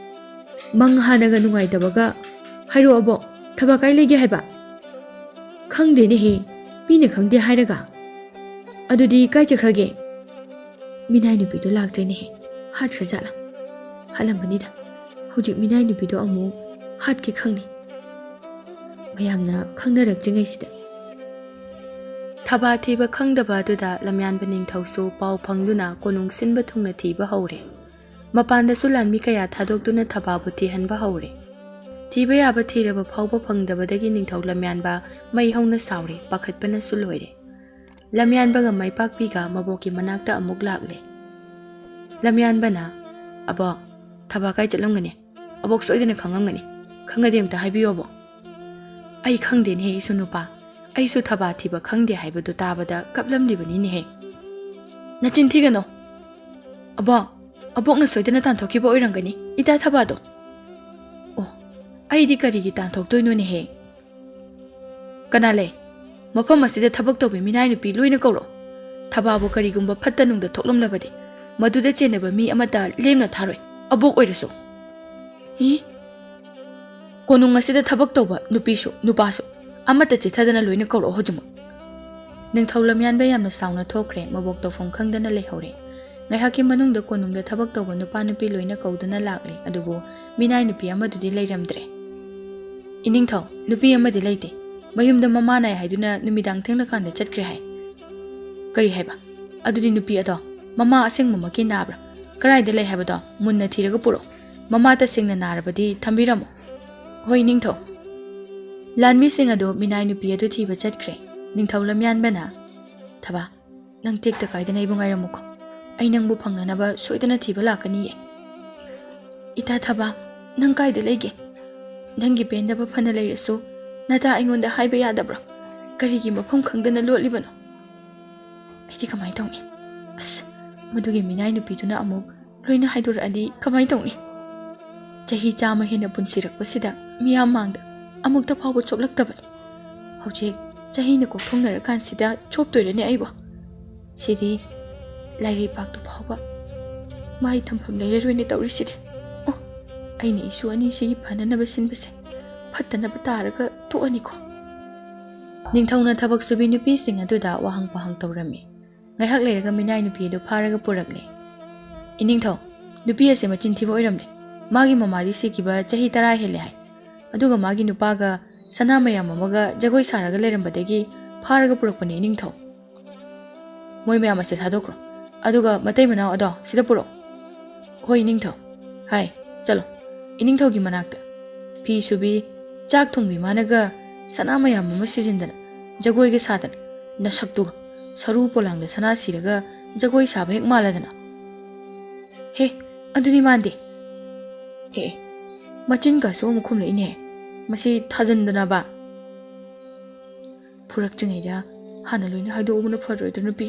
"ꯃꯪ ꯍꯥꯟꯅꯒ ꯅꯨꯡꯉꯥꯏꯇꯕꯒ꯫ ꯍꯥꯏꯔꯛꯑꯣ ꯑꯕꯣ, ꯊꯕꯥ ꯀꯥꯏ ꯂꯩꯒꯦ ꯍꯥꯏꯕ?" "ꯈꯪꯗꯦꯅꯦꯍꯦ, ꯃꯤꯅ ꯈꯪꯗꯦ ꯍꯥꯏꯔꯒ꯫ ꯑꯗꯨꯗꯤ ꯀꯥꯏ ꯆꯠꯈ꯭ꯔꯒꯦ?" "ꯃꯤꯅꯥꯏ ꯅꯨꯄꯤꯗꯣ ꯂꯥꯛꯇ꯭ꯔꯦꯅꯦꯍꯦ꯫ ꯍꯥꯠꯈ꯭ꯔꯖꯥꯠꯂꯥ? ꯍꯥꯠꯂꯝꯃꯅꯤꯗ꯫ ꯍꯧꯖꯤꯛ ꯃꯤꯅꯥꯏ ꯅꯨꯄꯤꯗꯣ ꯑꯃꯨꯛ ꯍꯥꯠꯀꯦ ꯈꯪꯅꯤ꯫" ꯃꯌꯥꯝꯅ ꯈꯪꯅꯔꯛꯇ꯭ꯔꯤꯉꯩꯁꯤꯗ꯫ ꯊꯕꯥ ꯊꯤꯕ ꯈꯪꯗꯕ ꯑꯗꯨꯗ ꯂꯝꯌꯥꯟꯕ ꯅꯤꯡꯊꯧꯁꯨ ꯄꯥꯎ ꯐꯪꯗꯨꯅ ꯀꯣꯅꯨꯡ ꯁꯤꯟꯕ ꯊꯨꯡꯅ ꯊꯤꯕ ꯍꯧꯔꯦ꯫ ꯃꯄꯥꯟꯗꯁꯨ ꯂꯥꯟꯃꯤ ꯀꯌꯥ ꯊꯥꯗꯣꯛꯇꯨꯅ ꯊꯕꯥꯕꯨ ꯊꯤꯍꯟꯕ ꯍꯧꯔꯦ꯫ ꯊꯤꯕ ꯌꯥꯕ ꯊꯤꯔꯕ ꯐꯥꯎꯕ ꯐꯪꯗꯕꯗꯒꯤ ꯅꯤꯡꯊꯧ ꯂꯝꯌꯥꯟꯕ ꯃꯩ ꯍꯧꯅ ꯁꯥꯎꯔꯦ, ꯄꯥꯈꯠꯄꯅꯁꯨ ꯂꯣꯏꯔꯦ꯫ ꯂꯝꯌꯥꯟꯕꯒ ꯃꯥꯏꯄꯥꯛꯄꯤꯒ ꯃꯕꯣꯛꯀꯤ ꯃꯅꯥꯛꯇ ꯑꯃꯨꯛ ꯂꯥꯛꯂꯦ꯫ ꯂꯝꯌꯥꯟꯕꯅ, "ꯑꯕꯣꯛ, ꯊꯕꯥ ꯀꯥꯏ ꯆꯠꯂꯝꯒꯅꯤ? ꯑꯕꯣꯛ ꯁꯣꯏꯗꯅ ꯈꯪꯉꯝꯒꯅꯤ꯫ ꯈꯪꯉꯗꯤ ꯑꯝꯇ ꯍꯥꯏꯕꯤꯌꯣ, ꯑꯕꯣꯛ꯫" "ꯑꯩ ꯈꯪꯗꯦꯅꯦꯍꯦ, ꯏꯁꯨ ꯅꯨꯄꯥ꯫ ꯑꯩꯁꯨ ꯊꯕꯥ ꯊꯤꯕ ꯈꯪꯗꯦ ꯍꯥꯏꯕꯗꯨ ꯇꯥꯕꯗ ꯀꯞꯂꯝꯂꯤꯕꯅꯤꯅꯦꯍꯦ꯫" "ꯅꯆꯤꯟ ꯊꯤꯒꯅꯣ꯫ ꯑꯕꯣꯛ, ꯑꯕꯣꯛꯅ ꯁꯣꯏꯗꯅ ꯇꯥꯟꯊꯣꯛꯈꯤꯕ ꯑꯣꯏꯔꯝꯒꯅꯤ ꯏꯇꯥ ꯊꯕꯥꯗꯣ꯫" "ꯑꯣ, ꯑꯩꯗꯤ ꯀꯔꯤꯒꯤ ꯇꯥꯟꯊꯣꯛꯇꯣꯏꯅꯣꯅꯦꯍꯦ? ꯀꯅꯥ ꯂꯩ? ꯃꯐꯝ ꯑꯁꯤꯗ ꯊꯕꯛ ꯇꯧꯕꯤ ꯃꯤꯅꯥꯏ ꯅꯨꯄꯤ ꯂꯣꯏꯅ ꯀꯧꯔꯣ꯫ ꯊꯕꯥꯕꯨ ꯀꯔꯤꯒꯨꯝꯕ ꯐꯠꯇ ꯅꯨꯡꯗ ꯊꯣꯛꯂꯝꯂꯕꯗꯤ ꯃꯗꯨꯗ ꯆꯦꯟꯅꯕ ꯃꯤ ꯑꯃꯠꯇ ꯂꯦꯝꯅ ꯊꯥꯔꯣꯏ, ꯑꯕꯣꯛ ꯑꯣꯏꯔꯁꯨ꯫" "ꯏ? ꯀꯣꯅꯨꯡ ꯑꯁꯤꯗ ꯊꯕꯛ ꯇꯧꯕ ꯅꯨꯄꯤꯁꯨ ꯅꯨꯄꯥꯁꯨ ꯑꯃꯠꯇ ꯆꯤꯠꯊꯗꯅ ꯂꯣꯏꯅ ꯀꯧꯔꯛꯑꯣ ꯍꯧꯖꯤꯛꯃꯛ꯫" ꯅꯤꯡꯊꯧ ꯂꯝꯌꯥꯟꯕ ꯌꯥꯝꯅ ꯁꯥꯎꯅ ꯊꯣꯛꯈ꯭ꯔꯦ, ꯃꯕꯣꯛ ꯇꯧꯐꯝ ꯈꯪꯗꯅ ꯂꯩꯍꯧꯔꯦ꯫ ꯉꯥꯏꯍꯥꯛꯀꯤ ꯃꯅꯨꯡꯗ ꯀꯣꯅꯨꯡꯗ ꯊꯕꯛ ꯇꯧꯕ ꯅꯨꯄꯥ ꯅꯨꯄꯤ ꯂꯣꯏꯅ ꯀꯧꯗꯨꯅ ꯂꯥꯛꯂꯦ, ꯑꯗꯨꯕꯨ ꯃꯤꯅꯥꯏ ꯅꯨꯄꯤ ꯑꯃꯗꯨꯗꯤ ꯂꯩꯔꯝꯗ꯭ꯔꯦ꯫ "ꯏꯅꯤꯡꯊꯧ, ꯅꯨꯄꯤ ꯑꯃꯗꯤ ꯂꯩꯇꯦ꯫ ꯃꯌꯨꯝꯗ ꯃꯃꯥ ꯅꯥꯏ ꯍꯥꯏꯗꯨꯅ ꯅꯨꯃꯤꯗꯥꯡ ꯊꯦꯡꯂꯀꯥꯟꯗ ꯆꯠꯈ꯭ꯔꯦ ꯍꯥꯏ꯫" "ꯀꯔꯤ ꯍꯥꯏꯕ? ꯑꯗꯨꯗꯤ ꯅꯨꯄꯤ ꯑꯗꯣ ꯃꯃꯥ ꯑꯁꯦꯡꯕꯃꯛꯀꯤ ꯅꯥꯕ꯭ꯔꯥ? ꯀꯗꯥꯏꯗ ꯂꯩ ꯍꯥꯏꯕꯗꯣ ꯃꯨꯟꯅ ꯊꯤꯔꯒ ꯄꯨꯔꯛꯎ꯫ ꯃꯃꯥ ꯇꯁꯦꯡꯅ ꯅꯥꯔꯕꯗꯤ ꯊꯝꯕꯤꯔꯝꯃꯨ꯫" "ꯍꯣꯏ, ꯅꯤꯡꯊꯧ꯫" ꯂꯥꯟꯃꯤꯁꯤꯡ ꯑꯗꯨ ꯃꯤꯅꯥꯏ ꯅꯨꯄꯤ ꯑꯗꯨ ꯊꯤꯕ ꯆꯠꯈ꯭ꯔꯦ꯫ ꯅꯤꯡꯊꯧ ꯂꯝꯌꯥꯟꯕꯅ, "ꯊꯕꯥ, ꯅꯪ ꯇꯦꯛꯇ ꯀꯥꯏꯗꯅ ꯑꯩꯕꯨ ꯉꯥꯏꯔꯝꯃꯨꯀꯣ꯫ ꯑꯩ ꯅꯪꯕꯨ ꯐꯪꯅꯅꯕ ꯁꯣꯏꯗꯅ ꯊꯤꯕ ꯂꯥꯛꯀꯅꯤꯌꯦ꯫" "ꯏꯇꯥ ꯊꯕꯥ, ꯅꯪ ꯀꯥꯏꯗ ꯂꯩꯒꯦ? ꯅꯪꯒꯤ ꯄꯦꯟꯗꯕ ꯐꯅ ꯂꯩꯔꯁꯨ ꯅꯇꯥ ꯑꯩꯉꯣꯟꯗ ꯍꯥꯏꯕ ꯌꯥꯗꯕ꯭ꯔꯣ? ꯀꯔꯤꯒꯤ ꯃꯐꯝ ꯈꯪꯗꯅ ꯂꯣꯠꯂꯤꯕꯅꯣ?" "ꯑꯩꯗꯤ ꯀꯃꯥꯏꯅ ꯇꯧꯅꯤ? ꯑꯁ, ꯃꯗꯨꯒꯤ ꯃꯤꯅꯥꯏ ꯅꯨꯄꯤꯗꯨꯅ ꯑꯃꯨꯛ ꯂꯣꯏꯅ ꯍꯥꯏꯗꯣꯔꯛꯑꯗꯤ ꯀꯃꯥꯏꯅ ꯇꯧꯅꯤ? ꯆꯍꯤ ꯆꯥꯝꯃ ꯍꯦꯟꯅ ꯄꯨꯟꯁꯤꯔꯛꯄꯁꯤꯗ ꯃꯤꯌꯥꯝ ꯃꯥꯡꯗ ꯑꯃꯨꯛꯇ ꯐꯥꯎꯕ ꯆꯣꯞꯂꯛꯇꯕꯅꯤ꯫ ꯍꯧꯖꯤꯛ ꯆꯍꯤꯅ ꯀꯣꯛꯊꯣꯡꯅꯔꯀꯥꯟꯁꯤꯗ ꯆꯣꯞꯇꯣꯏꯔꯅꯦ ꯑꯩꯕꯨ? ꯁꯤꯗꯤ ꯂꯥꯏꯔꯩꯄꯥꯛꯇꯨ ꯐꯥꯎꯕ ꯃꯥꯏ ꯊꯝꯐꯝ ꯂꯩꯔꯔꯣꯏꯅꯦ ꯇꯧꯔꯤꯁꯤꯗꯤ꯫ ꯑꯣ, ꯑꯩꯅ ꯏꯁꯨ ꯑꯅꯤꯁꯤꯒꯤ ꯐꯅꯅꯕ ꯁꯤꯟꯕꯁꯦ ꯐꯠꯇꯅꯕ ꯇꯥꯔꯒ ꯇꯣꯛꯑꯅꯤꯀꯣ꯫" ꯅꯤꯡꯊꯧꯅ ꯊꯕꯛ ꯁꯨꯕꯤ ꯅꯨꯄꯤꯁꯤꯡ ꯑꯗꯨꯗ ꯋꯥꯍꯪ ꯄꯥꯍꯪ ꯇꯧꯔꯝꯃꯤ꯫ ꯉꯥꯏꯍꯥꯛ ꯂꯩꯔꯒ ꯃꯤꯅꯥꯏ ꯅꯨꯄꯤ ꯑꯗꯨ ꯐꯥꯔꯒ ꯄꯨꯔꯛꯂꯦ꯫ "ꯏꯅꯤꯡꯊꯧ, ꯅꯨꯄꯤ ꯑꯁꯦ ꯃꯆꯤꯟ ꯊꯤꯕ ꯑꯣꯏꯔꯝꯂꯦ꯫ ꯃꯥꯒꯤ ꯃꯃꯥꯗꯤ ꯁꯤꯈꯤꯕ ꯆꯍꯤ ꯇꯔꯥ ꯍꯦꯜꯂꯦ ꯍꯥꯏ꯫ ꯑꯗꯨꯒ ꯃꯥꯒꯤ ꯅꯨꯄꯥꯒ ꯁꯅꯥ ꯃꯌꯥꯝ ꯑꯃꯒ ꯖꯒꯣꯏ ꯁꯥꯔꯒ ꯂꯩꯔꯝꯕꯗꯒꯤ ꯐꯥꯔꯒ ꯄꯨꯔꯛꯄꯅꯦ, ꯏꯅꯤꯡꯊꯧ꯫ ꯃꯣꯏ ꯃꯌꯥꯝ ꯑꯁꯦ ꯊꯥꯗꯣꯛꯈ꯭ꯔꯣ꯫ ꯑꯗꯨꯒ ꯃꯇꯩ ꯃꯅꯥꯎ ꯑꯗꯣ ꯁꯤꯗ ꯄꯨꯔꯛꯑꯣ꯫" "ꯍꯣꯏ, ꯏꯅꯤꯡꯊꯧ꯫ ꯍꯥꯏ, ꯆꯠꯂꯣ, ꯏꯅꯤꯡꯊꯧꯒꯤ ꯃꯅꯥꯛꯇ꯫ ꯐꯤ ꯁꯨꯕꯤ, ꯆꯥꯛ ꯊꯣꯡꯕꯤ ꯃꯥꯅꯒ ꯁꯅꯥ ꯃꯌꯥꯝ ꯑꯃ ꯁꯤꯖꯤꯟꯗꯅ, ꯖꯒꯣꯏꯒ ꯁꯥꯗꯅ, ꯅꯁꯛꯇꯨꯒ, ꯁꯔꯨ ꯄꯣꯂꯥꯡꯗ ꯁꯅꯥ ꯁꯤꯔꯒ ꯖꯒꯣꯏ ꯁꯥꯕ ꯍꯦꯛ ꯃꯥꯜꯂꯗꯅ꯫ ꯍꯦ, ꯑꯗꯨꯗꯤ ꯃꯥꯟꯗꯦ꯫ ꯑꯦ, ꯃꯆꯤꯟ ꯀꯥꯁꯨ ꯑꯃꯨꯛ ꯈꯨꯝꯂꯛꯏꯅꯦ꯫ ꯃꯁꯤ ꯊꯥꯖꯟꯗꯅꯕ꯫ ꯐꯨꯔꯛꯇ꯭ꯔꯤꯉꯩꯗ ꯍꯥꯟꯅ ꯂꯣꯏꯅ ꯍꯥꯏꯗꯣꯛꯎꯕꯅ ꯐꯔꯣꯏꯗ꯭ꯔꯣ, ꯅꯨꯄꯤ?"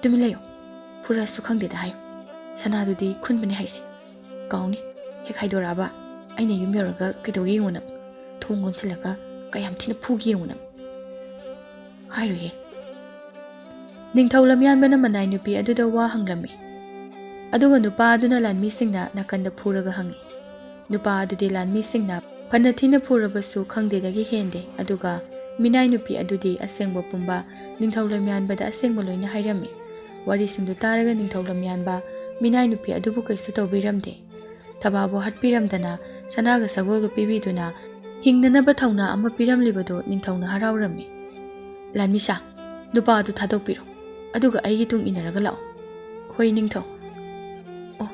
"ꯇꯨꯃꯤꯟ ꯂꯩꯌꯨ꯫ ꯐꯨꯔꯛꯑꯁꯨ ꯈꯪꯗꯦꯗ ꯍꯥꯏꯌꯨ꯫ ꯁꯅꯥꯗꯨꯗꯤ ꯈꯨꯟꯕꯅꯦ ꯍꯥꯏꯁꯦ꯫ ꯀꯥꯎꯅꯤ꯫ ꯍꯦꯛ ꯍꯥꯏꯗꯣꯔꯛꯑꯕ ꯑꯩꯅ ꯌꯨꯝ ꯌꯧꯔꯒ ꯀꯩꯗꯧꯒꯦ ꯌꯦꯡꯉꯨ ꯅꯪ꯫ ꯊꯣꯡ ꯂꯣꯟꯁꯤꯜꯂꯒ ꯀꯌꯥꯝ ꯊꯤꯅ ꯐꯨꯒꯦ ꯌꯦꯡꯉꯨ ꯅꯪ꯫" ꯍꯥꯏꯔꯨꯏꯌꯦ꯫ ꯅꯤꯡꯊꯧ ꯂꯝꯌꯥꯟꯕꯅ ꯃꯅꯥꯏ ꯅꯨꯄꯤ ꯑꯗꯨꯗ ꯋꯥ ꯍꯪꯂꯝꯃꯤ꯫ ꯑꯗꯨꯒ ꯅꯨꯄꯥ ꯑꯗꯨꯅ ꯂꯥꯟꯃꯤꯁꯤꯡꯅ ꯅꯥꯀꯟꯗ ꯐꯨꯔꯒ ꯍꯪꯉꯤ꯫ ꯅꯨꯄꯥ ꯑꯗꯨꯗꯤ ꯂꯥꯟꯃꯤꯁꯤꯡꯅ ꯐꯅ ꯊꯤꯅ ꯐꯨꯔꯕꯁꯨ ꯈꯪꯗꯦꯗꯒꯤ ꯍꯦꯟꯗꯦ, ꯑꯗꯨꯒ ꯃꯤꯅꯥꯏ ꯅꯨꯄꯤ ꯑꯗꯨꯗꯤ ꯑꯁꯦꯡꯕ ꯄꯨꯝꯕ ꯅꯤꯡꯊꯧ ꯂꯝꯌꯥꯟꯕꯗ ꯑꯁꯦꯡꯕ ꯂꯣꯏꯅ ꯍꯥꯏꯔꯝꯃꯤ꯫ ꯋꯥꯔꯤꯁꯤꯡꯗꯨ ꯇꯥꯔꯒ ꯅꯤꯡꯊꯧ ꯂꯝꯌꯥꯟꯕ ꯃꯤꯅꯥꯏ ꯅꯨꯄꯤ ꯑꯗꯨꯕꯨ ꯀꯩꯁꯨ ꯇꯧꯕꯤꯔꯝꯗꯦ꯫ ꯊꯕꯥꯕꯨ ꯍꯥꯠꯄꯤꯔꯝꯗꯅ ꯁꯅꯥꯒ ꯁꯒꯣꯜꯒ ꯄꯤꯕꯤꯗꯨꯅ ꯍꯤꯡꯅꯅꯕ ꯊꯧꯅꯥ ꯑꯃ ꯄꯤꯔꯝꯂꯤꯕꯗꯨ ꯅꯤꯡꯊꯧꯅ ꯍꯔꯥꯎꯔꯝꯃꯤ꯫ "ꯂꯥꯟꯃꯤꯁꯥ, ꯅꯨꯄꯥ ꯑꯗꯨ ꯊꯥꯗꯣꯛꯄꯤꯔꯣ, ꯑꯗꯨꯒ ꯑꯩꯒꯤ ꯇꯨꯡ ꯏꯟꯅꯔꯒ ꯂꯥꯛꯑꯣ꯫" "ꯍꯣꯏ, ꯏꯅꯤꯡꯊꯧ꯫" ꯑꯣ,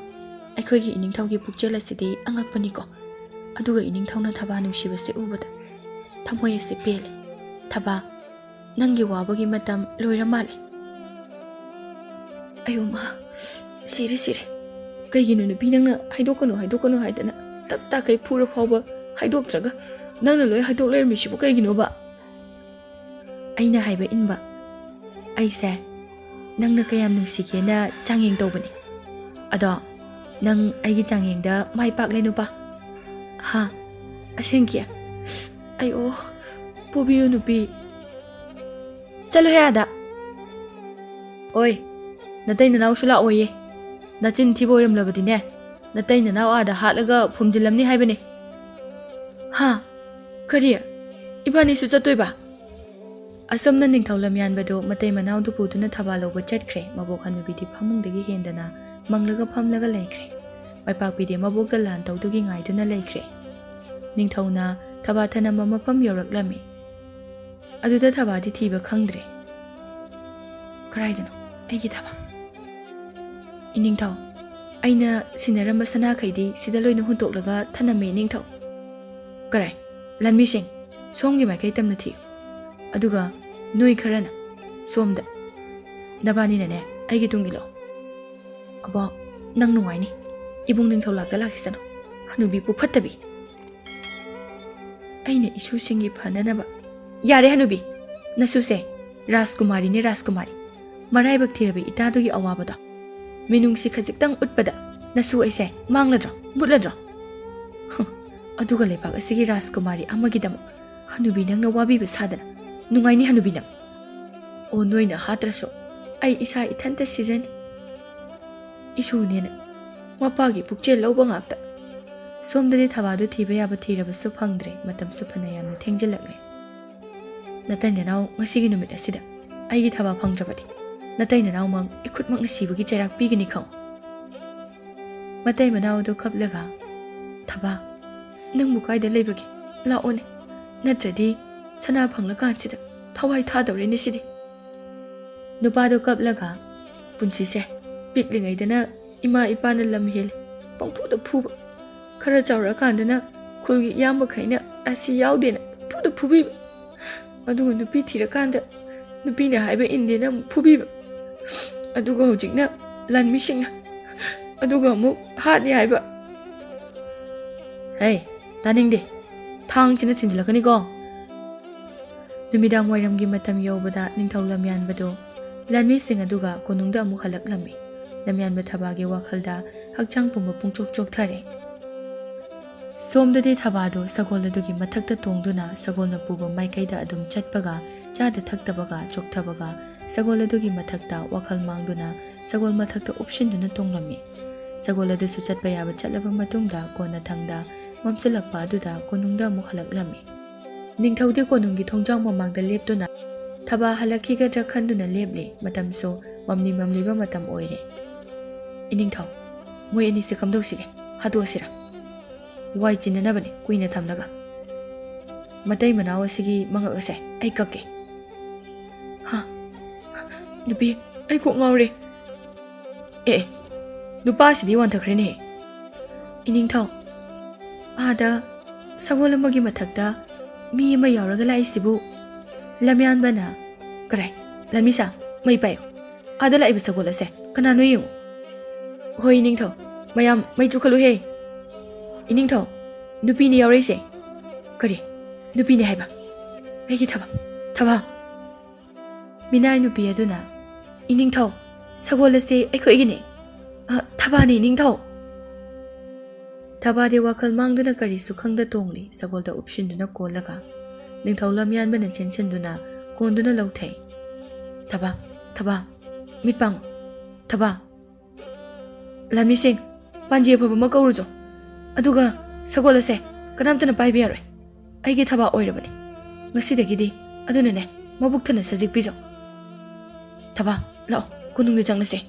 ꯑꯩꯈꯣꯏꯒꯤ ꯏꯅꯤꯡꯊꯧꯒꯤ ꯄꯨꯛꯆꯦꯜ ꯑꯁꯤꯗꯤ ꯑꯉꯛꯄꯅꯤꯀꯣ꯫ ꯑꯗꯨꯒ ꯏꯅꯤꯡꯊꯧꯅ ꯊꯕꯥ ꯅꯨꯡꯁꯤꯕꯁꯦ ꯎꯕꯗ ꯊꯃꯣꯏ ꯑꯁꯤ ꯄꯦꯜꯂꯦ꯫ ꯊꯕꯥ, ꯅꯪꯒꯤ ꯋꯥꯕꯒꯤ ꯃꯇꯝ ꯂꯣꯏꯔ ꯃꯥꯜꯂꯦ꯫ ꯑꯌꯣ ꯃꯥ, ꯁꯤꯔꯦ, ꯁꯤꯔꯦ꯫ ꯀꯩꯒꯤꯅꯣ ꯅꯨꯄꯤ, ꯅꯪꯅ ꯍꯥꯏꯗꯣꯛꯀꯅꯨ, ꯍꯥꯏꯗꯣꯛꯀꯅꯨ ꯍꯥꯏꯗꯅ ꯇꯞ ꯇꯥꯈꯩ ꯐꯨꯔ ꯐꯥꯎꯕ ꯍꯥꯏꯗꯣꯛꯇ꯭ꯔꯒ ꯅꯪꯅ ꯂꯣꯏ ꯍꯥꯏꯗꯣꯛ ꯂꯩꯔꯝꯃꯤꯁꯤꯕꯨ ꯀꯩꯒꯤꯅꯣꯕ? ꯑꯩꯅ ꯍꯥꯏꯕ ꯏꯟꯕ꯫ ꯑꯩꯁꯦ ꯅꯪꯅ ꯀꯌꯥꯝ ꯅꯨꯡꯁꯤꯒꯦꯅ ꯆꯥꯡꯌꯦꯡ ꯇꯧꯕꯅꯤ꯫ ꯑꯗꯣ ꯅꯪ ꯑꯩꯒꯤ ꯆꯥꯡꯌꯦꯡꯗ ꯃꯥꯏ ꯄꯥꯛꯂꯦ ꯅꯨꯄꯥ꯫ ꯍꯥ? ꯑꯁꯦꯡꯀꯤ? ꯑꯩ ꯑꯣ, ꯄꯣꯕꯤꯌꯨ ꯅꯨꯄꯤ꯫ ꯆꯠꯂꯨꯍꯦ ꯑꯥꯗ꯫ ꯑꯣꯏ, ꯅꯇꯩ ꯅꯅꯥꯎꯁꯨ ꯂꯥꯛꯑꯣꯌꯦ꯫ ꯅꯆꯤꯟ ꯊꯤꯕ ꯑꯣꯏꯔꯝꯂꯕꯗꯤꯅꯦ, ꯅꯇꯩ ꯅꯅꯥꯎ ꯑꯥꯗ ꯍꯥꯠꯂꯒ ꯐꯨꯝꯖꯤꯜꯂꯝꯅꯤ ꯍꯥꯏꯕꯅꯦ꯫ ꯍꯥ? ꯀꯔꯤ? ꯏꯕꯥꯅꯤꯁꯨ ꯆꯠꯇꯣꯏꯕ? ꯑꯁꯨꯝꯅ ꯅꯤꯡꯊꯧ ꯂꯝꯌꯥꯟꯕꯗꯨ ꯃꯇꯩ ꯃꯅꯥꯎꯗꯨ ꯄꯨꯗꯨꯅ ꯊꯕꯥ ꯂꯧꯕ ꯆꯠꯈ꯭ꯔꯦ꯫ ꯃꯕꯣꯛ ꯍꯅꯨꯕꯤꯗꯤ ꯐꯃꯨꯡꯗꯒꯤ ꯍꯦꯟꯗꯅ ꯃꯪꯂꯒ ꯐꯝꯂꯒ ꯂꯩꯈ꯭ꯔꯦ꯫ ꯃꯥꯏꯄꯥꯛꯄꯤꯗꯤ ꯃꯕꯣꯛꯇ ꯂꯥꯟ ꯇꯧꯗꯨꯒꯤ ꯉꯥꯏꯗꯨꯅ ꯂꯩꯈ꯭ꯔꯦ꯫ ꯅꯤꯡꯊꯧꯅ ꯊꯕꯥ ꯊꯅꯝꯕ ꯃꯐꯝ ꯌꯧꯔꯛꯂꯝꯃꯤ꯫ ꯑꯗꯨꯗ ꯊꯕꯥꯗꯤ ꯊꯤꯕ ꯈꯪꯗ꯭ꯔꯦ꯫ ꯀꯗꯥꯏꯗꯅꯣ ꯑꯩꯒꯤ ꯊꯕꯥ? ꯏꯅꯤꯡꯊꯧ, ꯑꯩꯅ ꯁꯤꯟꯅꯔꯝꯕ ꯁꯅꯥꯈꯩꯗꯤ ꯁꯤꯗ ꯂꯣꯏꯅ ꯍꯨꯟꯇꯣꯛꯂꯒ ꯊꯅꯝꯃꯦ, ꯏꯅꯤꯡꯊꯧ꯫ ꯀꯔꯥꯏ? ꯂꯥꯟꯃꯤꯁꯤꯡ, ꯁꯣꯝꯒꯤ ꯃꯥꯏꯀꯩ ꯇꯝꯅ ꯊꯤꯌꯨ꯫ ꯑꯗꯨꯒ ꯅꯣꯏ ꯈꯔꯅ ꯁꯣꯝꯗ꯫ ꯅꯕꯥꯅꯤꯅꯅꯦ, ꯑꯩꯒꯤ ꯇꯨꯡ ꯏꯜꯂꯣ꯫ ꯑꯕꯣ, ꯅꯪ ꯅꯨꯡꯉꯥꯏꯅꯤ꯫ ꯏꯕꯨꯡ ꯅꯤꯡꯊꯧ ꯂꯥꯛꯇ ꯂꯥꯛꯈꯤꯁꯅꯨ꯫ ꯍꯅꯨꯕꯤ ꯄꯨꯐꯠꯇꯕꯤ꯫ ꯑꯩꯅ ꯏꯁꯨꯁꯤꯡꯒꯤ ꯐꯅꯅꯕ꯫ ꯌꯥꯔꯦ ꯍꯅꯨꯕꯤ, ꯅꯁꯨꯁꯦ ꯔꯥꯖꯀꯨꯃꯥꯔꯤꯅꯦ, ꯔꯥꯖꯀꯨꯃꯥꯔꯤ꯫ ꯃꯔꯥꯏꯕꯛ ꯊꯤꯔꯕ ꯏꯇꯥꯗꯨꯒꯤ ꯑꯋꯥꯕꯗꯣ ꯃꯤꯅꯨꯡꯁꯤ ꯈꯖꯤꯛꯇꯪ ꯎꯠꯄꯗ ꯅꯁꯨ ꯑꯩꯁꯦ ꯃꯥꯡꯂꯗ꯭ꯔꯣ, ꯃꯨꯠꯂꯗ꯭ꯔꯣ? ꯍꯨꯝ, ꯑꯗꯨꯒ ꯂꯩꯕꯥꯛ ꯑꯁꯤꯒꯤ ꯔꯥꯖꯀꯨꯃꯥꯔꯤ ꯑꯃꯒꯤꯗꯃꯛ ꯍꯅꯨꯕꯤ ꯅꯪꯅ ꯋꯥꯕꯤꯕ ꯁꯥꯗꯅ ꯅꯨꯡꯉꯥꯏꯅꯤ ꯍꯅꯨꯕꯤ ꯅꯪ꯫ ꯑꯣ, ꯅꯣꯏꯅ ꯍꯥꯠꯇ꯭ꯔꯁꯨ ꯑꯩ ꯏꯁꯥ ꯏꯊꯟꯇ ꯁꯤꯖꯅꯤ꯫ ꯏꯁꯨꯅꯦꯅ ꯃꯄꯥꯒꯤ ꯄꯨꯛꯆꯦꯜ ꯂꯧꯕ ꯉꯥꯛꯇ꯫ ꯁꯣꯝꯗꯗꯤ ꯊꯕꯥꯗꯨ ꯊꯤꯕ ꯌꯥꯕ ꯊꯤꯔꯕꯁꯨ ꯐꯪꯗ꯭ꯔꯦ, ꯃꯇꯝꯁꯨ ꯐꯅ ꯌꯥꯝꯅ ꯊꯦꯡꯖꯤꯜꯂꯛꯂꯦ꯫ ꯅꯇꯩ ꯅꯅꯥꯎ ꯉꯁꯤꯒꯤ ꯅꯨꯃꯤꯠ ꯑꯁꯤꯗ ꯑꯩꯒꯤ ꯊꯕꯥ ꯐꯪꯗ꯭ꯔꯕꯗꯤ ꯅꯇꯩ ꯅꯅꯥꯎꯃꯛ ꯏꯈꯨꯠꯃꯛꯅ ꯁꯤꯕꯒꯤ ꯆꯩꯔꯥꯛ ꯄꯤꯒꯅꯤ ꯈꯪꯉꯨ꯫ ꯃꯇꯩ ꯃꯅꯥꯎ ꯑꯗꯨ ꯀꯞꯂꯒ, "ꯊꯕꯥ, ꯅꯪꯕꯨ ꯀꯥꯏꯗ ꯂꯩꯕꯒꯦ? ꯂꯥꯛꯑꯣꯅꯦ, ꯅꯠꯇ꯭ꯔꯗꯤ ꯁꯅꯥ ꯐꯪꯂꯀꯥꯟꯁꯤꯗ ꯊꯋꯥꯏ ꯊꯥꯗꯧꯔꯦꯅꯦ ꯁꯤꯗꯤ"꯫ ꯅꯨꯄꯥꯗꯣ ꯀꯞꯂꯒ, "ꯄꯨꯟꯁꯤꯁꯦ ꯄꯤꯛꯂꯤꯉꯩꯗꯅ ꯏꯃꯥ ꯏꯄꯥꯅ ꯂꯝ ꯍꯦꯜꯂꯤ, ꯄꯪꯐꯨꯗ ꯐꯨꯕ꯫ ꯈꯔ ꯆꯥꯎꯔꯛꯑꯀꯥꯟꯗꯅ ꯈꯨꯜꯒꯤ ꯏꯌꯥꯝꯕꯈꯩꯅ ꯔꯥꯁꯤ ꯌꯥꯎꯗꯦꯅ ꯄꯪꯐꯨꯗ ꯐꯨꯕꯤꯕ꯫ ꯑꯗꯨꯒ ꯅꯨꯄꯤ ꯊꯤꯔꯀꯥꯟꯗ ꯅꯨꯄꯤꯅ ꯍꯥꯏꯕ ꯏꯟꯗꯦꯅ ꯑꯃꯨꯛ ꯐꯨꯕꯤꯕ꯫ ꯑꯗꯨꯒ ꯍꯧꯖꯤꯛꯅ ꯂꯥꯟꯃꯤꯁꯤꯡꯅ, ꯑꯗꯨꯒ ꯑꯃꯨꯛ ꯍꯥꯠꯅꯤ ꯍꯥꯏꯕ"꯫ ꯍꯩ, ꯇꯥꯅꯤꯡꯗꯦ꯫ ꯊꯥꯡꯁꯤꯅ ꯊꯤꯟꯖꯤꯜꯂꯛꯀꯅꯤꯀꯣ꯫ ꯅꯨꯃꯤꯗꯥꯡ ꯋꯥꯏꯔꯝꯒꯤ ꯃꯇꯝ ꯌꯧꯕꯗ ꯅꯤꯡꯊꯧ ꯂꯝꯌꯥꯟꯕꯗꯨ ꯂꯥꯟꯃꯤꯁꯤꯡ ꯑꯗꯨꯒ ꯀꯣꯅꯨꯡꯗ ꯑꯃꯨꯛ ꯍꯜꯂꯛꯂꯝꯃꯤ꯫ ꯂꯝꯌꯥꯟꯕ ꯊꯕꯥꯒꯤ ꯋꯥꯈꯜꯗ ꯍꯛꯆꯥꯡ ꯄꯨꯝꯕ ꯄꯨꯡꯆꯣꯛ ꯆꯣꯛꯊꯔꯦ꯫ ꯁꯣꯝꯗꯗꯤ ꯊꯕꯥꯗꯨ ꯁꯒꯣꯜ ꯑꯗꯨꯒꯤ ꯃꯊꯛꯇ ꯇꯣꯡꯗꯨꯅ ꯁꯒꯣꯜꯅ ꯄꯨꯕ ꯃꯥꯏꯀꯩꯗ ꯑꯗꯨꯝ ꯆꯠꯄꯒ, ꯆꯥꯗ ꯊꯛꯇꯕꯒ ꯆꯣꯛꯊꯕꯒ, ꯁꯒꯣꯜ ꯑꯗꯨꯒꯤ ꯃꯊꯛꯇ ꯋꯥꯈꯜ ꯃꯥꯡꯗꯨꯅ ꯁꯒꯣꯜ ꯃꯊꯛꯇ ꯎꯞꯁꯤꯟꯗꯨꯅ ꯇꯣꯡꯂꯝꯃꯤ꯫ ꯁꯒꯣꯜ ꯑꯗꯨꯁꯨ ꯆꯠꯄ ꯌꯥꯕ ꯆꯠꯂꯕ ꯃꯇꯨꯡꯗ ꯀꯣꯟꯅꯊꯪꯗ ꯃꯝꯁꯤꯜꯂꯛꯄ ꯑꯗꯨꯗ ꯀꯣꯅꯨꯡꯗ ꯑꯃꯨꯛ ꯍꯜꯂꯛꯂꯝꯃꯤ꯫ ꯅꯤꯡꯊꯧꯗꯤ ꯀꯣꯅꯨꯡꯒꯤ ꯊꯣꯡꯖꯥꯎ ꯃꯃꯥꯡꯗ ꯂꯦꯞꯇꯨꯅ ꯊꯕꯥ ꯍꯜꯂꯛꯈꯤꯒꯗ꯭ꯔꯥ ꯈꯟꯗꯨꯅ ꯂꯦꯞꯂꯤ꯫ ꯃꯇꯝꯁꯨ ꯃꯝꯂꯤ ꯃꯝꯂꯤꯕ ꯃꯇꯝ ꯑꯣꯏꯔꯦ꯫ "ꯏꯅꯤꯡꯊꯧ, ꯃꯣꯏ ꯑꯅꯤꯁꯦ ꯀꯝꯗꯧꯁꯤꯒꯦ? ꯍꯥꯠꯇꯣꯛꯑꯁꯤꯔꯥ? ꯋꯥꯏ ꯆꯤꯟꯅꯅꯕꯅꯤ ꯀꯨꯏꯅ ꯊꯝꯂꯒ"꯫ "ꯃꯇꯩ ꯃꯅꯥꯎ ꯑꯁꯤꯒꯤ ꯃꯉꯛ ꯑꯁꯦ ꯑꯩ ꯀꯛꯀꯦ"꯫ "ꯍꯥ? ꯅꯨꯄꯤ, ꯑꯩ ꯀꯣꯛ ꯉꯥꯎꯔꯦ"꯫ "ꯑꯦ, ꯑꯦ, ꯅꯨꯄꯥꯁꯤꯗꯤ ꯋꯥꯟꯊꯈ꯭ꯔꯦꯅꯦ꯫ ꯏꯅꯤꯡꯊꯧ, ꯑꯥꯗ ꯁꯒꯣꯜ ꯑꯃꯒꯤ ꯃꯊꯛꯇ ꯃꯤ ꯑꯃ ꯌꯥꯎꯔꯒ ꯂꯥꯛꯏꯁꯤꯕꯨ ꯂꯝꯌꯥꯟꯕꯅ? ꯀꯔꯥꯏ? ꯂꯥꯟꯃꯤꯁꯥ, ꯃꯩ ꯄꯥꯏꯌꯨ꯫ ꯑꯥꯗ ꯂꯥꯛꯏꯕ ꯁꯒꯣꯜ ꯑꯁꯦ ꯀꯅꯥꯅꯣ ꯌꯦꯡꯉꯨ꯫ ꯍꯣꯏ ꯏꯅꯤꯡꯊꯧ, ꯃꯌꯥꯝ ꯃꯩ ꯆꯨꯈꯠꯂꯨꯍꯦ꯫ ꯏꯅꯤꯡꯊꯧ, ꯅꯨꯄꯤꯅꯤ ꯌꯥꯎꯔꯛꯏꯁꯦ꯫ ꯀꯔꯤ? ꯅꯨꯄꯤꯅꯤ ꯍꯥꯏꯕ? ꯑꯩꯒꯤ ꯊꯕ, ꯊꯕ꯫ ꯃꯤꯅꯥꯏ ꯅꯨꯄꯤ ꯑꯗꯨꯅ, "ꯏꯅꯤꯡꯊꯧ, ꯁꯒꯣꯜ ꯑꯁꯤ ꯑꯩꯈꯣꯏꯒꯤꯅꯤ꯫ ꯑ, ꯊꯕꯥꯅꯤ ꯏꯅꯤꯡꯊꯧ!" ꯊꯕꯥꯗꯤ ꯋꯥꯈꯜ ꯃꯥꯡꯗꯨꯅ ꯀꯔꯤꯁꯨ ꯈꯪꯗ ꯇꯣꯡꯂꯤ, ꯁꯒꯣꯜꯗ ꯎꯞꯁꯤꯟꯗꯨꯅ ꯀꯣꯜꯂꯒ꯫ ꯅꯤꯡꯊꯧ ꯂꯝꯌꯥꯟꯕꯅ ꯆꯦꯟꯁꯤꯟꯗꯨꯅ ꯀꯣꯟꯗꯨꯅ ꯂꯧꯊꯩ꯫ "ꯊꯕꯥ, ꯊꯕꯥ, ꯃꯤꯠ ꯄꯥꯡꯉꯨ, ꯊꯕꯥ!" ꯂꯥꯟꯃꯤꯁꯤꯡ, ꯄꯥꯟꯖꯤ ꯑꯐꯕ ꯑꯃ ꯀꯧꯔꯨꯆꯣ꯫ ꯑꯗꯨꯒ ꯁꯒꯣꯜ ꯑꯁꯦ ꯀꯅꯥꯝꯇꯅ ꯄꯥꯏꯕ ꯌꯥꯔꯣꯏ꯫ ꯑꯩꯒꯤ ꯊꯕꯥ ꯑꯣꯏꯔꯕꯅꯤ ꯉꯁꯤꯗꯒꯤꯗꯤ꯫ ꯑꯗꯨꯅꯅꯦ, ꯃꯕꯨꯛ ꯊꯟꯅ ꯁꯖꯤꯛꯄꯤꯖꯧ꯫ ꯊꯕꯥ, ꯂꯥꯛꯑꯣ, ꯀꯣꯅꯨꯡꯗ ꯆꯪꯂꯁꯦ꯫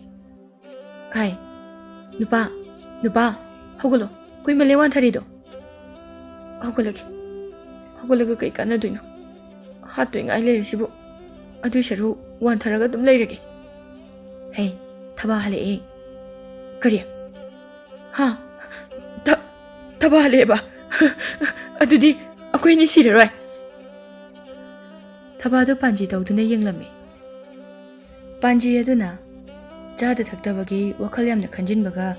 ꯍꯥꯏ, ꯅꯨꯄꯥ, ꯅꯨꯄꯥ, ꯍꯧꯒꯠꯂꯣ꯫ ꯀꯨꯏꯃꯜꯂꯦ ꯋꯥꯟꯊꯔꯤꯗꯣ꯫ ꯍꯧꯒꯠꯂꯒꯦ꯫ ꯍꯧꯒꯠꯂꯒ ꯀꯩ ꯀꯥꯟꯅꯗꯣꯏꯅꯣ? ꯍꯥꯠꯇꯣꯏꯉꯥꯏ ꯂꯩꯔꯤꯁꯤꯕꯨ꯫ ꯑꯗꯨꯏ ꯁꯔꯨꯛ ꯋꯥꯟꯊꯔꯒ ꯑꯗꯨꯝ ꯂꯩꯔꯒꯦ꯫ ꯍꯦ, ꯊꯕꯥ ꯍꯜꯂꯛꯑꯦ꯫ ꯀꯔꯤ? ꯍꯥ? ꯊ-, ꯊꯕꯥ ꯍꯜꯂꯛꯑꯦꯕ? ꯑꯗꯨꯗꯤ ꯑꯩꯈꯣꯏ ꯑꯅꯤ ꯁꯤꯔꯔꯣꯏ꯫ ꯊꯕꯥꯗꯨ ꯄꯥꯟꯖꯤ ꯇꯧꯗꯨꯅ ꯌꯦꯡꯂꯝꯃꯤ꯫ ꯄꯥꯟꯖꯤ ꯑꯗꯨꯅ ꯆꯥꯗ ꯊꯛꯇꯕꯒꯤ ꯋꯥꯈꯜ ꯌꯥꯝꯅ ꯈꯟꯖꯤꯟꯕꯒ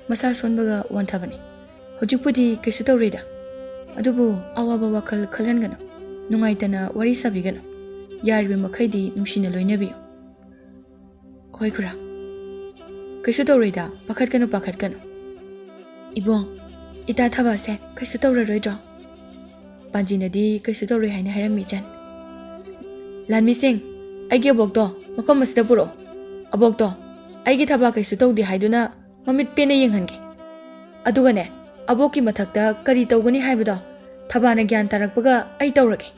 ꯃꯁꯥ ꯁꯣꯟꯕꯒ ꯋꯥꯟꯊꯕꯅꯤ꯫ ꯍꯧꯖꯤꯛꯄꯨꯗꯤ ꯀꯩꯁꯨ ꯇꯧꯔꯣꯏꯗ꯫ ꯑꯗꯨꯕꯨ ꯑꯋꯥꯕ ꯋꯥꯈꯜ ꯈꯜꯍꯟꯒꯅꯨ꯫ ꯅꯨꯡꯉꯥꯏꯇꯅ ꯋꯥꯔꯤ ꯁꯥꯕꯤꯒꯅꯨ꯫ ꯌꯥꯔꯤꯕ ꯃꯈꯩꯗꯤ ꯅꯨꯡꯁꯤꯅ ꯂꯣꯏꯅꯕꯤꯌꯨ꯫ ꯍꯣꯏ ꯈꯨꯔꯥ꯫ ꯀꯩꯁꯨ ꯇꯧꯔꯣꯏꯗ, ꯄꯥꯈꯠꯀꯅꯨ, ꯄꯥꯈꯠꯀꯅꯨ꯫ ꯏꯕꯣꯡ, ꯏꯇꯥ ꯊꯕꯥꯁꯦ ꯀꯩꯁꯨ ꯇꯧꯔꯔꯣꯏꯗ꯭ꯔꯣ? ꯄꯥꯟꯖꯤꯅꯗꯤ ꯀꯩꯁꯨ ꯇꯧꯔꯣꯏ ꯍꯥꯏꯅ ꯍꯥꯏꯔꯝꯃꯤ ꯏꯆꯟ꯫ ꯂꯥꯟꯃꯤꯁꯤꯡ, ꯑꯩꯒꯤ ꯑꯕꯣꯛꯇꯣ ꯃꯐꯝ ꯑꯁꯤꯗ ꯄꯨꯔꯛꯑꯣ꯫ ꯑꯕꯣꯛꯇꯣ, ꯑꯩꯒꯤ ꯊꯕꯥ ꯀꯩꯁꯨ ꯇꯧꯗꯦ ꯍꯥꯏꯗꯨꯅ ꯃꯃꯤꯠ ꯄꯦꯟꯅ ꯌꯦꯡꯍꯟꯒꯦ꯫ ꯑꯗꯨꯒꯅꯦ, ꯑꯕꯣꯛꯀꯤ ꯃꯊꯛꯇ ꯀꯔꯤ ꯇꯧꯒꯅꯤ ꯍꯥꯏꯕꯗꯣ ꯊꯕꯥꯅ ꯒ꯭ꯌꯥꯟ ꯇꯥꯔꯛꯄꯒ ꯑꯩ ꯇꯧꯔꯒꯦ꯫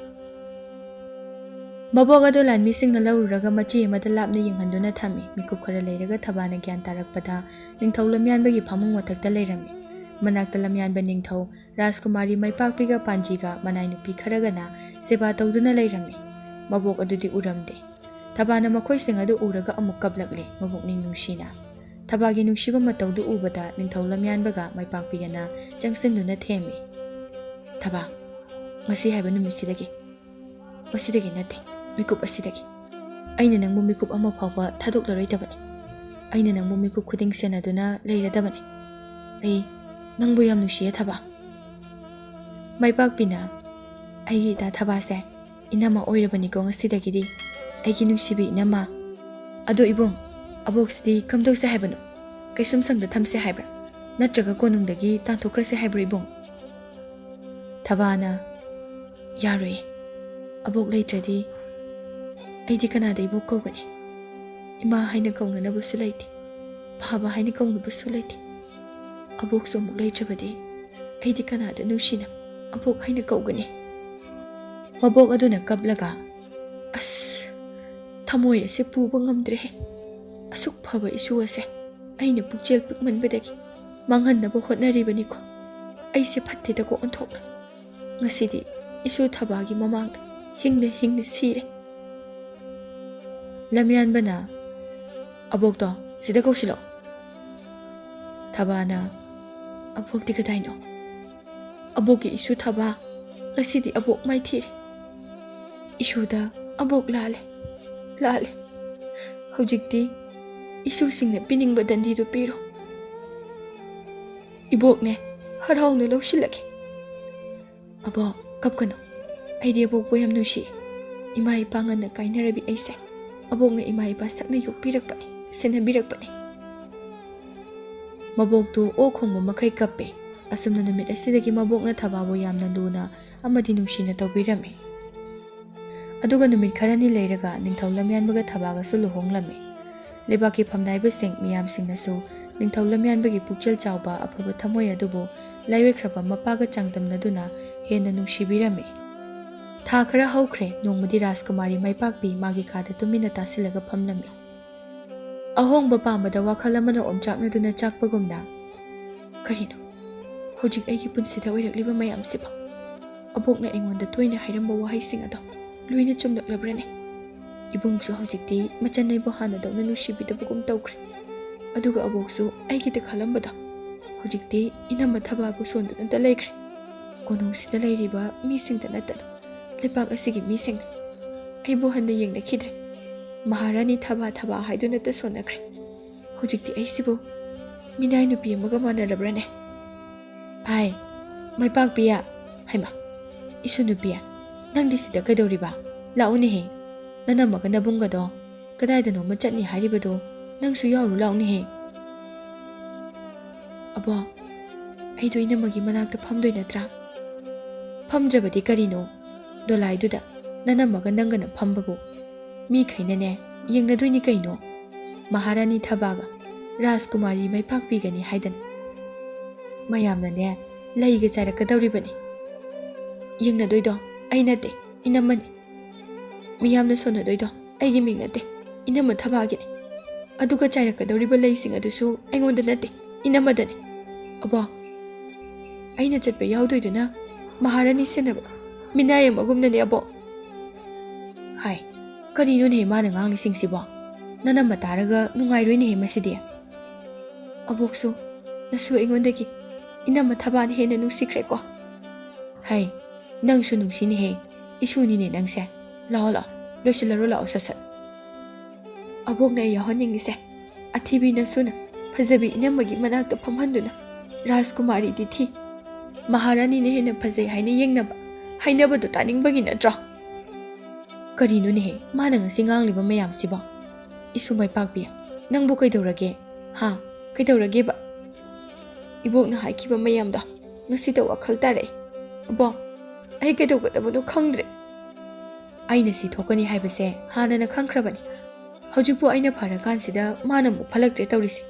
ꯃꯕꯣꯛ ꯑꯗꯨ ꯂꯥꯟꯃꯤꯁꯤꯡꯅ ꯂꯧꯔꯨꯔꯒ ꯃꯆꯤ ꯑꯃꯗ ꯂꯥꯞꯅ ꯌꯦꯡꯍꯟꯗꯨꯅ ꯊꯝꯃꯤ꯫ ꯃꯤꯀꯨꯞ ꯈꯔ ꯂꯩꯔꯒ ꯊꯕꯥꯅ ꯒ꯭ꯌꯥꯟ ꯇꯥꯔꯛꯄꯗ ꯅꯤꯡꯊꯧ ꯂꯝꯌꯥꯟꯕꯒꯤ ꯐꯃꯨꯡ ꯃꯊꯛꯇ ꯂꯩꯔꯝꯃꯤ꯫ ꯃꯅꯥꯛꯇ ꯂꯝꯌꯥꯟꯕ ꯅꯤꯡꯊꯧ ꯔꯥꯖꯀꯨꯃꯥꯔꯤ ꯃꯥꯏꯄꯥꯛꯄꯤꯒ ꯄꯥꯟꯖꯤꯒ ꯃꯅꯥꯏ ꯅꯨꯄꯤ ꯈꯔꯒꯅ ꯁꯦꯕꯥ ꯇꯧꯗꯨꯅ ꯂꯩꯔꯝꯃꯤ꯫ ꯃꯕꯣꯛ ꯑꯗꯨꯗꯤ ꯎꯔꯝꯗꯦ꯫ ꯊꯕꯥꯅ ꯃꯈꯣꯏꯁꯤꯡ ꯑꯗꯨ ꯎꯔꯒ ꯑꯃꯨꯛ ꯀꯞꯂꯛꯂꯦ, ꯃꯕꯨꯛꯅꯤꯡ ꯅꯨꯡꯁꯤꯅ꯫ ꯊꯕꯥꯒꯤ ꯅꯨꯡꯁꯤꯕ ꯃꯇꯧꯗꯨ ꯎꯕꯗ ꯅꯤꯡꯊꯧ ꯂꯝꯌꯥꯟꯕꯒ ꯃꯥꯏꯄꯥꯛꯄꯤꯒꯅ ꯆꯪꯁꯤꯟꯗꯨꯅ ꯊꯦꯝꯃꯤ꯫ "ꯊꯕꯥ, ꯉꯁꯤ ꯍꯥꯏꯕ ꯅꯨꯃꯤꯠꯁꯤꯗꯒꯤ, ꯉꯁꯤꯗꯒꯤ ꯅꯠꯇꯦ, ꯃꯤꯀꯨꯞ ꯑꯁꯤꯗꯒꯤ ꯑꯩꯅ ꯅꯪꯕꯨ ꯃꯤꯀꯨꯞ ꯑꯃ ꯐꯥꯎꯕ ꯊꯥꯗꯣꯛꯂꯔꯣꯏꯗꯕꯅꯤ꯫ ꯑꯩꯅ ꯅꯪꯕꯨ ꯃꯤꯀꯨꯞ ꯈꯨꯗꯤꯡ ꯁꯦꯟꯅꯗꯨꯅ ꯂꯩꯔꯗꯕꯅꯤ꯫ ꯑꯩ ꯅꯪꯕꯨ ꯌꯥꯝ ꯅꯨꯡꯁꯤꯌꯦ ꯊꯕꯥ꯫" ꯃꯥꯏꯄꯥꯛꯄꯤꯅ, "ꯑꯩꯒꯤ ꯏꯇꯥ ꯊꯕꯥꯁꯦ ꯏꯅꯝꯃ ꯑꯣꯏꯔꯕꯅꯤꯀꯣ ꯉꯁꯤꯗꯒꯤꯗꯤ, ꯑꯩꯒꯤ ꯅꯨꯡꯁꯤꯕꯤ ꯏꯅꯝꯃ꯫ ꯑꯗꯣ ꯏꯕꯨꯡ, ꯑꯕꯣꯛꯁꯤꯗꯤ ꯀꯝꯗꯧꯁꯦ ꯍꯥꯏꯕꯅꯣ? ꯀꯩꯁꯨꯝ ꯁꯪꯗ ꯊꯝꯁꯦ ꯍꯥꯏꯕ꯭ꯔꯥ? ꯅꯠꯇ꯭ꯔꯒ ꯀꯣꯅꯨꯡꯗꯒꯤ ꯇꯥꯟꯊꯣꯛꯈ꯭ꯔꯁꯦ ꯍꯥꯏꯕ꯭ꯔꯣ ꯏꯕꯨꯡ?" ꯊꯕꯥꯅ, "ꯌꯥꯔꯣꯏꯌꯦ꯫ ꯑꯕꯣꯛ ꯂꯩꯇ꯭ꯔꯗꯤ ꯑꯩꯗꯤ ꯀꯅꯥꯗ ꯏꯕꯣꯛ ꯀꯧꯒꯅꯤ? ꯏꯃꯥ ꯍꯥꯏꯅ ꯀꯧꯅꯅꯕꯁꯨ ꯂꯩꯇꯦ꯫ ꯐꯥꯕ ꯍꯥꯏꯅ ꯀꯧꯅꯕꯁꯨ ꯂꯩꯇꯦ꯫ ꯑꯕꯣꯛꯁꯨ ꯑꯃꯨꯛ ꯂꯩꯇ꯭ꯔꯕꯗꯤ ꯑꯩꯗꯤ ꯀꯅꯥꯗ ꯅꯨꯡꯁꯤꯅ ꯑꯕꯣꯛ ꯍꯥꯏꯅ ꯀꯧꯒꯅꯤ?" ꯃꯕꯣꯛ ꯑꯗꯨꯅ ꯀꯞꯂꯒ, "ꯑꯁ, ꯊꯃꯣꯏ ꯑꯁꯤ ꯄꯨꯕ ꯉꯝꯗ꯭ꯔꯦꯍꯦ꯫ ꯑꯁꯨꯛ ꯐꯕ ꯏꯁꯨ ꯑꯁꯦ ꯑꯩꯅ ꯄꯨꯛꯆꯦꯜ ꯄꯤꯛꯃꯟꯕꯗꯒꯤ ꯃꯥꯡꯍꯟꯅꯕ ꯍꯣꯠꯅꯔꯤꯕꯅꯤꯀꯣ꯫ ꯑꯩꯁꯦ ꯐꯠꯇꯦꯗꯀꯣ ꯑꯣꯟꯊꯣꯛꯅ꯫ ꯉꯁꯤꯗꯤ ꯏꯁꯨ ꯊꯕꯥꯒꯤ ꯃꯃꯥꯡꯗ ꯍꯤꯡꯅ ꯍꯤꯡꯅ ꯁꯤꯔꯦ꯫" ꯂꯝꯌꯥꯟꯕꯅ, "ꯑꯕꯣꯛꯇꯣ ꯁꯤꯗ ꯀꯧꯁꯤꯜꯂꯛꯑꯣ꯫" ꯊꯕꯥꯅ, "ꯑꯕꯣꯛꯇꯤ ꯀꯗꯥꯏꯅꯣ? ꯑꯕꯣꯛꯀꯤ ꯏꯁꯨ ꯊꯕꯥ, ꯉꯁꯤꯗꯤ ꯑꯕꯣꯛ ꯃꯥꯏꯊꯤꯔꯦ꯫ ꯏꯁꯨꯗ ꯑꯕꯣꯛ ꯂꯥꯜꯂꯦ, ꯂꯥꯜꯂꯦ꯫ ꯍꯧꯖꯤꯛꯇꯤ ꯏꯁꯨꯁꯤꯡꯅ ꯄꯤꯅꯤꯡꯕ ꯗꯟꯗꯤꯗꯨ ꯄꯤꯔꯣ꯫ ꯏꯕꯣꯛꯅꯦ, ꯍꯔꯥꯎꯅ ꯂꯧꯁꯤꯜꯂꯒꯦ꯫" "ꯑꯕꯣꯛ, ꯀꯞꯀꯅꯨ꯫ ꯑꯩꯗꯤ ꯑꯕꯣꯛꯄꯨ ꯌꯥꯝ ꯅꯨꯡꯁꯤ꯫ ꯏꯃꯥ ꯏꯄꯥ ꯉꯟꯅ ꯀꯥꯏꯅꯔꯕꯤ ꯑꯩꯁꯦ ꯑꯕꯣꯛꯅ ꯏꯃꯥ ꯏꯄꯥ ꯁꯛꯅ ꯌꯣꯛꯄꯤꯔꯛꯄꯅꯤ, ꯁꯦꯟꯅꯕꯤꯔꯛꯄꯅꯤ꯫" ꯃꯕꯣꯛꯇꯨ ꯑꯣꯛ ꯈꯣꯡꯕ ꯃꯈꯩ ꯀꯞꯄꯦ꯫ ꯑꯁꯨꯝꯅ ꯅꯨꯃꯤꯠ ꯑꯁꯤꯗꯒꯤ ꯃꯕꯣꯛꯅ ꯊꯕꯥꯕꯨ ꯌꯥꯝꯅ ꯂꯨꯅ ꯑꯃꯗꯤ ꯅꯨꯡꯁꯤꯅ ꯇꯧꯕꯤꯔꯝꯃꯤ꯫ ꯑꯗꯨꯒ ꯅꯨꯃꯤꯠ ꯈꯔꯅꯤ ꯂꯩꯔꯒ ꯅꯤꯡꯊꯧ ꯂꯝꯌꯥꯟꯕꯒ ꯊꯕꯥꯒꯁꯨ ꯂꯨꯍꯣꯡꯂꯝꯃꯤ꯫ ꯂꯩꯕꯥꯛꯀꯤ ꯐꯝꯅꯥꯏꯕꯁꯤꯡ, ꯃꯤꯌꯥꯝꯁꯤꯡꯅꯁꯨ ꯅꯤꯡꯊꯧ ꯂꯝꯌꯥꯟꯕꯒꯤ ꯄꯨꯛꯆꯦꯜ ꯆꯥꯎꯕ ꯑꯐꯕ ꯊꯃꯣꯏ ꯑꯗꯨꯕꯨ ꯂꯥꯏꯑꯣꯏꯈ꯭ꯔꯕ ꯃꯄꯥꯒ ꯆꯥꯡꯗꯝꯅꯗꯨꯅ ꯍꯦꯟꯅ ꯅꯨꯡꯁꯤꯕꯤꯔꯝꯃꯤ꯫ ꯊꯥ ꯈꯔ ꯍꯧꯈ꯭ꯔꯦ꯫ ꯅꯣꯡꯃꯗꯤ ꯔꯥꯖꯀꯨꯃꯥꯔꯤ ꯃꯥꯏꯄꯥꯛꯄꯤ ꯃꯥꯒꯤ ꯀꯥꯗ ꯇꯨꯃꯤꯟꯅ ꯇꯥꯁꯤꯜꯂꯒ ꯐꯝꯂꯝꯃꯤ꯫ ꯑꯍꯣꯡꯕ ꯄꯥꯝꯕꯗ ꯋꯥꯈꯜ ꯑꯃꯅ ꯑꯣꯝꯆꯥꯛꯅꯗꯨꯅ ꯆꯥꯛꯄꯒꯨꯝꯅ, "ꯀꯔꯤꯅꯣ ꯍꯧꯖꯤꯛ ꯑꯩꯒꯤ ꯄꯨꯟꯁꯤꯗ ꯑꯣꯏꯔꯛꯂꯤꯕ ꯃꯌꯥꯝꯁꯤꯕꯣ? ꯑꯕꯣꯛꯅ ꯑꯩꯉꯣꯟꯗ ꯇꯣꯏꯅ ꯍꯥꯏꯔꯝꯕ ꯋꯥꯍꯩꯁꯤꯡ ꯑꯗꯣ ꯂꯣꯏꯅ ꯆꯨꯝꯂꯛꯂꯕ꯭ꯔꯅꯦ? ꯏꯕꯨꯡꯁꯨ ꯍꯧꯖꯤꯛꯇꯤ ꯃꯆꯟꯅꯩꯕꯨ ꯍꯥꯟꯅꯗꯧꯅ ꯅꯨꯡꯁꯤꯕꯤꯗꯕꯒꯨꯝ ꯇꯧꯈ꯭ꯔꯦ꯫ ꯑꯗꯨꯒ ꯑꯕꯣꯛꯁꯨ ꯑꯩꯒꯤꯗ ꯈꯜꯂꯝꯕꯗꯣ ꯍꯧꯖꯤꯛꯇꯤ ꯏꯅꯝꯃ ꯊꯕꯥꯕꯨ ꯁꯣꯟꯗꯨꯅꯇ ꯂꯩꯈ꯭ꯔꯦ꯫ ꯀꯣꯅꯨꯡꯁꯤꯗ ꯂꯩꯔꯤꯕ ꯃꯤꯁꯤꯡꯗ ꯅꯠꯇꯅ ꯂꯩꯄꯥꯛ ꯑꯁꯤꯒꯤ ꯃꯤꯁꯤꯡꯅ ꯑꯩꯕꯨ ꯍꯟꯅ ꯌꯦꯡꯅꯈꯤꯗ꯭ꯔꯦ꯫ ꯃꯍꯥꯔꯥꯅꯤ ꯊꯕꯥ ꯊꯕꯥ ꯍꯥꯏꯗꯨꯅꯇ ꯁꯣꯟꯅꯈ꯭ꯔꯦ꯫ ꯍꯧꯖꯤꯛꯇꯤ ꯑꯩꯁꯤꯕꯨ ꯃꯤꯅꯥꯏ ꯅꯨꯄꯤ ꯑꯃꯒ ꯃꯥꯟꯅꯔꯕ꯭ꯔꯥꯅꯦ? ꯍꯥꯏ, ꯃꯥꯏꯄꯥꯛꯄꯤꯌꯥ꯫ ꯍꯩꯃꯥ, ꯏꯁꯨ ꯅꯨꯄꯤ, ꯅꯪꯗꯤ ꯁꯤꯗ ꯀꯩꯗꯧꯔꯤꯕ? ꯂꯥꯛꯎꯅꯦꯍꯦ, ꯅꯅꯝꯃꯒ ꯅꯕꯨꯡꯒꯗꯣ ꯀꯗꯥꯏꯗꯅꯣꯃ ꯆꯠꯅꯤ ꯍꯥꯏꯔꯤꯕꯗꯣ, ꯅꯪꯁꯨ ꯌꯥꯎꯔꯨ ꯂꯥꯎꯅꯦꯍꯦ꯫ ꯑꯕꯣ, ꯑꯩꯗꯣ ꯏꯅꯝꯃꯒꯤ ꯃꯅꯥꯛꯇ ꯐꯝꯗꯣꯏ ꯅꯠꯇ꯭ꯔꯥ? ꯐꯝꯗ꯭ꯔꯕꯗꯤ ꯀꯔꯤꯅꯣ? ꯗꯣꯂꯥꯏꯗꯨꯗ ꯅꯅꯝꯃꯒ ꯅꯪꯒꯅ ꯐꯝꯕꯕꯨ ꯃꯤꯈꯩꯅꯅꯦ ꯌꯦꯡꯅꯗꯣꯏꯅꯤ ꯀꯩꯅꯣ꯫ ꯃꯍꯥꯔꯥꯅꯤ ꯊꯕꯥꯒ ꯔꯥꯖꯀꯨꯃꯥꯔꯤ ꯃꯥꯏꯄꯥꯛꯄꯤꯒꯅꯤ ꯍꯥꯏꯗꯅ꯫ ꯃꯌꯥꯝꯅꯅꯦ ꯂꯩꯒ ꯆꯥꯏꯔꯛꯀꯗꯧꯔꯤꯕꯅꯤ꯫ ꯌꯦꯡꯅꯗꯣꯏꯗꯣ ꯑꯩ ꯅꯠꯇꯦ, ꯏꯅꯝꯃꯅꯤ꯫ ꯃꯤꯌꯥꯝꯅ ꯁꯣꯟꯅꯗꯣꯏꯗꯣ ꯑꯩꯒꯤ ꯃꯤꯡ ꯅꯠꯇꯦ, ꯏꯅꯝꯃ ꯊꯕꯥꯒꯤꯅꯤ꯫ ꯑꯗꯨꯒ ꯆꯥꯏꯔꯛꯀꯗꯧꯔꯤꯕ ꯂꯩꯁꯤꯡ ꯑꯗꯨꯁꯨ ꯑꯩꯉꯣꯟꯗ ꯅꯠꯇꯦ, ꯏꯅꯝꯃꯗꯅꯤ꯫ ꯑꯕꯣ, ꯑꯩꯅ ꯆꯠꯄ ꯌꯥꯎꯗꯣꯏꯗꯨꯅ ꯃꯍꯥꯔꯥꯅꯤ ꯁꯦꯟꯅꯕ ꯃꯤꯅꯥꯏ ꯑꯃꯒꯨꯝꯅꯅꯦ ꯑꯕꯣ꯫ ꯍꯥꯏ, ꯀꯔꯤꯅꯣꯅꯦꯍꯦ ꯃꯥꯅ ꯉꯥꯡꯂꯤꯁꯤꯡꯁꯤꯕꯣ? ꯅꯅꯝꯃ ꯇꯥꯔꯒ ꯅꯨꯡꯉꯥꯏꯔꯣꯏꯅꯦꯍꯦ ꯃꯁꯤꯗꯤ꯫ ꯑꯕꯣꯛꯁꯨ ꯅꯁꯨ ꯑꯩꯉꯣꯟꯗꯒꯤ ꯏꯅꯝꯃ ꯊꯕꯥꯅ ꯍꯦꯟꯅ ꯅꯨꯡꯁꯤꯈ꯭ꯔꯦꯀꯣ꯫ ꯍꯩ, ꯅꯪꯁꯨ ꯅꯨꯡꯁꯤꯅꯦꯍꯦ, ꯏꯁꯨꯅꯤꯅꯦ ꯅꯪꯁꯦ꯫ ꯂꯥꯛꯑꯣ ꯂꯥꯛꯑꯣ, ꯂꯣꯏꯁꯤꯜꯂꯔꯣ ꯂꯥꯛꯑꯣ ꯁꯠ ꯁꯠ꯫ ꯑꯕꯣꯛꯅ ꯑꯩ ꯌꯥꯎꯍꯟꯅꯤꯡꯉꯤꯁꯦ ꯑꯊꯤꯕꯤ ꯅꯁꯨꯅ ꯐꯖꯕꯤ ꯏꯅꯝꯃꯒꯤ ꯃꯅꯥꯛꯇ ꯐꯝꯍꯟꯗꯨꯅ ꯔꯥꯖꯀꯨꯃꯥꯔꯤꯗꯤ ꯊꯤ, ꯃꯍꯥꯔꯥꯅꯤꯅ ꯍꯦꯟꯅ ꯐꯖꯩ ꯍꯥꯏꯅ ꯌꯦꯡꯅꯕ ꯍꯥꯏꯅꯕꯗꯨ ꯇꯥꯅꯤꯡꯕꯒꯤ ꯅꯠꯇ꯭ꯔꯣ? ꯀꯔꯤꯅꯣꯅꯦꯍꯦ ꯃꯥꯅ ꯉꯁꯤ ꯉꯥꯡꯂꯤꯕ ꯃꯌꯥꯝꯁꯤꯕꯣ? ꯏꯁꯨ ꯃꯥꯏꯄꯥꯛꯄꯤ, ꯅꯪꯕꯨ ꯀꯩꯗꯧꯔꯒꯦ? ꯍꯥ? ꯀꯩꯗꯧꯔꯒꯦꯕ? ꯏꯕꯣꯛꯅ ꯍꯥꯏꯈꯤꯕ ꯃꯌꯥꯝꯗꯣ ꯉꯁꯤꯗ ꯋꯥꯈꯜ ꯇꯥꯔꯛꯑꯦ꯫ ꯑꯕꯣ, ꯑꯩ ꯀꯩꯗꯧꯒꯗꯕꯅꯣ ꯈꯪꯗ꯭ꯔꯦ꯫ ꯑꯩꯅ ꯁꯤ ꯊꯣꯛꯀꯅꯤ ꯍꯥꯏꯕꯁꯦ ꯍꯥꯟꯅꯅ ꯈꯪꯈ꯭ꯔꯕꯅꯤ꯫ ꯍꯧꯖꯤꯛꯄꯨ ꯑꯩꯅ ꯐꯔꯀꯥꯟꯁꯤꯗ ꯃꯥꯅ ꯑꯃꯨꯛ ꯐꯠꯂꯛꯇ꯭ꯔꯦ ꯇꯧꯔꯤꯁꯦ꯫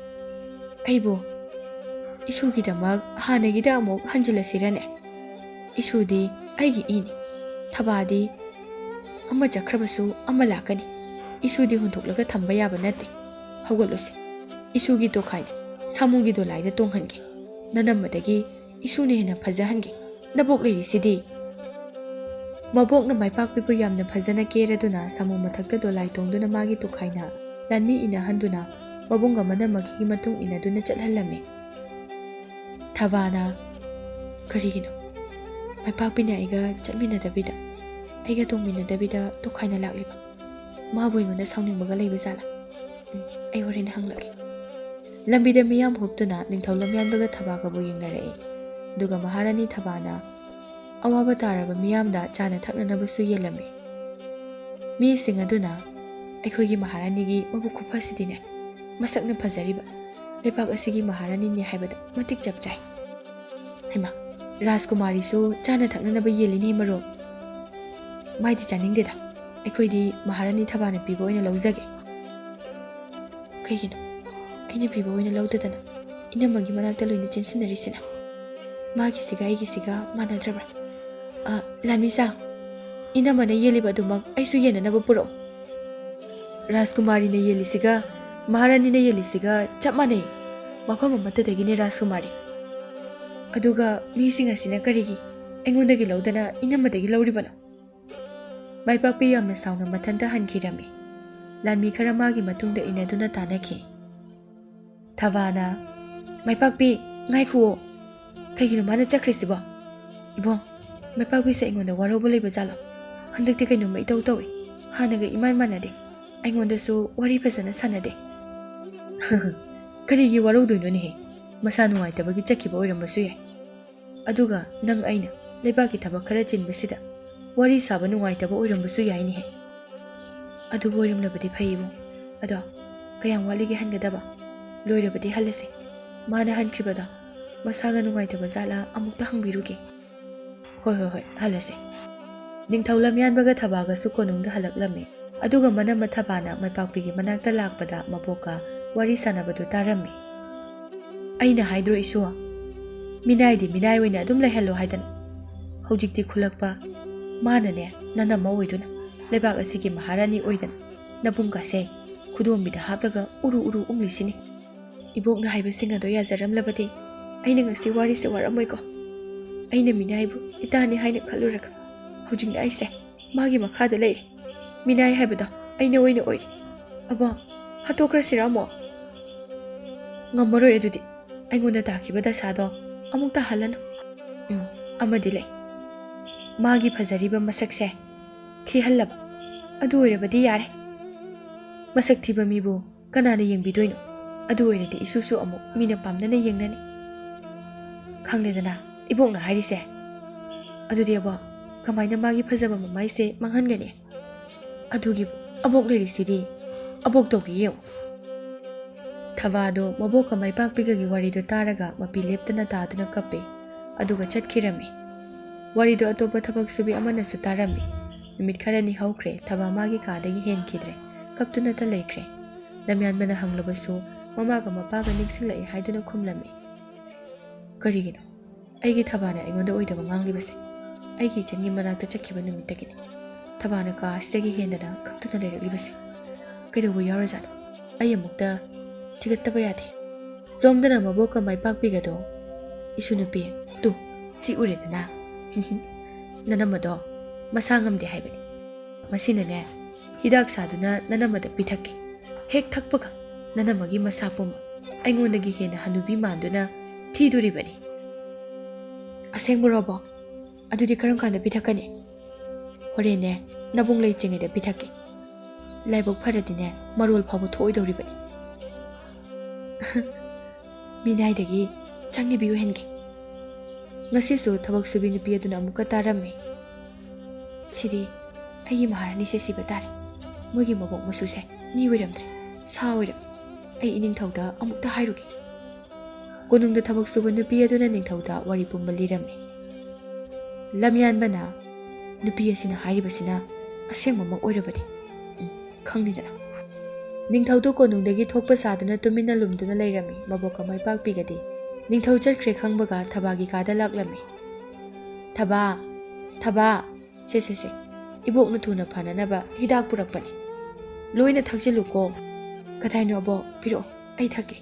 ꯑꯩꯕꯨ ꯏꯁꯨꯒꯤꯗꯃꯛ ꯍꯥꯟꯅꯒꯤꯗ ꯑꯃꯨꯛ ꯍꯟꯖꯤꯜꯂꯁꯤꯔꯅꯦ? ꯏꯁꯨꯗꯤ ꯑꯩꯒꯤ ꯏꯅꯤ, ꯊꯕꯥꯗꯤ ꯑꯃ ꯆꯠꯈ꯭ꯔꯕꯁꯨ ꯑꯃ ꯂꯥꯛꯀꯅꯤ꯫ ꯏꯁꯨꯗꯤ ꯍꯨꯟꯗꯣꯛꯂꯒ ꯊꯝꯕ ꯌꯥꯕ ꯅꯠꯇꯦ꯫ ꯍꯧꯒꯠꯂꯨꯁꯦ꯫ ꯏꯁꯨꯒꯤ ꯇꯣꯈꯥꯏꯗ ꯁꯥꯃꯨꯒꯤ ꯗꯣꯂꯥꯏꯗ ꯇꯣꯡꯍꯟꯒꯦ꯫ ꯅꯅꯝꯃꯗꯒꯤ ꯏꯁꯨꯅ ꯍꯦꯟꯅ ꯐꯖꯍꯟꯒꯦ꯫ ꯅꯕꯣꯛ ꯂꯩꯔꯤꯁꯤꯗꯤ꯫ ꯃꯕꯣꯛꯅ ꯃꯥꯏꯄꯥꯛꯄꯤꯕꯨ ꯌꯥꯝꯅ ꯐꯖꯅ ꯀꯦꯔꯗꯨꯅ ꯁꯥꯃꯨ ꯃꯊꯛꯇ ꯗꯣꯂꯥꯏ ꯇꯣꯡꯗꯨꯅ ꯃꯥꯒꯤ ꯇꯣꯈꯥꯏꯅ ꯂꯥꯟꯃꯤ ꯏꯟꯅꯍꯟꯗꯨꯅ ꯃꯕꯨꯡ ꯑꯃꯅ ꯃꯈꯤꯒꯤ ꯃꯇꯨꯡ ꯏꯟꯅꯗꯨꯅ ꯆꯠꯍꯜꯂꯝꯃꯤ꯫ ꯊꯕꯥꯅ, "ꯀꯔꯤꯒꯤꯅꯣ? ꯃꯥꯏꯄꯥꯛꯄꯤꯅ ꯑꯩꯒ ꯆꯠꯃꯤꯟꯅꯗꯕꯤꯗ, ꯑꯩꯒ ꯇꯣꯡꯃꯤꯟꯅꯗꯕꯤꯗ ꯇꯣꯈꯥꯏꯅ ꯂꯥꯛꯂꯤꯕ? ꯃꯥꯕꯨ ꯑꯩꯉꯣꯟꯗ ꯁꯥꯎꯅꯤꯡꯕꯒ ꯂꯩꯕ ꯖꯥꯠꯂꯥ? ꯎꯝ, ꯑꯩ ꯍꯣꯔꯦꯟ ꯍꯪꯂꯒꯦ꯫" ꯂꯝꯕꯤꯗ ꯃꯤꯌꯥꯝ ꯍꯨꯞꯇꯨꯅ ꯅꯤꯡꯊꯧ ꯂꯝꯌꯥꯟꯕꯒ ꯊꯕꯥꯒꯕꯨ ꯌꯦꯡꯅꯔꯛꯏ꯫ ꯑꯗꯨꯒ ꯃꯍꯥꯔꯥꯅꯤ ꯊꯕꯥꯅ ꯑꯋꯥꯕ ꯇꯥꯔꯕ ꯃꯤꯌꯥꯝꯗ ꯆꯥꯅ ꯊꯛꯅꯅꯕꯁꯨ ꯌꯦꯜꯂꯝꯃꯤ꯫ ꯃꯤꯁꯤꯡ ꯑꯗꯨꯅ, "ꯑꯩꯈꯣꯏꯒꯤ ꯃꯍꯥꯔꯥꯅꯤꯒꯤ ꯃꯕꯨꯛ ꯈꯨꯐꯁꯤꯗꯤꯅꯦ, ꯃꯁꯛꯅ ꯐꯖꯔꯤꯕ, ꯂꯩꯕꯥꯛ ꯑꯁꯤꯒꯤ ꯃꯍꯥꯔꯥꯅꯤꯅꯤ ꯍꯥꯏꯕꯗ ꯃꯇꯤꯛ ꯆꯞ ꯆꯥꯏ꯫ ꯍꯩꯃꯥ, ꯔꯥꯖꯀꯨꯃꯥꯔꯤꯁꯨ ꯆꯥꯅ ꯊꯛꯅꯅꯕ ꯌꯦꯜꯂꯤꯅꯦ ꯃꯔꯨꯞ꯫ ꯃꯥꯏꯗꯤ ꯆꯥꯅꯤꯡꯗꯦꯗ, ꯑꯩꯈꯣꯏꯗꯤ ꯃꯍꯥꯔꯥꯅꯤ ꯊꯕꯥꯅ ꯄꯤꯕ ꯑꯣꯏꯅ ꯂꯧꯖꯒꯦ꯫" "ꯀꯩꯒꯤꯅꯣ ꯑꯩꯅ ꯄꯤꯕ ꯑꯣꯏꯅ ꯂꯧꯗꯗꯅ ꯏꯅꯝꯃꯒꯤ ꯃꯅꯥꯛꯇ ꯂꯣꯏꯅ ꯆꯦꯟꯁꯤꯟꯅꯔꯤꯁꯤꯅ? ꯃꯥꯒꯤꯁꯤꯒ ꯑꯩꯒꯤꯁꯤꯒ ꯃꯥꯟꯅꯗ꯭ꯔꯕ꯭ꯔꯥ? ꯑ, ꯂꯥꯟꯃꯤꯁꯥ, ꯏꯅꯝꯃꯅ ꯌꯦꯜꯂꯤꯕ ꯑꯗꯨꯃꯛ ꯑꯩꯁꯨ ꯌꯦꯟꯅꯅꯕ ꯄꯨꯔꯛꯎ꯫" ꯔꯥꯖꯀꯨꯃꯥꯔꯤꯅ ꯌꯦꯜꯂꯤꯁꯤꯒ ꯃꯍꯥꯔꯥꯅꯤꯅ ꯌꯦꯜꯂꯤꯁꯤꯒ ꯆꯞ ꯃꯥꯟꯅꯩ꯫ ꯃꯐꯝ ꯑꯃꯠꯇꯗꯒꯤꯅꯦ ꯔꯥꯖꯀꯨꯃꯥꯔꯤ꯫ ꯑꯗꯨꯒ ꯃꯤꯁꯤꯡ ꯑꯁꯤꯅ ꯀꯔꯤꯒꯤ ꯑꯩꯉꯣꯟꯗꯒꯤ ꯂꯧꯗꯅ ꯏꯅꯝꯃꯗꯒꯤ ꯂꯧꯔꯤꯕꯅꯣ? ꯃꯥꯏꯄꯥꯛꯄꯤ ꯌꯥꯝꯅ ꯁꯥꯎꯅ ꯃꯊꯟꯇ ꯍꯟꯈꯤꯔꯝꯃꯤ꯫ ꯂꯥꯟꯃꯤ ꯈꯔ ꯃꯥꯒꯤ ꯃꯇꯨꯡꯗ ꯏꯟꯅꯗꯨꯅ ꯇꯥꯅꯈꯤ꯫ ꯊꯕꯥꯅ, "ꯃꯥꯏꯄꯥꯛꯄꯤ, ꯉꯥꯏꯈꯨꯑꯣ꯫ ꯀꯩꯒꯤꯅꯣ ꯃꯥꯅ ꯆꯠꯈ꯭ꯔꯤꯁꯤꯕꯣ? ꯏꯕꯣ, ꯃꯥꯏꯄꯥꯛꯄꯤꯁꯦ ꯑꯩꯉꯣꯟꯗ ꯋꯥꯔꯧꯕ ꯂꯩꯕ ꯖꯥꯠꯂꯣ? ꯍꯟꯗꯛꯇꯤ ꯀꯩꯅꯣꯝꯃ ꯏꯇꯧ ꯇꯧꯏ꯫ ꯍꯥꯟꯅꯒ ꯏꯃꯥꯟ ꯃꯥꯟꯅꯗꯦ꯫ ꯑꯩꯉꯣꯟꯗꯁꯨ ꯋꯥꯔꯤ ꯐꯖꯅ ꯁꯥꯟꯅꯗꯦ꯫" "ꯀꯔꯤꯒꯤ ꯋꯥꯔꯧꯗꯣꯏꯅꯣꯅꯦꯍꯦ? ꯃꯁꯥ ꯅꯨꯡꯉꯥꯏꯇꯕꯒꯤ ꯆꯠꯈꯤꯕ ꯑꯣꯏꯔꯝꯕꯁꯨ ꯌꯥꯏ꯫ ꯑꯗꯨꯒ ꯅꯪ ꯑꯩꯅ ꯂꯩꯕꯥꯛꯀꯤ ꯊꯕꯛ ꯈꯔ ꯆꯤꯟꯕꯁꯤꯗ ꯋꯥꯔꯤ ꯁꯥꯕ ꯅꯨꯡꯉꯥꯏꯇꯕ ꯑꯣꯏꯔꯝꯕꯁꯨ ꯌꯥꯏꯅꯦꯍꯦ꯫" "ꯑꯗꯨꯕꯨ ꯑꯣꯏꯔꯝꯂꯕꯗꯤ ꯐꯩ ꯏꯕꯨꯡ꯫ ꯑꯗꯣ ꯀꯌꯥꯝ ꯋꯥꯠꯂꯤꯒꯦ ꯍꯟꯒꯗꯕ? ꯂꯣꯏꯔꯕꯗꯤ ꯍꯜꯂꯁꯦ꯫ ꯃꯥꯅ ꯍꯟꯈ꯭ꯔꯤꯕꯗꯣ ꯃꯁꯥꯒ ꯅꯨꯡꯉꯥꯏꯇꯕ ꯖꯥꯠꯂꯥ ꯑꯃꯨꯛꯇ ꯍꯪꯕꯤꯔꯨꯒꯦ꯫" "ꯍꯣꯏ, ꯍꯣꯏ, ꯍꯣꯏ, ꯍꯜꯂꯁꯦ꯫" ꯅꯤꯡꯊꯧ ꯂꯝꯌꯥꯟꯕꯒ ꯊꯕꯥꯒꯁꯨ ꯀꯣꯅꯨꯡꯗ ꯍꯜꯂꯛꯂꯝꯃꯤ꯫ ꯑꯗꯨꯒ ꯃꯅꯝꯃ ꯊꯕꯥꯅ ꯃꯥꯏꯄꯥꯛꯄꯤꯒꯤ ꯃꯅꯥꯛꯇ ꯂꯥꯛꯄꯗ ꯃꯕꯣꯛꯀ ꯋꯥꯔꯤ ꯁꯥꯟꯅꯕꯗꯨ ꯇꯥꯔꯝꯃꯤ꯫ "ꯑꯩꯅ ꯍꯥꯏꯗ꯭ꯔꯣ ꯏꯁꯨ, ꯃꯤꯅꯥꯏꯗꯤ ꯃꯤꯅꯥꯏ ꯑꯣꯏꯅ ꯑꯗꯨꯝ ꯂꯩꯍꯜꯂꯣ ꯍꯥꯏꯗꯅ꯫ ꯍꯧꯖꯤꯛꯇꯤ ꯈꯨꯂꯛꯄ ꯃꯥꯅꯅꯦ ꯅꯅꯝꯃ ꯑꯣꯏꯗꯨꯅ ꯂꯩꯕꯥꯛ ꯑꯁꯤꯒꯤ ꯃꯍꯥꯔꯥꯅꯤ ꯑꯣꯏꯗꯅ ꯅꯕꯨꯡ ꯀꯥꯁꯦ ꯈꯨꯗꯣꯝꯕꯤꯗ ꯍꯥꯞꯂꯒ ꯎꯔꯨ ꯎꯔꯨ ꯎꯪꯂꯤꯁꯤꯅꯤ꯫ ꯏꯕꯣꯛꯅ ꯍꯥꯏꯕꯁꯤꯡ ꯑꯗꯣ ꯌꯥꯖꯔꯝꯂꯕꯗꯤ ꯑꯩꯅ ꯉꯁꯤ ꯋꯥꯔꯤꯁꯦ ꯋꯥꯔꯝꯃꯣꯏꯀꯣ꯫ ꯑꯩꯅ ꯃꯤꯅꯥꯏꯕꯨ ꯏꯇꯥꯅꯤ ꯍꯥꯏꯅ ꯈꯜꯂꯨꯔꯒ ꯍꯧꯖꯤꯛꯅ ꯑꯩꯁꯦ ꯃꯥꯒꯤ ꯃꯈꯥꯗ ꯂꯩꯔꯦ꯫ ꯃꯤꯅꯥꯏ ꯍꯥꯏꯕꯗꯣ ꯑꯩꯅ ꯑꯣꯏꯅ ꯑꯣꯏꯔꯦ꯫ ꯑꯕꯣ, ꯍꯥꯠꯇꯣꯛꯈ꯭ꯔꯁꯤꯔ ꯑꯃꯨꯛ? "ꯉꯝꯃꯔꯣꯏ ꯑꯗꯨꯗꯤ꯫ ꯑꯩꯉꯣꯟꯗ ꯇꯥꯈꯤꯕ ꯗꯁꯥꯗꯣ ꯑꯃꯨꯛ ꯇꯥꯍꯜꯂꯅꯨ꯫ ꯎꯝ, ꯑꯃꯗꯤ ꯂꯩ꯫ ꯃꯥꯒꯤ ꯐꯖꯔꯤꯕ ꯃꯁꯛꯁꯦ ꯊꯤꯍꯜꯂꯕ꯫ ꯑꯗꯨ ꯑꯣꯏꯔꯕꯗꯤ ꯌꯥꯔꯦ꯫ ꯃꯁꯛ ꯊꯤꯕ ꯃꯤꯕꯨ ꯀꯅꯥꯅ ꯌꯦꯡꯕꯤꯗꯣꯏꯅꯣ? ꯑꯗꯨ ꯑꯣꯏꯔꯗꯤ ꯏꯁꯨꯁꯨ ꯑꯃꯨꯛ ꯃꯤꯅ ꯄꯥꯝꯅꯅ ꯌꯦꯡꯅꯅꯤ꯫ ꯈꯪꯂꯦꯗꯅ ꯏꯕꯣꯛꯅ ꯍꯥꯏꯔꯤꯁꯦ꯫ ꯑꯗꯨꯗꯤ ꯑꯕꯣꯛ, ꯀꯃꯥꯏꯅ ꯃꯥꯒꯤ ꯐꯖꯕ ꯃꯃꯥꯏꯁꯦ ꯃꯥꯡꯍꯟꯒꯅꯤ? ꯑꯗꯨꯒꯤ ꯑꯕꯣꯛ ꯂꯩꯔꯤꯁꯤꯗꯤ꯫ ꯑꯕꯣꯛ ꯇꯧꯒꯦ ꯌꯦꯡꯉꯨ꯫" ꯊꯕꯥꯗꯣ ꯃꯕꯣꯛꯀ ꯃꯥꯏꯄꯥꯛꯄꯤꯒꯒꯤ ꯋꯥꯔꯤꯗꯣ ꯇꯥꯔꯒ ꯃꯄꯤ ꯂꯦꯞꯇꯅ ꯇꯥꯗꯨꯅ ꯀꯞꯄꯦ꯫ ꯑꯗꯨꯒ ꯆꯠꯈꯤꯔꯝꯃꯤ꯫ ꯋꯥꯔꯤꯗꯣ ꯑꯇꯣꯞꯄ ꯊꯕꯛ ꯁꯨꯕꯤ ꯑꯃꯅꯁꯨ ꯇꯥꯔꯝꯃꯤ꯫ ꯅꯨꯃꯤꯠ ꯈꯔꯅꯤ ꯍꯧꯈ꯭ꯔꯦ, ꯊꯕꯥ ꯃꯥꯒꯤ ꯀꯥꯗꯒꯤ ꯍꯦꯟꯈꯤꯗ꯭ꯔꯦ꯫ ꯀꯞꯇꯨꯅꯇ ꯂꯩꯈ꯭ꯔꯦ꯫ ꯂꯝꯌꯥꯟꯕꯅ ꯍꯪꯂꯕꯁꯨ ꯃꯃꯥꯒ ꯃꯄꯥꯒ ꯅꯤꯡꯁꯤꯡꯂꯛꯏ ꯍꯥꯏꯗꯨꯅ ꯈꯨꯝꯂꯝꯃꯤ꯫ "ꯀꯔꯤꯒꯤꯅꯣ ꯑꯩꯒꯤ ꯊꯕꯥꯅ ꯑꯩꯉꯣꯟꯗ ꯑꯣꯏꯗꯕ ꯉꯥꯡꯂꯤꯕꯁꯦ? ꯑꯩꯒꯤ ꯏꯆꯟꯒꯤ ꯃꯅꯥꯛꯇ ꯆꯠꯈꯤꯕ ꯅꯨꯃꯤꯠꯇꯒꯤꯅꯤ ꯊꯕꯥꯅ ꯀꯥ ꯑꯁꯤꯗꯒꯤ ꯍꯦꯟꯗꯅ ꯀꯞꯇꯨꯅ ꯂꯩꯔꯛꯂꯤꯕꯁꯦ꯫ ꯀꯩꯗꯧꯕ ꯌꯥꯎꯔꯖꯥꯠꯅꯣ? ꯑꯩ ꯑꯃꯨꯛꯇ ꯊꯤꯒꯠꯇꯕ ꯌꯥꯗꯦ꯫" ꯁꯣꯝꯗꯅ ꯃꯕꯣꯛꯀ ꯃꯥꯏꯄꯥꯛꯄꯤꯒꯗꯣ, "ꯏꯁꯨ ꯅꯨꯄꯤ, ꯇꯨ, ꯁꯤ ꯎꯔꯦꯗꯅ? ꯅꯅꯝꯃꯗꯣ ꯃꯁꯥ ꯉꯝꯗꯦ ꯍꯥꯏꯕꯅꯤ꯫ ꯃꯁꯤꯅꯅꯦ, ꯍꯤꯗꯥꯛ ꯁꯥꯗꯨꯅ ꯅꯅꯝꯃꯗ ꯄꯤꯊꯛꯀꯦ꯫ ꯍꯦꯛ ꯊꯛꯄꯒ ꯅꯅꯝꯃꯒꯤ ꯃꯁꯥ ꯄꯨꯝꯕ ꯑꯩꯉꯣꯟꯗꯒꯤ ꯍꯦꯟꯅ ꯍꯅꯨꯕꯤ ꯃꯥꯟꯗꯨꯅ ꯊꯤꯗꯣꯔꯤꯕꯅꯤ꯫" "ꯑꯁꯦꯡꯕꯔꯣ ꯑꯕꯣꯛ? ꯑꯗꯨꯗꯤ ꯀꯔꯝ ꯀꯥꯟꯗ ꯄꯤꯊꯛꯀꯅꯤ?" "ꯍꯣꯔꯦꯟꯅꯦ, ꯅꯕꯨꯡ ꯂꯩꯇ꯭ꯔꯤꯉꯩꯗ ꯄꯤꯊꯛꯀꯦ꯫ ꯂꯥꯏꯕꯛ ꯐꯔꯗꯤꯅꯦ, ꯃꯔꯣꯜ ꯐꯥꯎꯕ ꯊꯣꯛꯑꯣꯏꯗꯧꯔꯤꯕꯅꯤ꯫" "ꯃꯤꯅꯥꯏꯗꯒꯤ ꯆꯪꯅꯤꯕꯤ ꯑꯣꯏꯍꯟꯒꯦ꯫" ꯉꯁꯤꯁꯨ ꯊꯕꯛ ꯁꯨꯕꯤ ꯅꯨꯄꯤ ꯑꯗꯨꯅ ꯑꯃꯨꯛꯀ ꯇꯥꯔꯝꯃꯤ꯫ "ꯁꯤꯗꯤ ꯑꯩꯒꯤ ꯃꯍꯥꯔꯥꯅꯤꯁꯦ ꯁꯤꯕ ꯇꯥꯔꯦ꯫ ꯃꯣꯏꯒꯤ ꯃꯕꯣꯛ ꯃꯁꯨꯁꯦ ꯃꯤ ꯑꯣꯏꯔꯝꯗ꯭ꯔꯦ, ꯁꯥ ꯑꯣꯏꯔꯝꯃꯤ꯫ ꯑꯩ ꯏꯅꯤꯡꯊꯧꯗ ꯑꯃꯨꯛꯇ ꯍꯥꯏꯔꯨꯒꯦ꯫" ꯀꯣꯅꯨꯡꯗ ꯊꯕꯛ ꯁꯨꯕ ꯅꯨꯄꯤ ꯑꯗꯨꯅ ꯅꯤꯡꯊꯧꯗ ꯋꯥꯔꯤ ꯄꯨꯝꯕ ꯂꯤꯔꯝꯃꯤ꯫ ꯂꯝꯌꯥꯟꯕꯅ, "ꯅꯨꯄꯤ ꯑꯁꯤꯅ ꯍꯥꯏꯔꯤꯕꯁꯤꯅ ꯑꯁꯦꯡꯕꯃꯛ ꯑꯣꯏꯔꯕꯗꯤ, ꯎꯝ, ꯈꯪꯅꯤꯗꯅ꯫" ꯅꯤꯡꯊꯧꯗꯨ ꯀꯣꯅꯨꯡꯗꯒꯤ ꯊꯣꯛꯄ ꯁꯥꯗꯨꯅ ꯇꯨꯃꯤꯟꯅ ꯂꯨꯝꯗꯨꯅ ꯂꯩꯔꯝꯃꯤ꯫ ꯃꯕꯣꯛꯀ ꯃꯥꯏꯄꯥꯛꯄꯤꯒꯗꯤ ꯅꯤꯡꯊꯧ ꯆꯠꯈ꯭ꯔꯦ ꯈꯪꯕꯒ ꯊꯕꯥꯒꯤ ꯀꯥꯗ ꯂꯥꯛꯂꯝꯃꯤ꯫ "ꯊꯕꯥ, ꯊꯕꯥ, ꯁꯦ, ꯁꯦ, ꯁꯦ, ꯏꯕꯣꯛꯅ ꯊꯨꯅ ꯐꯅꯅꯕ ꯍꯤꯗꯥꯛ ꯄꯨꯔꯛꯄꯅꯤ꯫ ꯂꯣꯏꯅ ꯊꯛꯆꯤꯜꯂꯨꯀꯣ꯫" "ꯀꯗꯥꯏꯅꯣ ꯑꯕꯣꯛ? ꯄꯤꯔꯛꯑꯣ, ꯑꯩ ꯊꯛꯀꯦ꯫"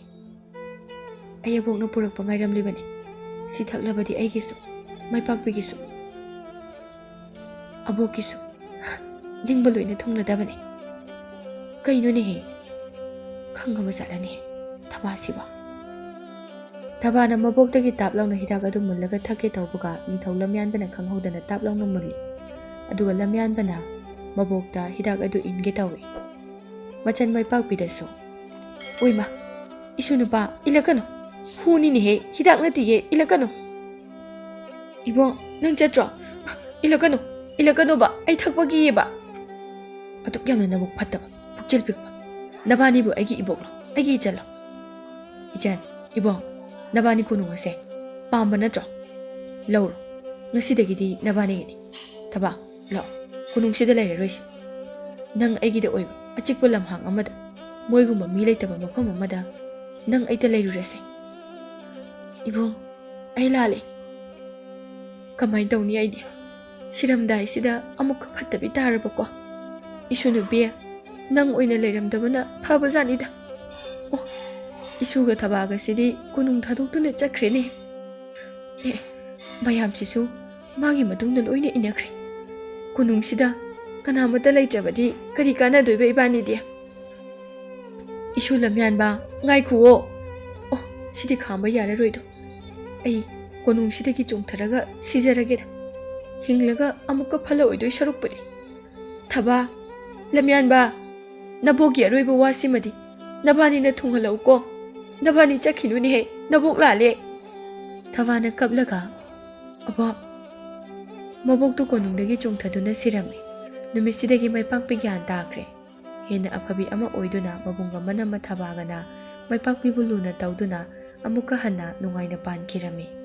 "ꯑꯩ ꯑꯕꯣꯛꯅ ꯄꯨꯔꯛꯄ ꯉꯥꯏꯔꯝꯂꯤꯕꯅꯤ꯫ ꯁꯤ ꯊꯛꯂꯕꯗꯤ ꯑꯩꯒꯤꯁꯨ, ꯃꯥꯏꯄꯥꯛꯄꯤꯒꯤꯁꯨ, ꯑꯕꯣꯛꯀꯤꯁꯨ ꯅꯤꯡꯕ ꯂꯣꯏꯅ ꯊꯨꯡꯂꯗꯕꯅꯤ꯫" "ꯀꯩꯅꯣꯅꯦꯍꯦ? ꯈꯪꯉꯕ ꯖꯥꯠꯂꯅꯦ ꯊꯕꯥꯁꯤꯕꯣ?" ꯊꯕꯥꯅ ꯃꯕꯣꯛꯇꯒꯤ ꯇꯥꯞ ꯂꯥꯎꯅ ꯍꯤꯗꯥꯛ ꯑꯗꯨ ꯃꯨꯜꯂꯒ ꯊꯛꯀꯦ ꯇꯧꯕꯒ ꯅꯤꯡꯊꯧ ꯂꯝꯌꯥꯟꯕꯅ ꯈꯪꯍꯧꯗꯅ ꯇꯥꯞ ꯂꯥꯎꯅ ꯃꯨꯜꯂꯤ꯫ ꯑꯗꯨꯒ ꯂꯝꯌꯥꯟꯕꯅ ꯃꯕꯣꯛꯇ ꯍꯤꯗꯥꯛ ꯑꯗꯨ ꯏꯟꯒꯦ ꯇꯧꯏ꯫ ꯃꯆꯟ ꯃꯥꯏꯄꯥꯛꯄꯤꯗꯁꯨ, "ꯑꯣꯏꯃ, ꯏꯁꯨ ꯅꯨꯄꯥ, ꯏꯜꯂꯛꯀꯅꯨ꯫ ꯍꯨꯅꯤꯅꯦꯍꯦ, ꯍꯤꯗꯥꯛ ꯅꯠꯇꯤꯌꯦ, ꯏꯜꯂꯛꯀꯅꯨ꯫ ꯏꯕꯣ, ꯅꯪ ꯆꯠꯇ꯭ꯔꯣ? ꯏꯜꯂꯛꯀꯅꯨ, ꯏꯜꯂꯛꯀꯅꯨꯕ, ꯑꯩ ꯊꯛꯄꯒꯤꯌꯦꯕ꯫ ꯑꯗꯨꯛ ꯌꯥꯝꯅ ꯅꯕꯨꯛ ꯐꯠꯇꯕ, ꯄꯨꯛꯆꯦꯜ ꯄꯤꯛꯄ꯫ ꯅꯕꯥꯅꯤꯕꯨ ꯑꯩꯒꯤ ꯏꯕꯣꯛꯂꯣ, ꯑꯩꯒꯤ ꯏꯆꯜꯂꯣ? ꯏꯆꯟ, ꯏꯕꯣ, ꯅꯕꯥꯅꯤ ꯀꯣꯅꯨꯡ ꯑꯁꯦ ꯄꯥꯝꯕ ꯅꯠꯇ꯭ꯔꯣ? ꯂꯧꯔꯣ, ꯉꯁꯤꯗꯒꯤꯗꯤ ꯅꯕꯥꯅꯤꯒꯤꯅꯤ꯫ ꯊꯕꯥ, ꯂꯥꯛꯑꯣ, ꯀꯣꯅꯨꯡꯁꯤꯗ ꯂꯩꯔꯔꯣꯏꯁꯤ꯫ ꯅꯪ ꯑꯩꯒꯤꯗ ꯑꯣꯏꯕ ꯑꯆꯤꯛꯄ ꯂꯝꯍꯥꯡ ꯑꯃꯗ, ꯃꯣꯏꯒꯨꯝꯕ ꯃꯤ ꯂꯩꯇꯕ ꯃꯐꯝ ꯑꯃꯗ ꯅꯪ ꯑꯩꯇ ꯂꯩꯔꯨꯔꯁꯦ꯫" "ꯏꯕꯨꯡ, ꯑꯩ ꯂꯥꯜꯂꯦ꯫ ꯀꯃꯥꯏꯅ ꯇꯧꯅꯤ ꯑꯩꯗꯤ? ꯁꯤꯔꯝꯗꯥꯏꯁꯤꯗ ꯑꯃꯨꯛꯀ ꯐꯠꯇꯕꯤ ꯇꯥꯔꯕꯀꯣ꯫ ꯏꯁꯨ ꯅꯨꯄꯤ, ꯅꯪ ꯑꯣꯏꯅ ꯂꯩꯔꯝꯗꯕꯅ ꯐꯕꯖꯥꯠꯅꯤꯗ꯫ ꯑꯣ, ꯏꯁꯨꯒ ꯊꯕꯥꯒꯁꯤꯗꯤ ꯀꯣꯅꯨꯡ ꯊꯥꯗꯣꯛꯇꯨꯅ ꯆꯠꯈ꯭ꯔꯦꯅꯦ꯫ ꯑꯦ, ꯃꯌꯥꯝꯁꯤꯁꯨ ꯃꯥꯒꯤ ꯃꯇꯨꯡꯗ ꯂꯣꯏꯅ ꯏꯟꯅꯈ꯭ꯔꯦ꯫ ꯀꯣꯅꯨꯡꯁꯤꯗ ꯀꯅꯥꯃꯠꯇ ꯂꯩꯇ꯭ꯔꯕꯗꯤ ꯀꯔꯤ ꯀꯥꯟꯅꯗꯣꯏꯕ ꯏꯕꯥꯅꯤꯗꯤ?" "ꯏꯁꯨ ꯂꯝꯌꯥꯟꯕ, ꯉꯥꯏꯈꯨꯑꯣ꯫ ꯑꯣ, ꯁꯤꯗꯤ ꯈꯥꯝꯕ ꯌꯥꯔꯔꯣꯏꯗꯣ꯫ ꯑꯩ ꯀꯣꯅꯨꯡꯁꯤꯗꯒꯤ ꯆꯣꯡꯊꯔꯒ ꯁꯤꯖꯔꯒꯦꯗ꯫ ꯍꯤꯡꯂꯒ ꯑꯃꯨꯛꯀ ꯐꯠꯂꯛꯑꯣꯏꯗꯣꯏ ꯁꯔꯨꯛꯄꯨꯗꯤ꯫ ꯊꯕꯥ, ꯂꯝꯌꯥꯟꯕ, ꯅꯕꯣꯛꯀꯤ ꯑꯔꯣꯏꯕ ꯋꯥꯁꯤꯃꯗꯤ ꯅꯕꯥꯅꯤꯅ ꯊꯨꯡꯍꯜꯂꯛꯎꯀꯣ꯫ ꯅꯕꯥꯅꯤ ꯆꯠꯈꯤꯅꯨꯅꯦꯍꯦ, ꯅꯕꯣꯛ ꯂꯥꯜꯂꯦ꯫" ꯊꯕꯥꯅ ꯀꯞꯂꯒ, "ꯑꯕꯣꯛ꯫" ꯃꯕꯣꯛꯇꯨ ꯀꯣꯅꯨꯡꯗꯒꯤ ꯆꯣꯡꯊꯗꯨꯅ ꯁꯤꯔꯝꯃꯤ꯫ ꯅꯨꯃꯤꯠꯁꯤꯗꯒꯤ ꯃꯥꯏꯄꯥꯛꯄꯤ ꯒ꯭ꯌꯥꯟ ꯇꯥꯈ꯭ꯔꯦ꯫ ꯍꯦꯟꯅ ꯑꯐꯕꯤ ꯑꯃ ꯑꯣꯏꯗꯨꯅ ꯃꯕꯨꯡ ꯑꯃꯅ ꯃꯊꯕꯥꯒꯅ ꯃꯥꯏꯄꯥꯛꯄꯤꯕꯨ ꯂꯨꯅ ꯇꯧꯗꯨꯅ ꯑꯃꯨꯛꯀ ꯍꯟꯅ ꯅꯨꯡꯉꯥꯏꯅ ꯄꯥꯟꯈꯤꯔꯝꯃꯤ꯫